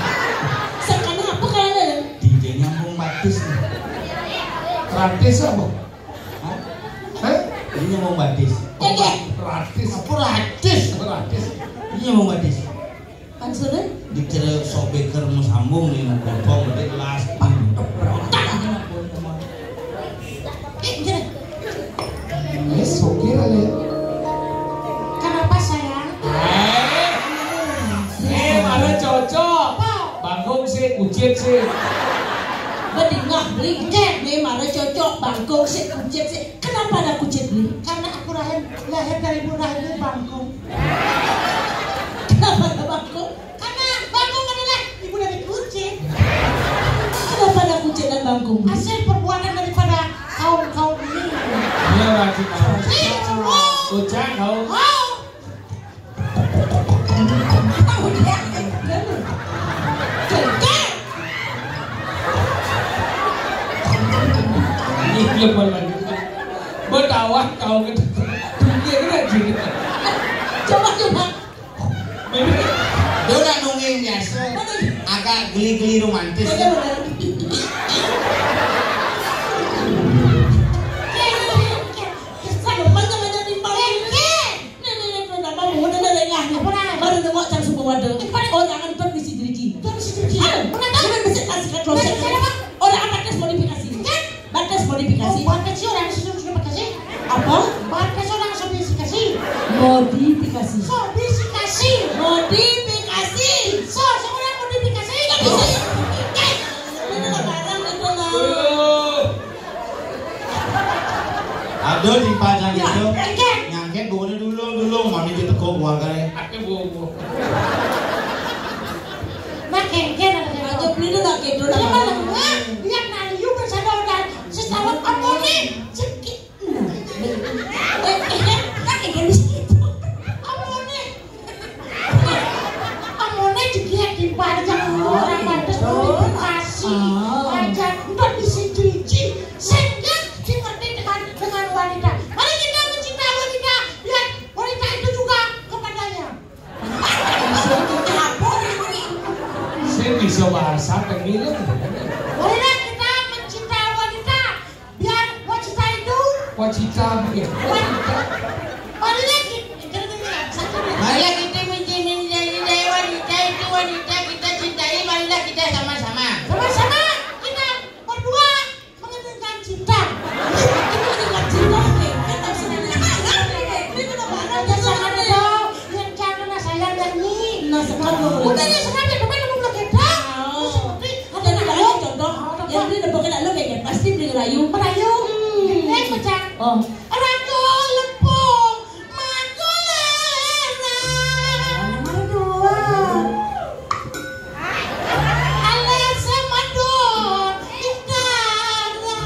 Songkata apa kalian? Di dia nyambung batis nih. Ratis apa? Hah? Hah? Ini nyambung batis. Cek, cek. Ratis. Apa ratis? Ratis. Ini nyambung batis. Maksudnya? Dikira sok beker mau sambung nih, mau potong, berarti kelas. Berontak aja mau potong. Eh, gini. Wis, oke lah, Le. Kenapa, sayang? Eh, eh, mana cocok? Apa? Bangkung sih, kucit sih. Bedingah, beli. Cek, nih, mana cocok? Bangkung sih, kucit sih. Kenapa ada kucit, beli? Karena aku lahir, lahir dari ibu rahimnya bangkung. Kenapa ada bangkung? Karena bangkung adalah ibu dari kucit. Kenapa ada kucit dan bangkung? Hasil perbuatan daripada kaum-kaum ini. Iya, Pak Cik. Iya, semua. Ucap, kau. Oh. Tahu dia. Cengkeh. Iya, Pak. Berdawah kau ke dunia ini aja. Coba, coba. Dia udah nungguin biasa. Agak geli-geli romantis. Bener, bener. Baru nengok cang semua wadah. Orang kan bisi jeriki. Bisi jeriki. Ah, mana tahu? Mana bisa kasih kat kloset. Orang apa tes modifikasi? Batas modifikasi. Oh, batas orang sudah sudah pakai sih. Apa? Batas orang sofistikasi. Modifikasi. Sofistikasi. Modifikasi. So, seorang modifikasi. Nggak bisa. Ini nggak barang itu, nah. Aduh, timpal cang gitu. Nyangket. Nyangket, bukannya dulu, dulu. Mami ditekuk keluarganya. Aku bobo. Nah, kengken ada. Aja beli lu nggak gitu, nah. Coba lah, nah, lihat, nah, you bersama orang sesama apa nih? Cekik. Nah, eh, eh, eh, kan kayak gini sih. Apa nih? Amone jegiat di panjang, oh, orang pantes, oh, modifikasi. Oh. Aja, entar bisi cuci. Sehingga dimengerti dengan, dengan wanita. Mari kita mencintai wanita, biar wanita itu juga kepadanya. Saya bisa bahasa Tengil. Marilah kita mencintai wanita, biar wanita itu. Wanita, ya. Marilah kita, marilah kita mencintai wanita, itu wanita kita cintai, marilah kita sama-sama. Sama-sama kita berdua mengedepankan cinta. Itu mengedepankan cinta, oke. Kan tak bisa. Ini udah barang, jangan ada yang jangan sayang dan ni. Nah, sekarang. Udah ya, sekarang ya, depan mau belum kita. Oh. Seperti ada yang contoh. Yang ini udah pakai lalu kayak pasti beli rayu. Merayu. Hmm. Ini pecah. Oh. Ragu lempung. Makulera. Nomor dua. Alas Madon Utara.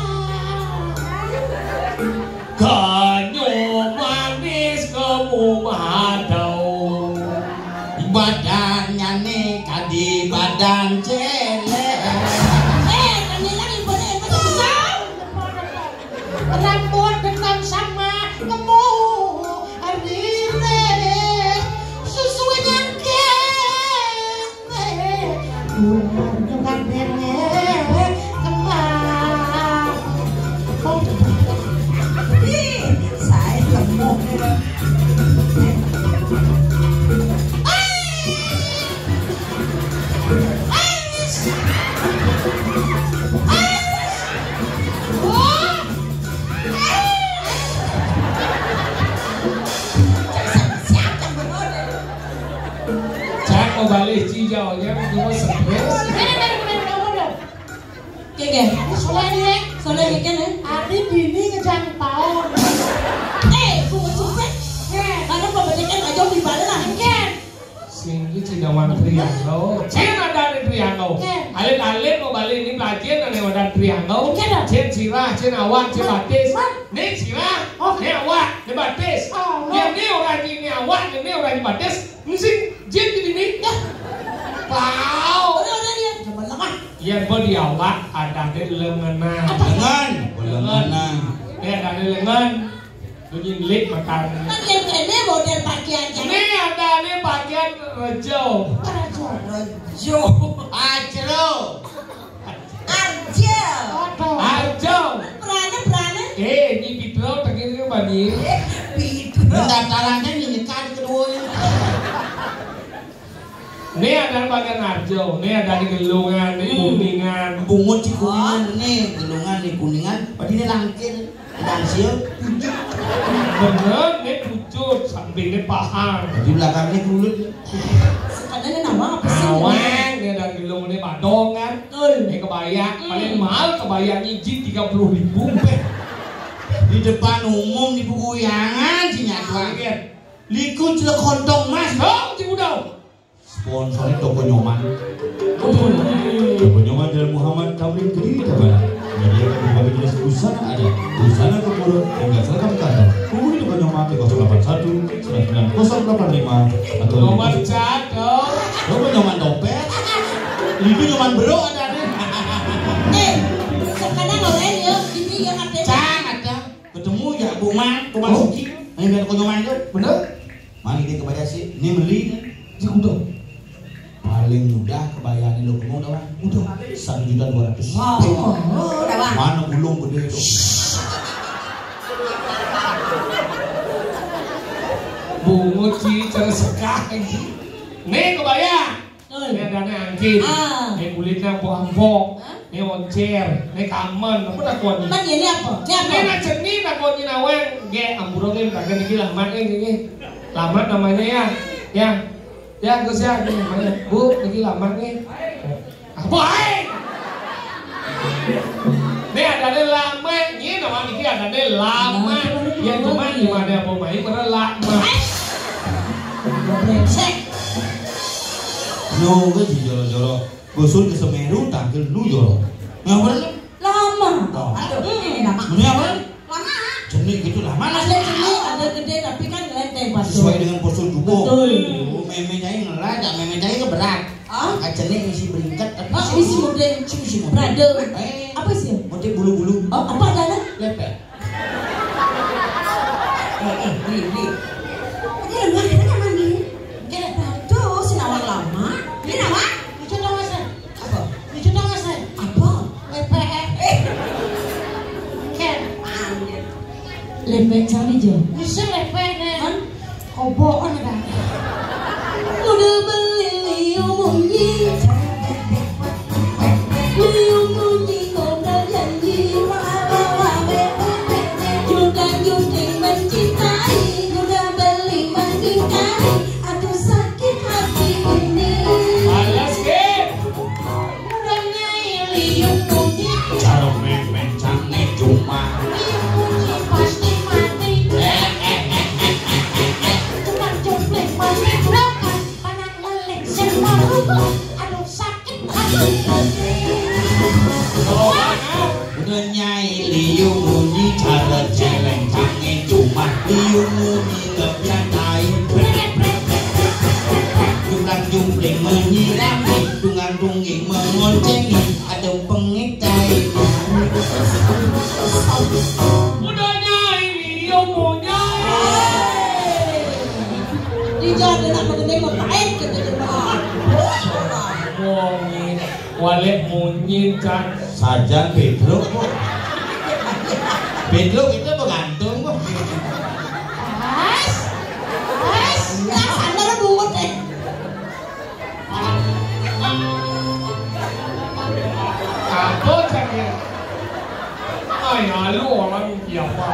Kanyo manis kamu madau. Badannya nih kadi badan cewek. Eh, kami lagi boleh ikut susah. Rambut dengan sama nemu rire sesuai nyangkene. Bukan dene kembang. Ih, saya lemuk. Cak mau balik cijau, ya, mau stres. Oke, oke. Soalnya, soalnya kan, ya. Ari bini ngejang paon. Eh, bunga cupet. Karena pembedikan aja di balik lah. Oke. Sing iki cindawang triangle. Cen ada di triangle. Oke. Alit-alit mau balik ini belajar ada wadah triangle. Oke, dah. Cen sirah, cen awak, cen batis. Nih sirah, nih awak, nih batis. Oh. Yang ini orang ini awak, yang ini orang ini batis. Mesti jin di sini. Ya. Wow. Udah, udah, dia. Jangan lemah. Yang mau di awak ada di lengan. Lengan. Lengan. Ini ada di lengan. Bunyi lik makan. Kan yang ini model pakaian. Ini ada nih pakaian rejo. Rejo. Rejo. Ajro. Arjo. Arjo. Eh, Nyi Pitra, tengene bani. Pitra. Pendaftarannya ini kan kedua. Ini ada bagian Arjo, ini ada di Gelungan, di Hmm. Kuningan. Bungut di Kuningan, nih, Gelungan di Kuningan, berarti ini langkir. Langkir. Bener, ini pucut, sampingnya pahang. Di belakangnya kulit. Sebenarnya nama apa sih? Awang, ini ada Gelung, ini Badong kan. Betul. Ini kebaya, Hmm. paling mahal kebaya ngijit tiga puluh ribu. Di depan umum di Peguyangan, si Nyatuan. Iya. Liku celek kontong mas, dong, di Udau. Sponsornya Toko Nyoman. Toko Nyoman Jalan Muhammad Tamrin, Kediri, Tabanan. Menyediakan berbagai jenis busana adat, busana kemurun, hingga seragam kantor. Hubungi Toko Nyoman di kosong delapan satu, sembilan sembilan kosong delapan lima, atau Nomor jatuh. Toko Nyoman dompet. Itu Nyoman bro ada nih. Eh, sekarang orang ya, ini yang ada. Cang ada. Ketemu ya, Bu Man, Bu Man Oh. Suki. Ini biar Toko Nyoman itu. Bener? Mari kita kepada si, ini beli nih. Si Kudo. Paling mudah kebayaan lo kamu dah, Bang. Udah. Satu juta dua ratus. Wow. Oh, udah, Bang. Mana gulung gede itu? Bungut sih tersekah lagi. Nih kebaya. Betul. Ini ada nih angkin. Ah. Ini kulitnya empuk-empuk. Hah? Ini oncer. Ini kamen. Apa dah kuat nih? Bang, ini apa? Ini apa? Ini nak cerni nak kuat nyinawang. Ge, ampura ge, tak kena gila mat ni, ni. Lamat namanya ya. Ya. Ya, Gus ya, ini namanya. Bu, ini lamat ni. Apa hai? Ini ada ni lamat. Ini nama ni ada ni lamat. Ya cuma di mana apa main mana lamat. Brengsek. No, ke jolo-jolo. Gusur ke Semeru tangkil nu jolo. Ngapa lu? Lama. Oh. Aduh, ini lama. Ini apa? Lama. Jenik gitu lah. Mana Ada sih? Jenik, ada gede, tapi kan ngelenteng, Pak. Sesuai dengan postur tubuh. Betul. Oh, meme nyai ngelah, dak meme nyai ke berat. Hah? Maka jenik ngisi beringkat, tapi Oh, isi mudeng. Isi mudeng. Brother. Eh. Apa sih? Motif bulu-bulu. Oh, apa ada? Lepek. Eh, eh, beli, beli. Ini lemah, kita nyaman nih. Oke, nah, tuh, si nawang lama. Ini nawang? Lucu tau gak, Sen? Apa? Lucu tau gak, Sen? Apa? Lepek. Eh. Ken. Anjir. Lepek cari jo. Bisa lepek, Nen. Hah? Kobokan dah. Udah beli liu munyi. Liu munyi kau dah janji. Juga juting mencintai. Udah beli mengingkari. Aduh sakit hati ini. Alas, Ken. Udah nyai liu munyi. Cara memencangnya cuma. Liu munyi pasti mati. Tukang cuplik mati. Panas lelek semua. Aduh sakit hati. Udah nyai liu munyi cara celeng tangi cuma liu munyi lebihan tai. Tukang jumpling menyirami, tungan tungging mengoncengi, ada pengit tai. Udah nyai liu munyi. Di jalan nak mengenai mau taek kita cuma. Wong ini walek munyi kan. Sajan Pedro kok. Pedro kita bergantung kok. Mas, mas, ya sana lu bungut deh. Apa caknya? Ay, lu orang siapa?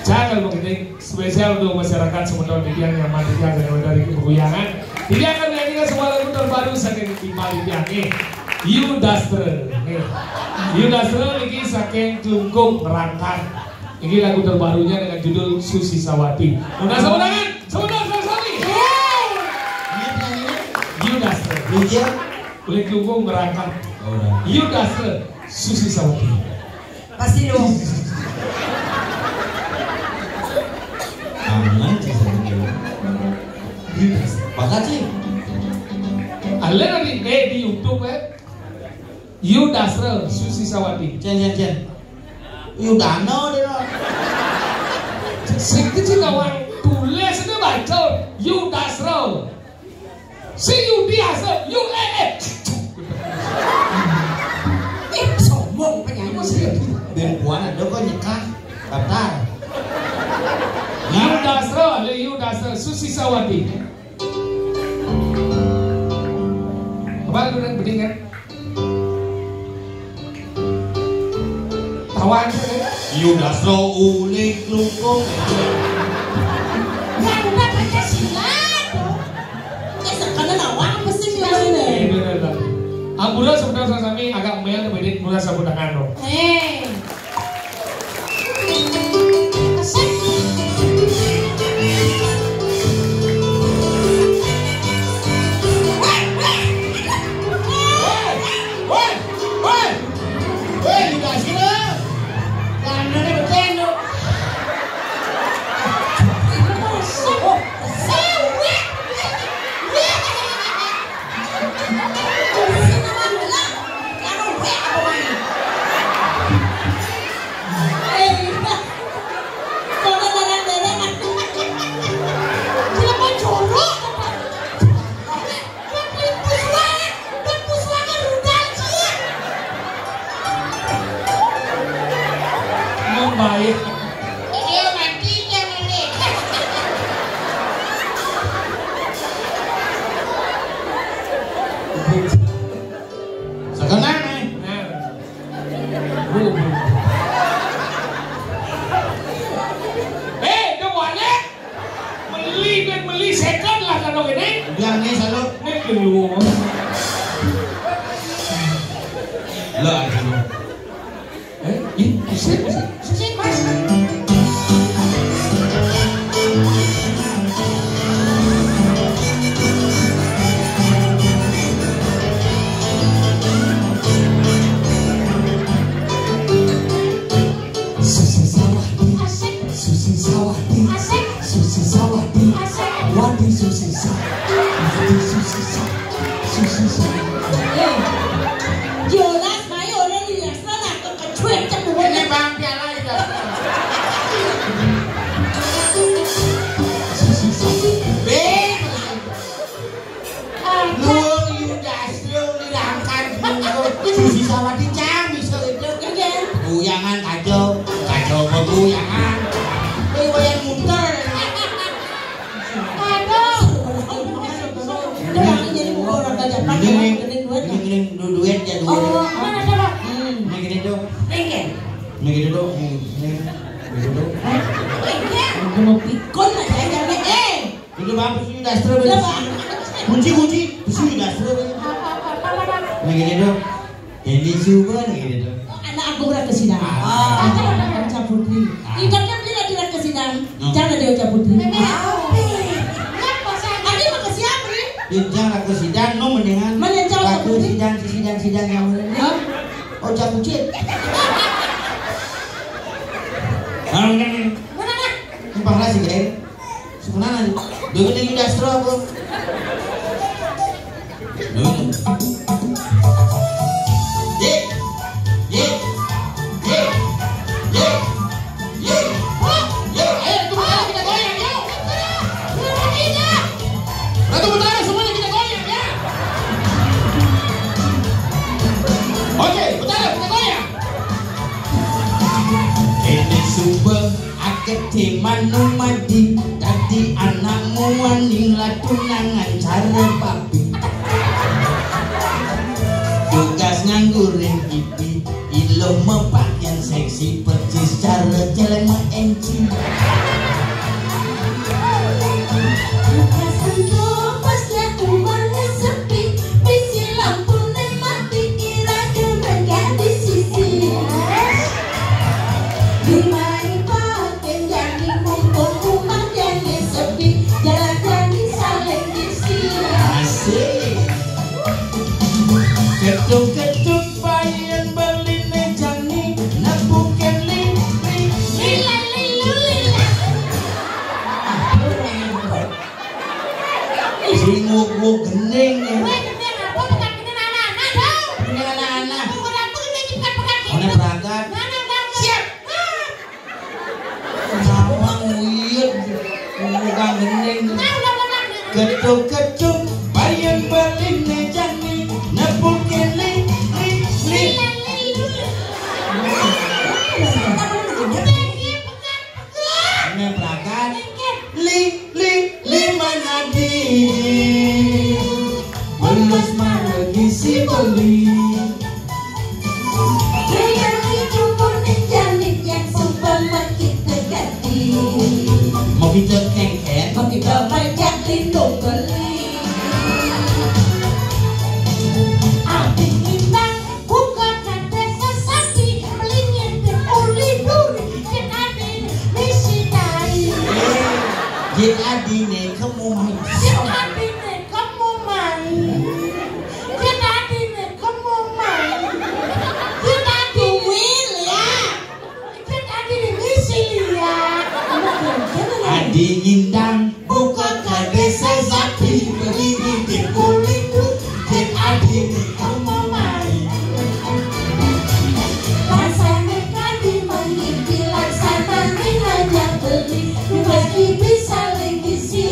Jangan begitu. Spesial untuk masyarakat semeton titiang nyaman titiang dari Peguyangan. Titiang akan menyanyikan sebuah lagu terbaru saking Bima titiang nih. Yudastrel. Nih. Yudastrel niki saking Klungkung Merangkat. Ini lagu terbarunya dengan judul Susi Sawati. Mudah semenangan, semenangan sekali. Ini penyanyinya Yudastrel. Iya. Oleh Klungkung Merangkat. Oh, udah. Yudastrel, Susi Sawati. Pasti dong. Aman sih sebenarnya. Makasih. Ada nanti eh di YouTube ya. Yudastrel Susi Sawati. Cen cen cen. Yudano deh lo. Sing kecil nawang tulis itu baca Yudastrel. Si Yudi asal, U E E. Ih, sombong penyanyi. Perempuan ada kok nyekah daftar. Yudastra, le Yudastra, Susi Sawati. Kepala dulu bening kan? Tawan. Yudastra uling klungkung. Yang udah Pancasila tuh. Eh, sekarang awak apa sih yang ini? Ampura sebentar sami agak meyang bedik murah sabutangan tuh. Eh. Membaik. Dia mati, dia mati. Sekenang, eh. Nah. Eh, dia balik. Meli kan meli second lah kalau gini. Yang ni selalu. Ni keluar. Lah, aduh. Eh, ih, pusing, pusing, pusing, Mas. Susi Sawati. Asik. Susi Sawati. Asik. Susi Sawati. Asik. Wati Susi Sa-, Wati Susi Sa-, Susi Sawati. Eh, Jonas, mayo orang ni, asal nak kecuek cak tu. Ini bang piala itu. Susi Sawati. Bang. Nuwun Yudastra nirangkan bungkul. Susi Sawati cang bisa gitu. Nggih. Guyangan kajo, kajo peguyangan. Kowe wayang muter. Aduh. Jangan jadi mukul orang gajah. Ini, ini, ini, ini duit ya, duit. Oh, mana ada, Pak? Hmm. Ini gini dong. Ringgit. Ini gini dong. Ini, ini. Gini dong. Hah? Ringgit. Ini mau pikun aja, jangan, eh. Itu bagus ini dasar. Iya, Pak. Kunci, kunci. Itu dasar. Apa, apa, apa, apa? Nah, gini dong. Ini coba nih, gini dong. Oh, anak aku udah ke sidang. Ah. Aku udah ke sidang. Ikannya dia lagi ke sidang. No. Jangan dia ucap putri. Meme. Apa? Apa? Ada mau ke siapa, Ri? Dia jangan ke sidang, no mendingan. Mana yang cakap putri? Sidang, sidang, sidang yang mana? Hah? Oh, cak kucing. Mana, mana? Mana, mana? Numpang nasi, geng. Sebenarnya, dulu di industri apa? Dulu. Ye, ye, ye, ye, ye. Ayo, Ratu Betara, kita goyang, yuk. Ratu Betara, semuanya kita goyang, ya. Oke, Betara, kita goyang. Ini sumpah. Akeh manumadi dadi anakmu waning latunangan cara papi. Tugas nganggurin pipi, ilo mepakaian seksi persis cara celeng menci. Pas ya uangnya sepi, bisi lampu mati, ira demen gak di sisi. Dimain pakai jadi mumpung rumah yang sepi, jalan-jalan saling isi. Asik. Ketuk-ketuk payen beline jani, nepukin lili. Lila lilu. Yén adine kemu main. Yén adine kemu main. Yén adine kemu main. Yén adine. Kuwi, Lia. Yén adine misi, Lia. Adi ngindang buka kadésa sapi, beli di kulit. Yén adine kemu main. Rasane kadi mangiki, laksane hanya beli, meski bisa lingkisi.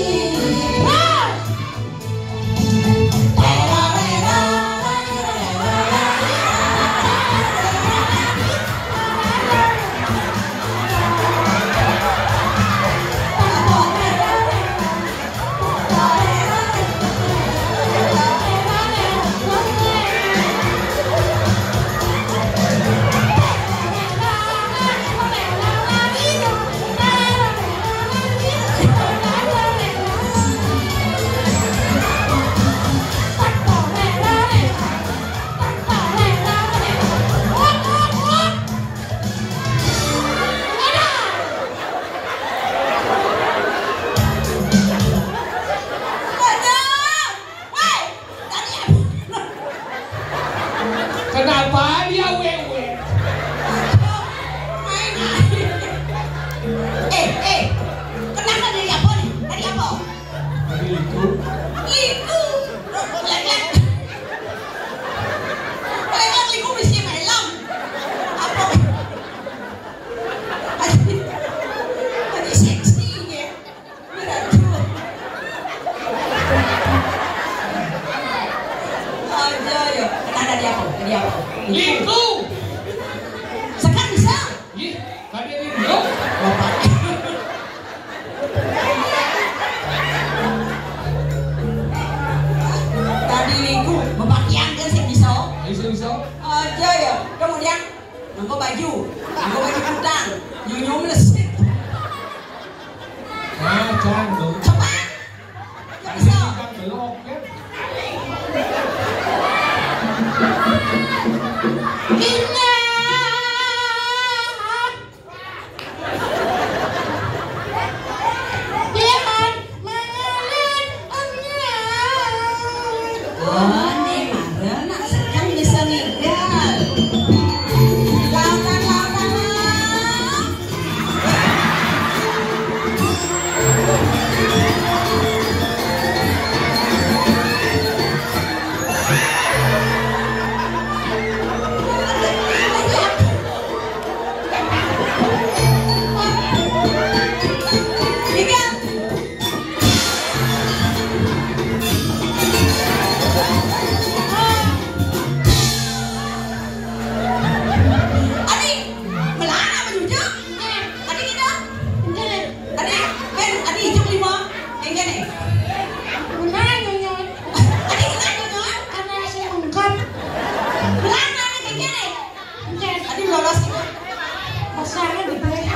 Kenapa dia wewe? Eh, eh, kenapa dari apa nih? Dari apa? Dari liku. Liku. Lek-lek. Lek-lek liku mesti melong. Apa? Tadi, tadi seksi ya. Aja ya. Ada di apa? Di apa? Liku. Sekarang bisa? Ih, tadi di dulu. Bapak. Tadi liku, bapak yang kan sih bisa. Bisa, bisa. Aja ya. Kemudian Nganggo baju, nganggo baju kutang, nyunyum lesit. Nah, jangan dong. Coba. Ya bisa. Jangan belok, ya. Indah. Pian mangalit enyah. Oh, ning marel nak sekan bisa ngidal. Lautan-lautan. Adi, melana menuju. Adi kita. Adi, kan, adi hijau lima. Yang kene. Melana nyonya. Adi kita nyonya. Anak saya ungkap. Melana yang kene. Tadi lolos gitu. Pasangan gitu ya.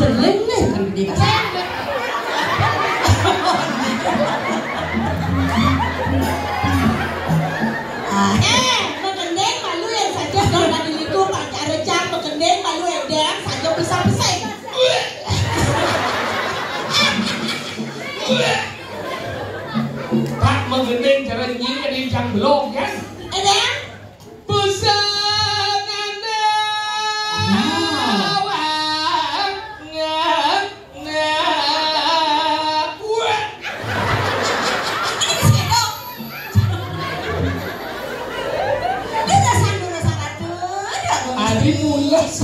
Jelek nih, kan gede pasangan. Ah, eh, mengendeng malu yang saja kalau tadi itu pakai recang, mengendeng malu yang derang saja bisa pesek. Pak mengendeng cara nyiri ada yang belum kan? Eh, derang? Pesenane. Nah. Awak nge-, nge-, wah. Ini masih hidup. Dia udah sandu, udah sandu. Adi mulas.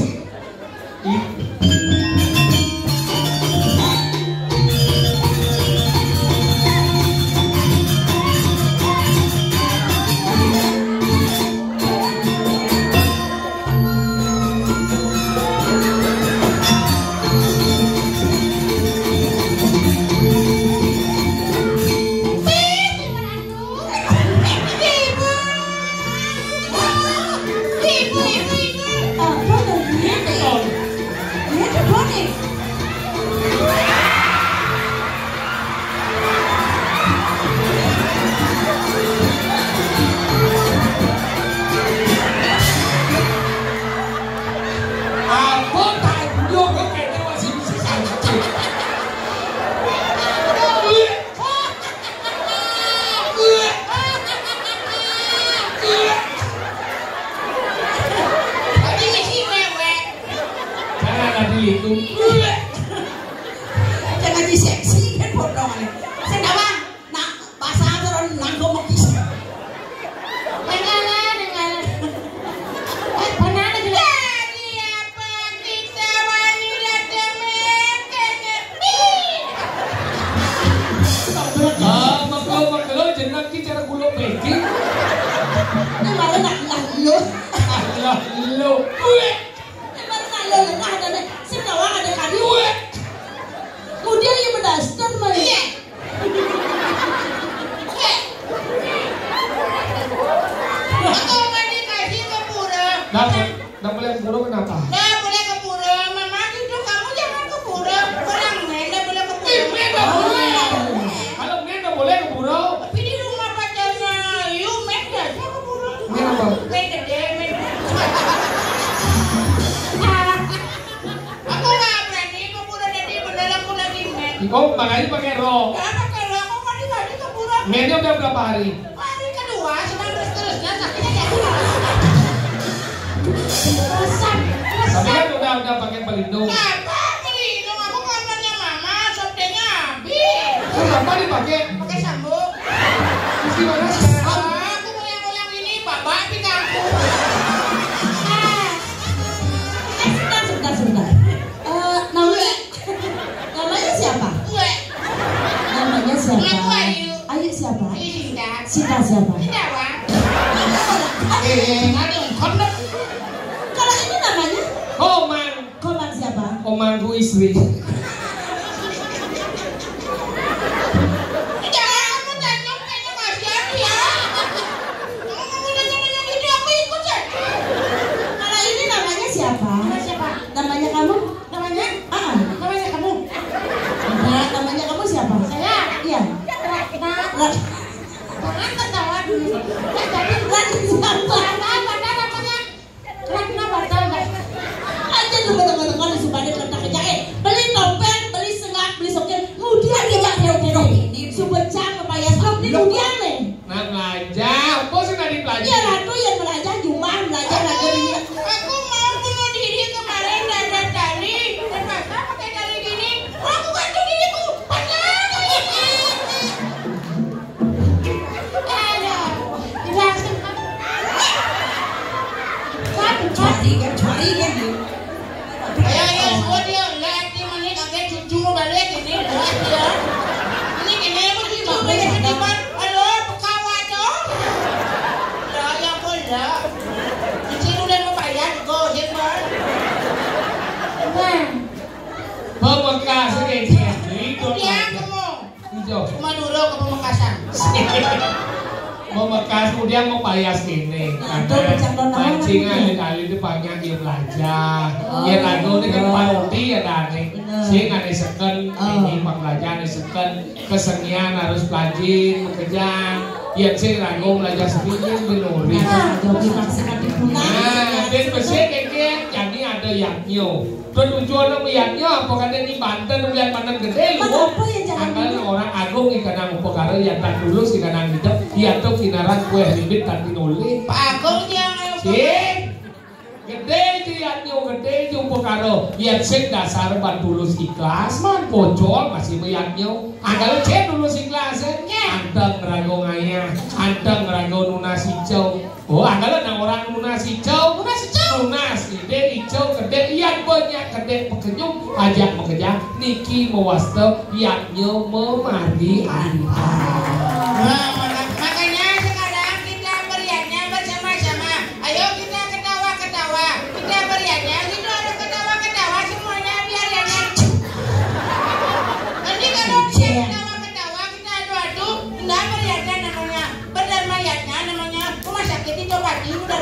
Itu. Jangan di seksi kan potongannya. Sing apa? Nah, bahasa apa, nangkong mekis. Dengar, dengar. Eh, benar, dengar. Dari apa kita wanita demen kene? Ah, maka, maka lo jeneng ki cara kulo pegi. Ini malah nak lah lo. Lah lo. Gue. Ini malah nak lo lengah dan sing tawang ada kali. Gue. Kemudian yang mendaster mah. Iya. Aku mau dikasih ke pura. Dah, dah boleh ke pura kenapa? Dah boleh ke pura. Mama gitu, kamu jangan ke pura. Orang main dah boleh ke pura. Ih, main dah boleh. Kalau main dah boleh ke pura. Tapi di rumah pacarnya, yuk main dah aja ke pura. Main apa? Main gede, main. Aku nggak berani, aku udah jadi bener, aku lagi men. Oh, makanya pakai rok. Ya, pakai rok, aku mau dikasih ke pura. Mennya udah berapa hari? Hari kedua, sedang terus-terusnya, sakitnya jadi. Bosan, bosan. Tapi kan udah, udah pakai pelindung. Nggak apa pelindung, aku kamarnya mama, sopenya habis. Terus apa dipakai? Pakai sambo. Terus gimana sekarang? Ah, aku goyang-goyang ini, babak di kangkung. Ah. Eh, sebentar, sebentar, sebentar. Eh, namanya, namanya siapa? Gue. Namanya siapa? Aku Ayu. Ayu siapa? Ini Sinta. Sinta siapa? Sinta, Bang. Eh, eh, aduh, kondom. Kalau ini namanya? Komang. Komang siapa? Komangku istri. Jangan kamu tanya, kayaknya kasihan ya. Kamu mau nanya-nanya gitu, aku ikut saja. Kalau ini namanya siapa? Nama siapa? Namanya kamu? Namanya? Ah. Namanya kamu? Enggak, namanya kamu siapa? Saya? Iya. Ratna. Rat- Jangan ketawa dulu. Eh, jadi Ratna siapa? Ratna, Ratna namanya. Ratna batal, Mbak. Aja lu betul-betul kalau supaya kerja kerja, eh, beli topeng, beli sengak, beli sokin, kemudian dia pakai ini, supecang, kepayas, lo ini kemudian nih. Nah, belajar. Apa sih tadi belajar? Ya, ratu yang belajar, cuma belajar lagi dia. Aku mau bunuh diri kemarin, dada tali, terpaksa pakai tali gini. Aku gantung diriku, panas. Aduh, jelasin. Cari kan, cari kan dia. Ayo, ayo, semua dia, lihat dia mana kakek cucu mau balik ini, lihat dia. Ini kena apa sih, Bang? Balik di depan. Halo, pekawa tu. Dah, ya, pun dah. Di sini udah mau bayar, go, dia, Bang. Bang. Pamekasé kéné, itu. Iya, kamu. Ijo. Madura ke Pamekasan. Pamekasé kemudian mau payas kéné. Nah, karena tuh, pecah doang. Mancing alit-alit itu banyak dia belajar. Oh. Ya, lagu ini kan, oh, parodi ya, Dani. Bener. Sing ada seken, oh, ini pembelajaran seken, kesenian harus belajar, bekerja. Ya, sing lagu belajar seni, dia menuri. Nah, jadi maksudnya dipulang. Nah, dia bersih, kayak dia, jadi ada yaknyo. Tujuan miyatnyo apa kadén di Banten, miyat maneng gedé lho. Mas, apa yang jangan dulu? Angkal orang agung ikanang upakara, yatan tulus ikanang idep, yatan kinaran kuéh ribit kanthi nolih. Pak Agung yang sing gedé, yatnyo gedé, upakara. Yén sing dasar ban tulus ikhlas, man pocol masih miyatnyo. Angkal cén tulus ikhlas, eh. Nggih. Anteng rago ngayah, anteng rago nunas icau. Oh, anggalan nang orang nunas icau. Nunas icau. Nunas idé icau kedék, iya banyak kedék pekenyum, ajak mekejang, niki mewasta yatnyo memari antar. Nah, maka-, makanya sekarang kita beriatnya bersama-sama. Ayo kita ketawa-ketawa. Kita beriatnya gitu, ada ketawa-ketawa semuanya biar yang. Nanti kalau dia ketawa-ketawa, kita adu-adu, enggak beriatnya namanya. Bener mayatnya namanya rumah sakit di Tokati, udah.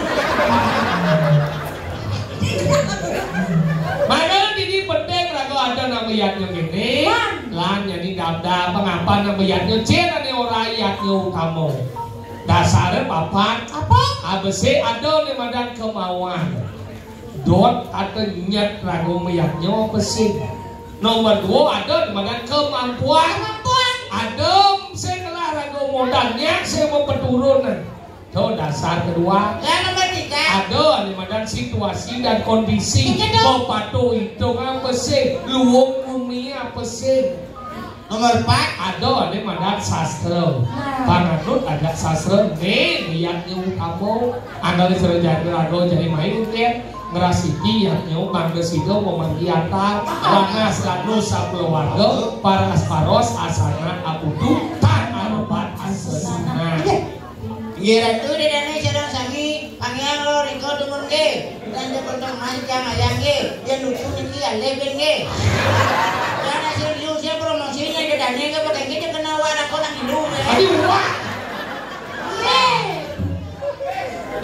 Makanya ini penting, raga ada nama yatnya kéné. Lan. Lan, jadi daftar pengapan nama yatnya, cén ada orang yatnya utama. Dasarnya papat. Apa? Abesé ada nih madan kemauan. Dot ada nyet raga mayatnya apa sih? Nomor dua ada di mana kemampuan. Kemampuan. Ada sing ngelah raga modalnya, sing mau peturun. Tuh dasar kedua. Lah, nomor tiga. Ada ané madan situasi dan kondisi. Iya, dong. Bapatu itung apa sih? Luung bumi apa sih? Nomor empat. Ada ané madan sastra. Nah. Panganut adat sastra, né niatnya utama. Anggal sareng jati raga jani main, kan? Ngrasiki yadnya mangda sida mamargi antar. Wanas lanus sakulawarga, paras paros asana akudu, tan arebat asesana. Inggih. Inggih Ratu, Ida Dané sareng sami, pangiang lo rika dumun nggih. Dan dia kontong mancang ayang nggih. Dia lucu niki alih ben nggih. Dan hasil liu saya promosinya Ida Dané nggih, pakai nggih dia kena warak konak dulu nggih. Aduh, wah. Nggih.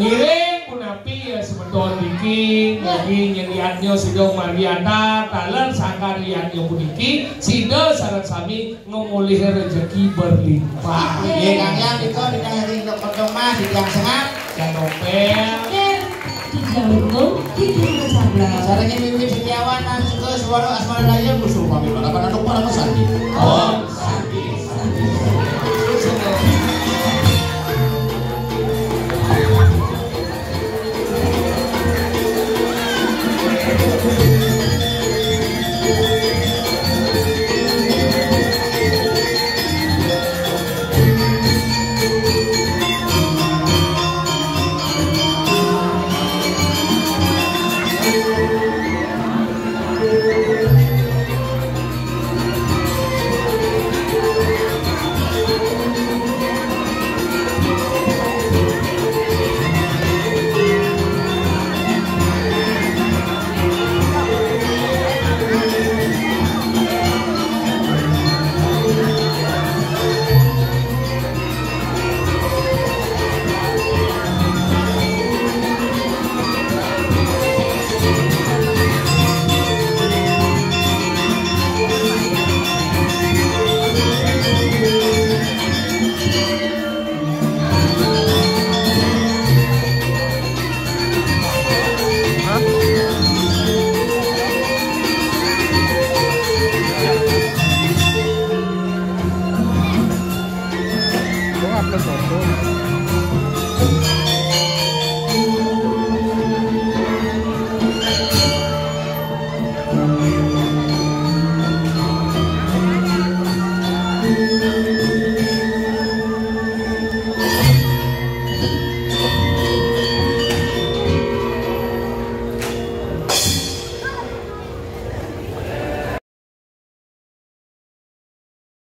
Ngiring punapi ya semeton niki, mugi nyediatnya sida margi antar, taler sangkan liatnya puniki, sida sareng sami ngemulih rejeki berlimpah. Nggih, Kang Yang, nika nika hari untuk pedoman di tiang sengap. Yang nopel. Oke, di Jawa Timur, di Timur Sabla. Sarengin Wiwit Setiawan, Nang Suka, Suara Asmara Daya, Musuh Pamit Balapan, Atuk Para Mesandi. Om Santi.